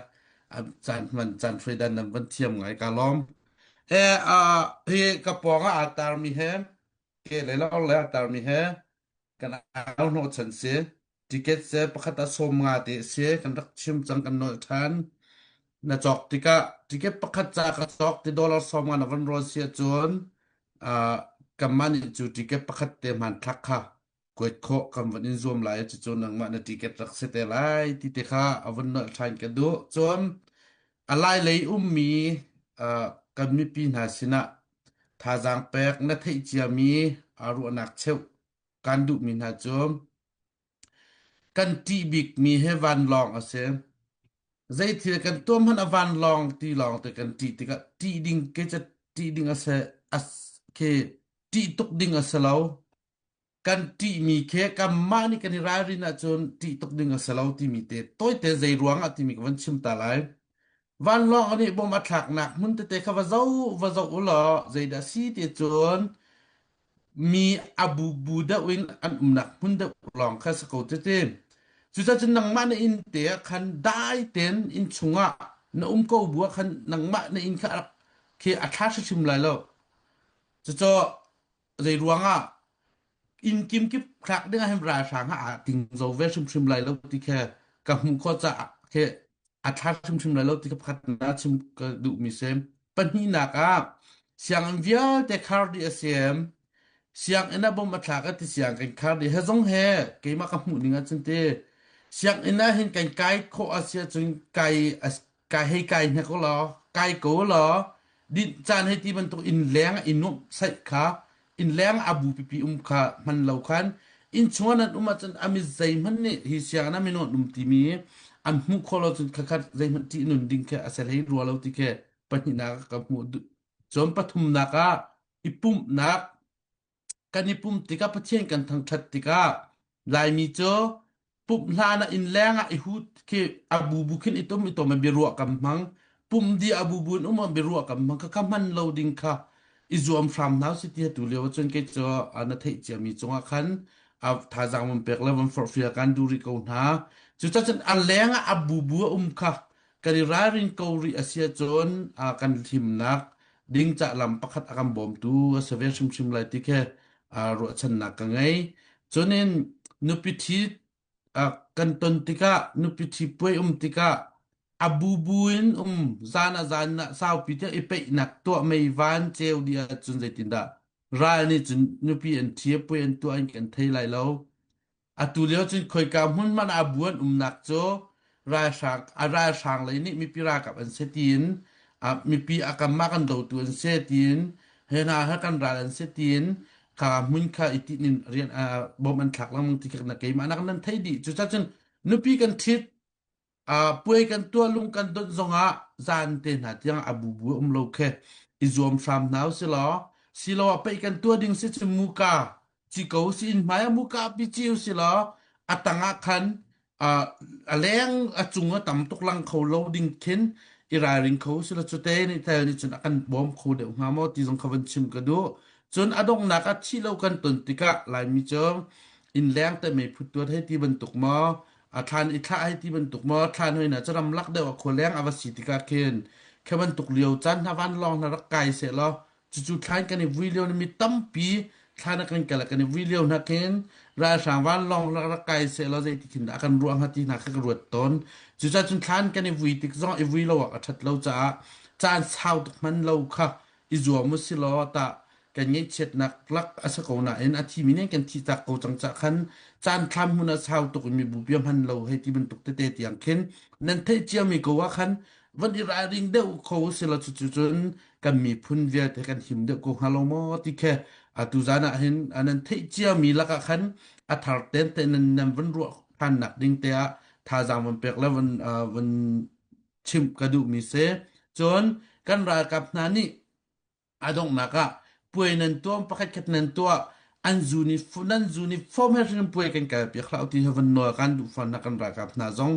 a caan hman caan hruai dan nan van thiam ngai ka lawm. E a hi ka pawng ah aa tar mi he ke le lor le aa tar mi he kan au hnawh chan si. Ticket se pakhat ah 50 te si kan rak chim cang kan nolh ṭhan. Na cawk tikah ticket pakhat ca ka cawk ti dollar 50 na van rawn si ahcun uh, kanmah nih cu ticket pakhat te hmanthlak kha kuat khawh kan van in zuam lai cucu nangmah na ticket rak si te lai ti te kha a van nolh ṭhan ka duh. Cun a lai lei ummi uh, kan mipi hna sinah thazaang pek na theih ciami aa ruahnak cheuh kan duhmi hna cu kan ṭih bikmi hi vanlawng a si. Zeithil kan tuah hmanh a vanlawng ti lawng te kan ṭih tikah ṭih ding ke cu ṭih ding a si as khi ṭih tuk ding a si lo. Kan ṭihmi khi kanmah nih kan i ralrin ahcun ṭih tuk ding a si lo timi te tawite zei ruang ah timi ka van chim ta lai. Vanlawng nih bom a thlaknak hmun tete kha va zoh va zoh u law zeidah si ti cun mi a bubu deuh in an umnak hmun deuh lawng kha si ko tete. Cucaah cun nangmah na inn te ah khan dai tein inn chungah na um ko bu ah khan nangmah na inn kha a rak khi a thla hrimhrim lai lo. Cucu zei ruangah inn kim kip thlak ding ah hin ralhrang ah aa tingzo ve hrimhrim lai lo ti kha ka hmuh khawh caah khi a thla hrimhrim lai lo ti kha pakhat na chim ka duhmi si. Pahnihnak ah sianginn vialte khar dih a si. Sianginn ah bom a thlak a ti siang kan khar dih. He zong he keimah ka hmuh ning ahcun ti sianginn ah hin kan kai khawh a si ahcun kai kai hei kai hna ko law kai ko law dinh caan hei ti bantuk inn leng i nuamh saih kha inn leng a bu pipi um kha hman lo khan inn chung nan um ahcun a mi zeihmanh nih hi sianginn ah minung an um timi an hmuh khawh lo cun khakhat zeihmanh ṭih nun ding khi a si hlei rua lo ti khi pahnihnak ah ka hmuh cun pathumnak ah i pumhnak kan i pumh tikah Pathian kan thangṭhat tikah Laimi cu pumh hlan ah inn leng ah i hut khi a bubu khin i tum i tom i biaruah kan hmang. Pumh dih a bubu in um ah biaruah kan hmang. Khakha hman lo ding kha i zuam hram hna usih ti tu lio ahcun kei cu na theih ciami cungah khan a thazaang van pek le van forhfial kan duh rih ko hna. Cucaah cun a leng ah a bubu a um kha kan i ralrin ko rih a si ahcun kan himnak ding cah lam pakhat a kan bawmtu a si ve hrimhrim lai ti khi ruahchannak ka ngei. Cun in nupi ṭhi kan ton tikah nupi ṭhi puai um tikah a bubu in um zan ah zan ah saupi tiang i peihnak tuah mei van ceu dih ahcun zeitindah ral nih cun nupi an ṭhi puai an tuah in kan thei lai lo. Atu lio cun khoika hmun hmanh ah bu an umnak cu ralhrang a ralhrang lei nih mipi ralkap an si tiin mipi a kanmah kan dotu an si tiin he hna he kan ral an si tiin kha hmun kha i tinh in rian bom an thlak lengmang ti kha keimah nak nan theih dih cucaah cun nupi kan ṭhit Puai kan tuah lung kan donh zongah zan te hna tiang a bubu um lo khe i zuam hram hna usih law siloah pei kan tuah ding si cu muka ci ko si inn hmai ah muka pi ci usih law a tang ah khan a leng a cung a tam tuk lang kho lo ding khin i ralring kho usih law cute nih tel nih cun a kan bawm kho deuh hnga maw ti zong kha van chim ka duh. Cun a donghnak ah thih lo kan ton tikah Laimi cu inn leng te mei phut tuat hei ti bantuk maw a thlan i thlah hei ti bantuk maw thlan hoi na cu ramlak deuh a khua leng a va si tikah khin khe bantuk lio caan hna vanlawng hna rak kai seh law cucu thlan kan i vui lio mi tampi thlan a kan kal kan i vui lio hna khin ralhrang vanlawng rak rak kai seh law zeiti khin dah a kan ruah hnga ti hna kha ka ruat tawn cucaah cun thlan kan i vui tik zong i vui lo awk a ṭhat lo caah caan sau tuk hman lo kha i zuam u si law tah kan ngaihchiatnak lak a si ko nain a thimi nih kan thih tak ko cang cah khan caan thlam hmun a sau tuk i mibu bia hman lo hei ti bantuk tete tiang khin nan theih ciami ko ah khan van i ralring deuh kho si lo cucu cun kan miphun vialte kan him deuh ko hnga lo maw ti khe atu zan ah hin nan theih ciami lakah khan a thar ten te nan nan van ruah. ṭhannak ding te ah thazaang van pek le van van chimh ka duhmi si. Cun kan ralkap hna nih a donghnak ah puai nan tuam pakhatkhat nan tuah an zu ni nan zu ni fom he hrim puai kan kal piak hlah ti he van nawl kan duh fawn na kan ralkap hna zong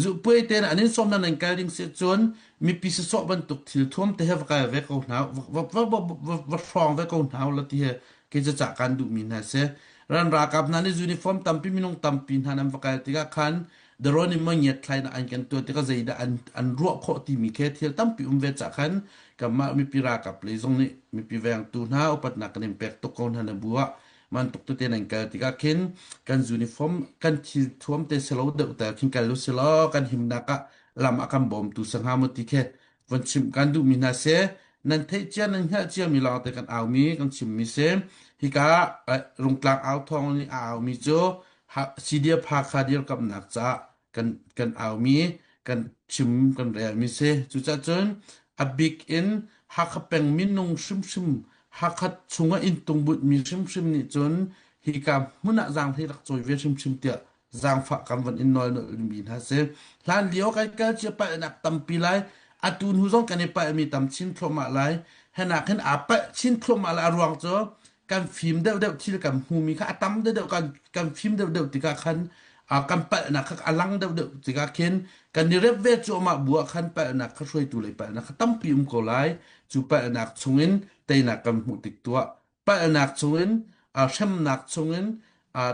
zu puai te an in sawm na nan kal ding si cun mipi sasawh bantuk thil thuam te he va kal ve ko hna va va va va hrawng ve ko hna la ti he ke ca ca kan duh mi hna si ran ralkap hna nih uniform tampi minung tampi hna nan va kal tikah khan Daron in ngiat thlai na an kan tuah tikah zeidah an an ruah khawh timi khi thil tampi um ve cah khan kanmah mipi ralkap lei zong nih mipi vengtu hna upatnak kan in pek tuk ko hna na bu ah man tuk tete nan kal tikah khin kan uniform kan thil thuam te selo deuh te khin kal u silaw kan himnak ah lam a kan bawmtu sangha mu ti khi von chimh kan duhmi hna si nan theih cia nan hngalh cia mi lawng te kan aumi kan chimmi si hika rungtlang au thawng nih a aumi cu CDF Hakha dirkamnak caah kan kan aumi kan chim kan relmi si cucaah cun a bik in Hakha peng minung hrimhrim Hakha chungah inn tung mi hrimhrim nih cun hika hmun ah zaanghlei rak cawi ve hrimhrim tiah zaangfah kan van in nawl mi hna si. Hlan lio kan kal cia palhnak tampi lai. Atu hnu zong kan i palhmi tam chin thluahmah lai. Henak hin aa palh chin thluahmah lai. A ruang cu kan fim deuhdeuh thil kan hmumi kha a tam deuhdeuh kan kan fim deuhdeuh tikah khan kan palhnak kha a lang deuhdeuh tikah khin kan i rep ve cuahmah bu ah khan palhnak kha hruaitu lei palhnak kha tampi um ko lai. Cu palhnak chungin teinak kan hmuh tik tuah palhnak chungin hremnak chungin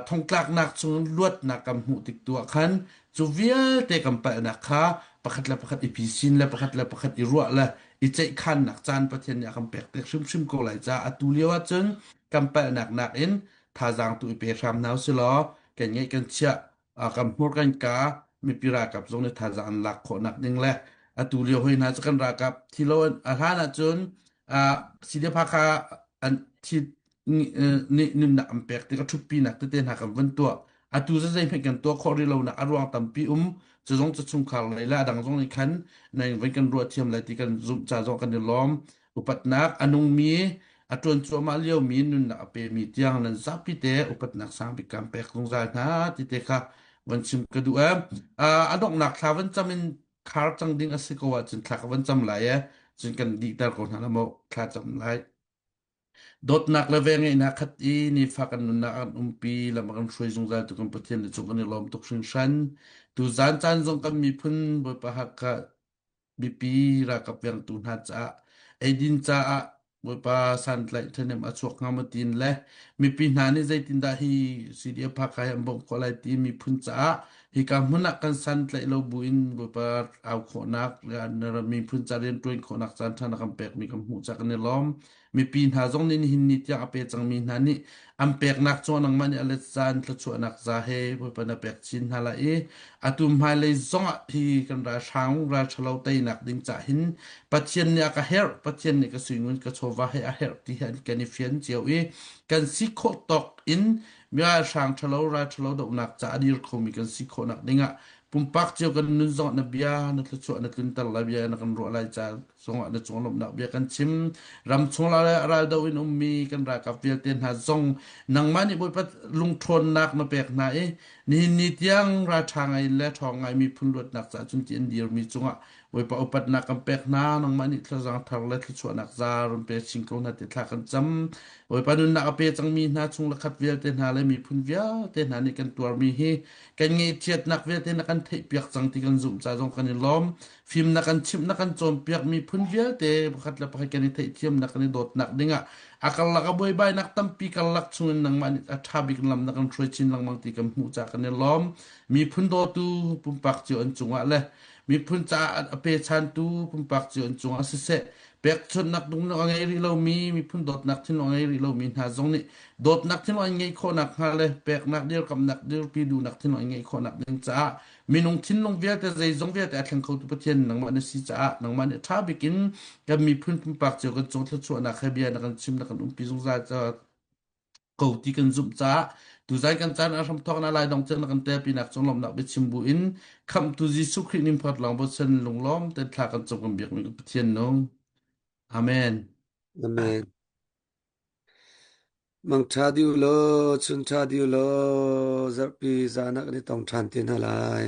thongtlaknak chungin luatnak kan hmuh tik tu ah khan cu vialte kan palhnak kha pakhat le pakhat i pisin le pakhat le pakhat i ruah le i ceihkhannak caan Pathian nih a kan pek te hrimhrim ko lai caah atu lio ahcun kan palhnak nakin thazaang tu i pe hram hna usilaw kan ngeih kan chiah kan hmur kan ka mipi ralkap zong nih thazaang an lak khawhnak ding le atu lio hoi hna cu kan ralkap thi lo a hlan ahcun CDF Hakha an thi nih nunnak an pek tik a ṭhutpinak tete hna kan vun tuah atu cu zeihmanh kan tuah khawh rih lo nak a ruang tampi um cu zong cu chungkhar lei le a dang zong nih khan nan van kan ruah thiam lai ti kan zumh ca zong kan i lawm upatnak a nungmi a ṭuan cuahmah liomi nunnak a pemi tiang nan zapi te upatnak sang bik kan pek zungzal hna ti te kha van chim ka duh ee. A donghnak thla van cam in khar cang ding a si ko ahcun thla ka van cam lai ee. Cun kan dihter ko hna la maw thla cam lai. Dawtnak le vengeihnak khat i nifa kan nunnak an umpi lam a kan hruai zungzal tu kan Pathian le cung kan i lawm tuk hringhran. Tu zan caan zong kan miphun Bawipa Hakha mipi ralkap vengtu hna caah eidin caah Bawipa santlaih ṭhahnem a chuak hnga maw tiin le mipi hna nih zeitindah hi CDF Hakha hi an bawmh khawh lai ti miphun caah hika hmun ah kan santlaih lo buin Bawipa au khawhnak miphun ca rianṭuan khawhnak caan ṭha na kan pekmi kan hmuh caah kan i lawm. Mipi hna zong nih nihin ni tiang a pe cangmi hna nih an peknak cu nangmah nih a let caan thluachuahnak za he Bawipa na pek chin hna lai i atu hmailei zongah hi kan ralhrang ral ṭhalo teinak ding cah hin Pathian nih a ka herh Pathian nih ka suingun ka chawva he a herh ti hi kan i fian cio i kan si khawh tawk in ralhrang ṭhalo ral ṭhalo dohnak ca a dir khomi kan si khawhnak dingah pumpak cio kan nun zong na bia na thluachuah na tlunter lai bia na kan ruah lai ca zongah na cung lawmhnak bia kan chim ram chung ral do in ummi kan ralkap vialte hna zong nangmah nih Bawipa lungṭhawnnak na pek hna i nihin ni tiang ralṭha ngai le ṭhawng ngai miphun luatnak caah cun ti an dirmi cungah Bawipa upatnak kan pek hna nangmah nih thlazang thar le thluachuahnak za run pe chin ko hna ti thla kan cam Bawipa nunnak a pe cangmi hna chung le khat vialte hna le miphun vialte hna nih kan tuarmi hi kan ngaihchiatnak vialte na kan theihpiak cang ti kan zumh ca zong kan i lawm Fimnak kan chimh na kan cawnpiak miphun vialte pakhat le pakhat kan i theihthiamnak kan i dawtnak dingah a karlak a buaibainak tampi karlak chungin nangmah nih a ṭha bik lam na kan hruai chin lengmang ti kan hmuh caah kan i lawm. Miphun dawtu pumpak cio an cungah le miphun caah a pechantu pumpak cio an cungah siseh pekchonhnak lungthin a ngei rih lomi miphun dawtnak thinlung a ngei rih lomi hna zong nih dawtnak thinlung an ngeih khawhnak hnga le peknak dirkamnak dirpi duhnak thinlung an ngeih khawhnak ding caah Minung thinlung vialte zeizong vialte a thleng khotu Pathian nangmah na si caah nangmah nih ṭha bik in kan miphun pumpak cio kan cung thluachuahnak he bia na kan chim na kan umpi zungzal ko ti kan zumh caah tuzai kan caan a hram thawk na lai dong tiang na kan telpinak cung lawmhnak biachim bu in khamhtu Jesuh Khrih ning phot lawng bochan lunglawm ten thla kan cung kan biakmi kan Pathian nung. Amen. Amen. Mangṭha dih u law, chunṭha dih u law, zarhpi zan ah kan i tong ṭhan te hna lai.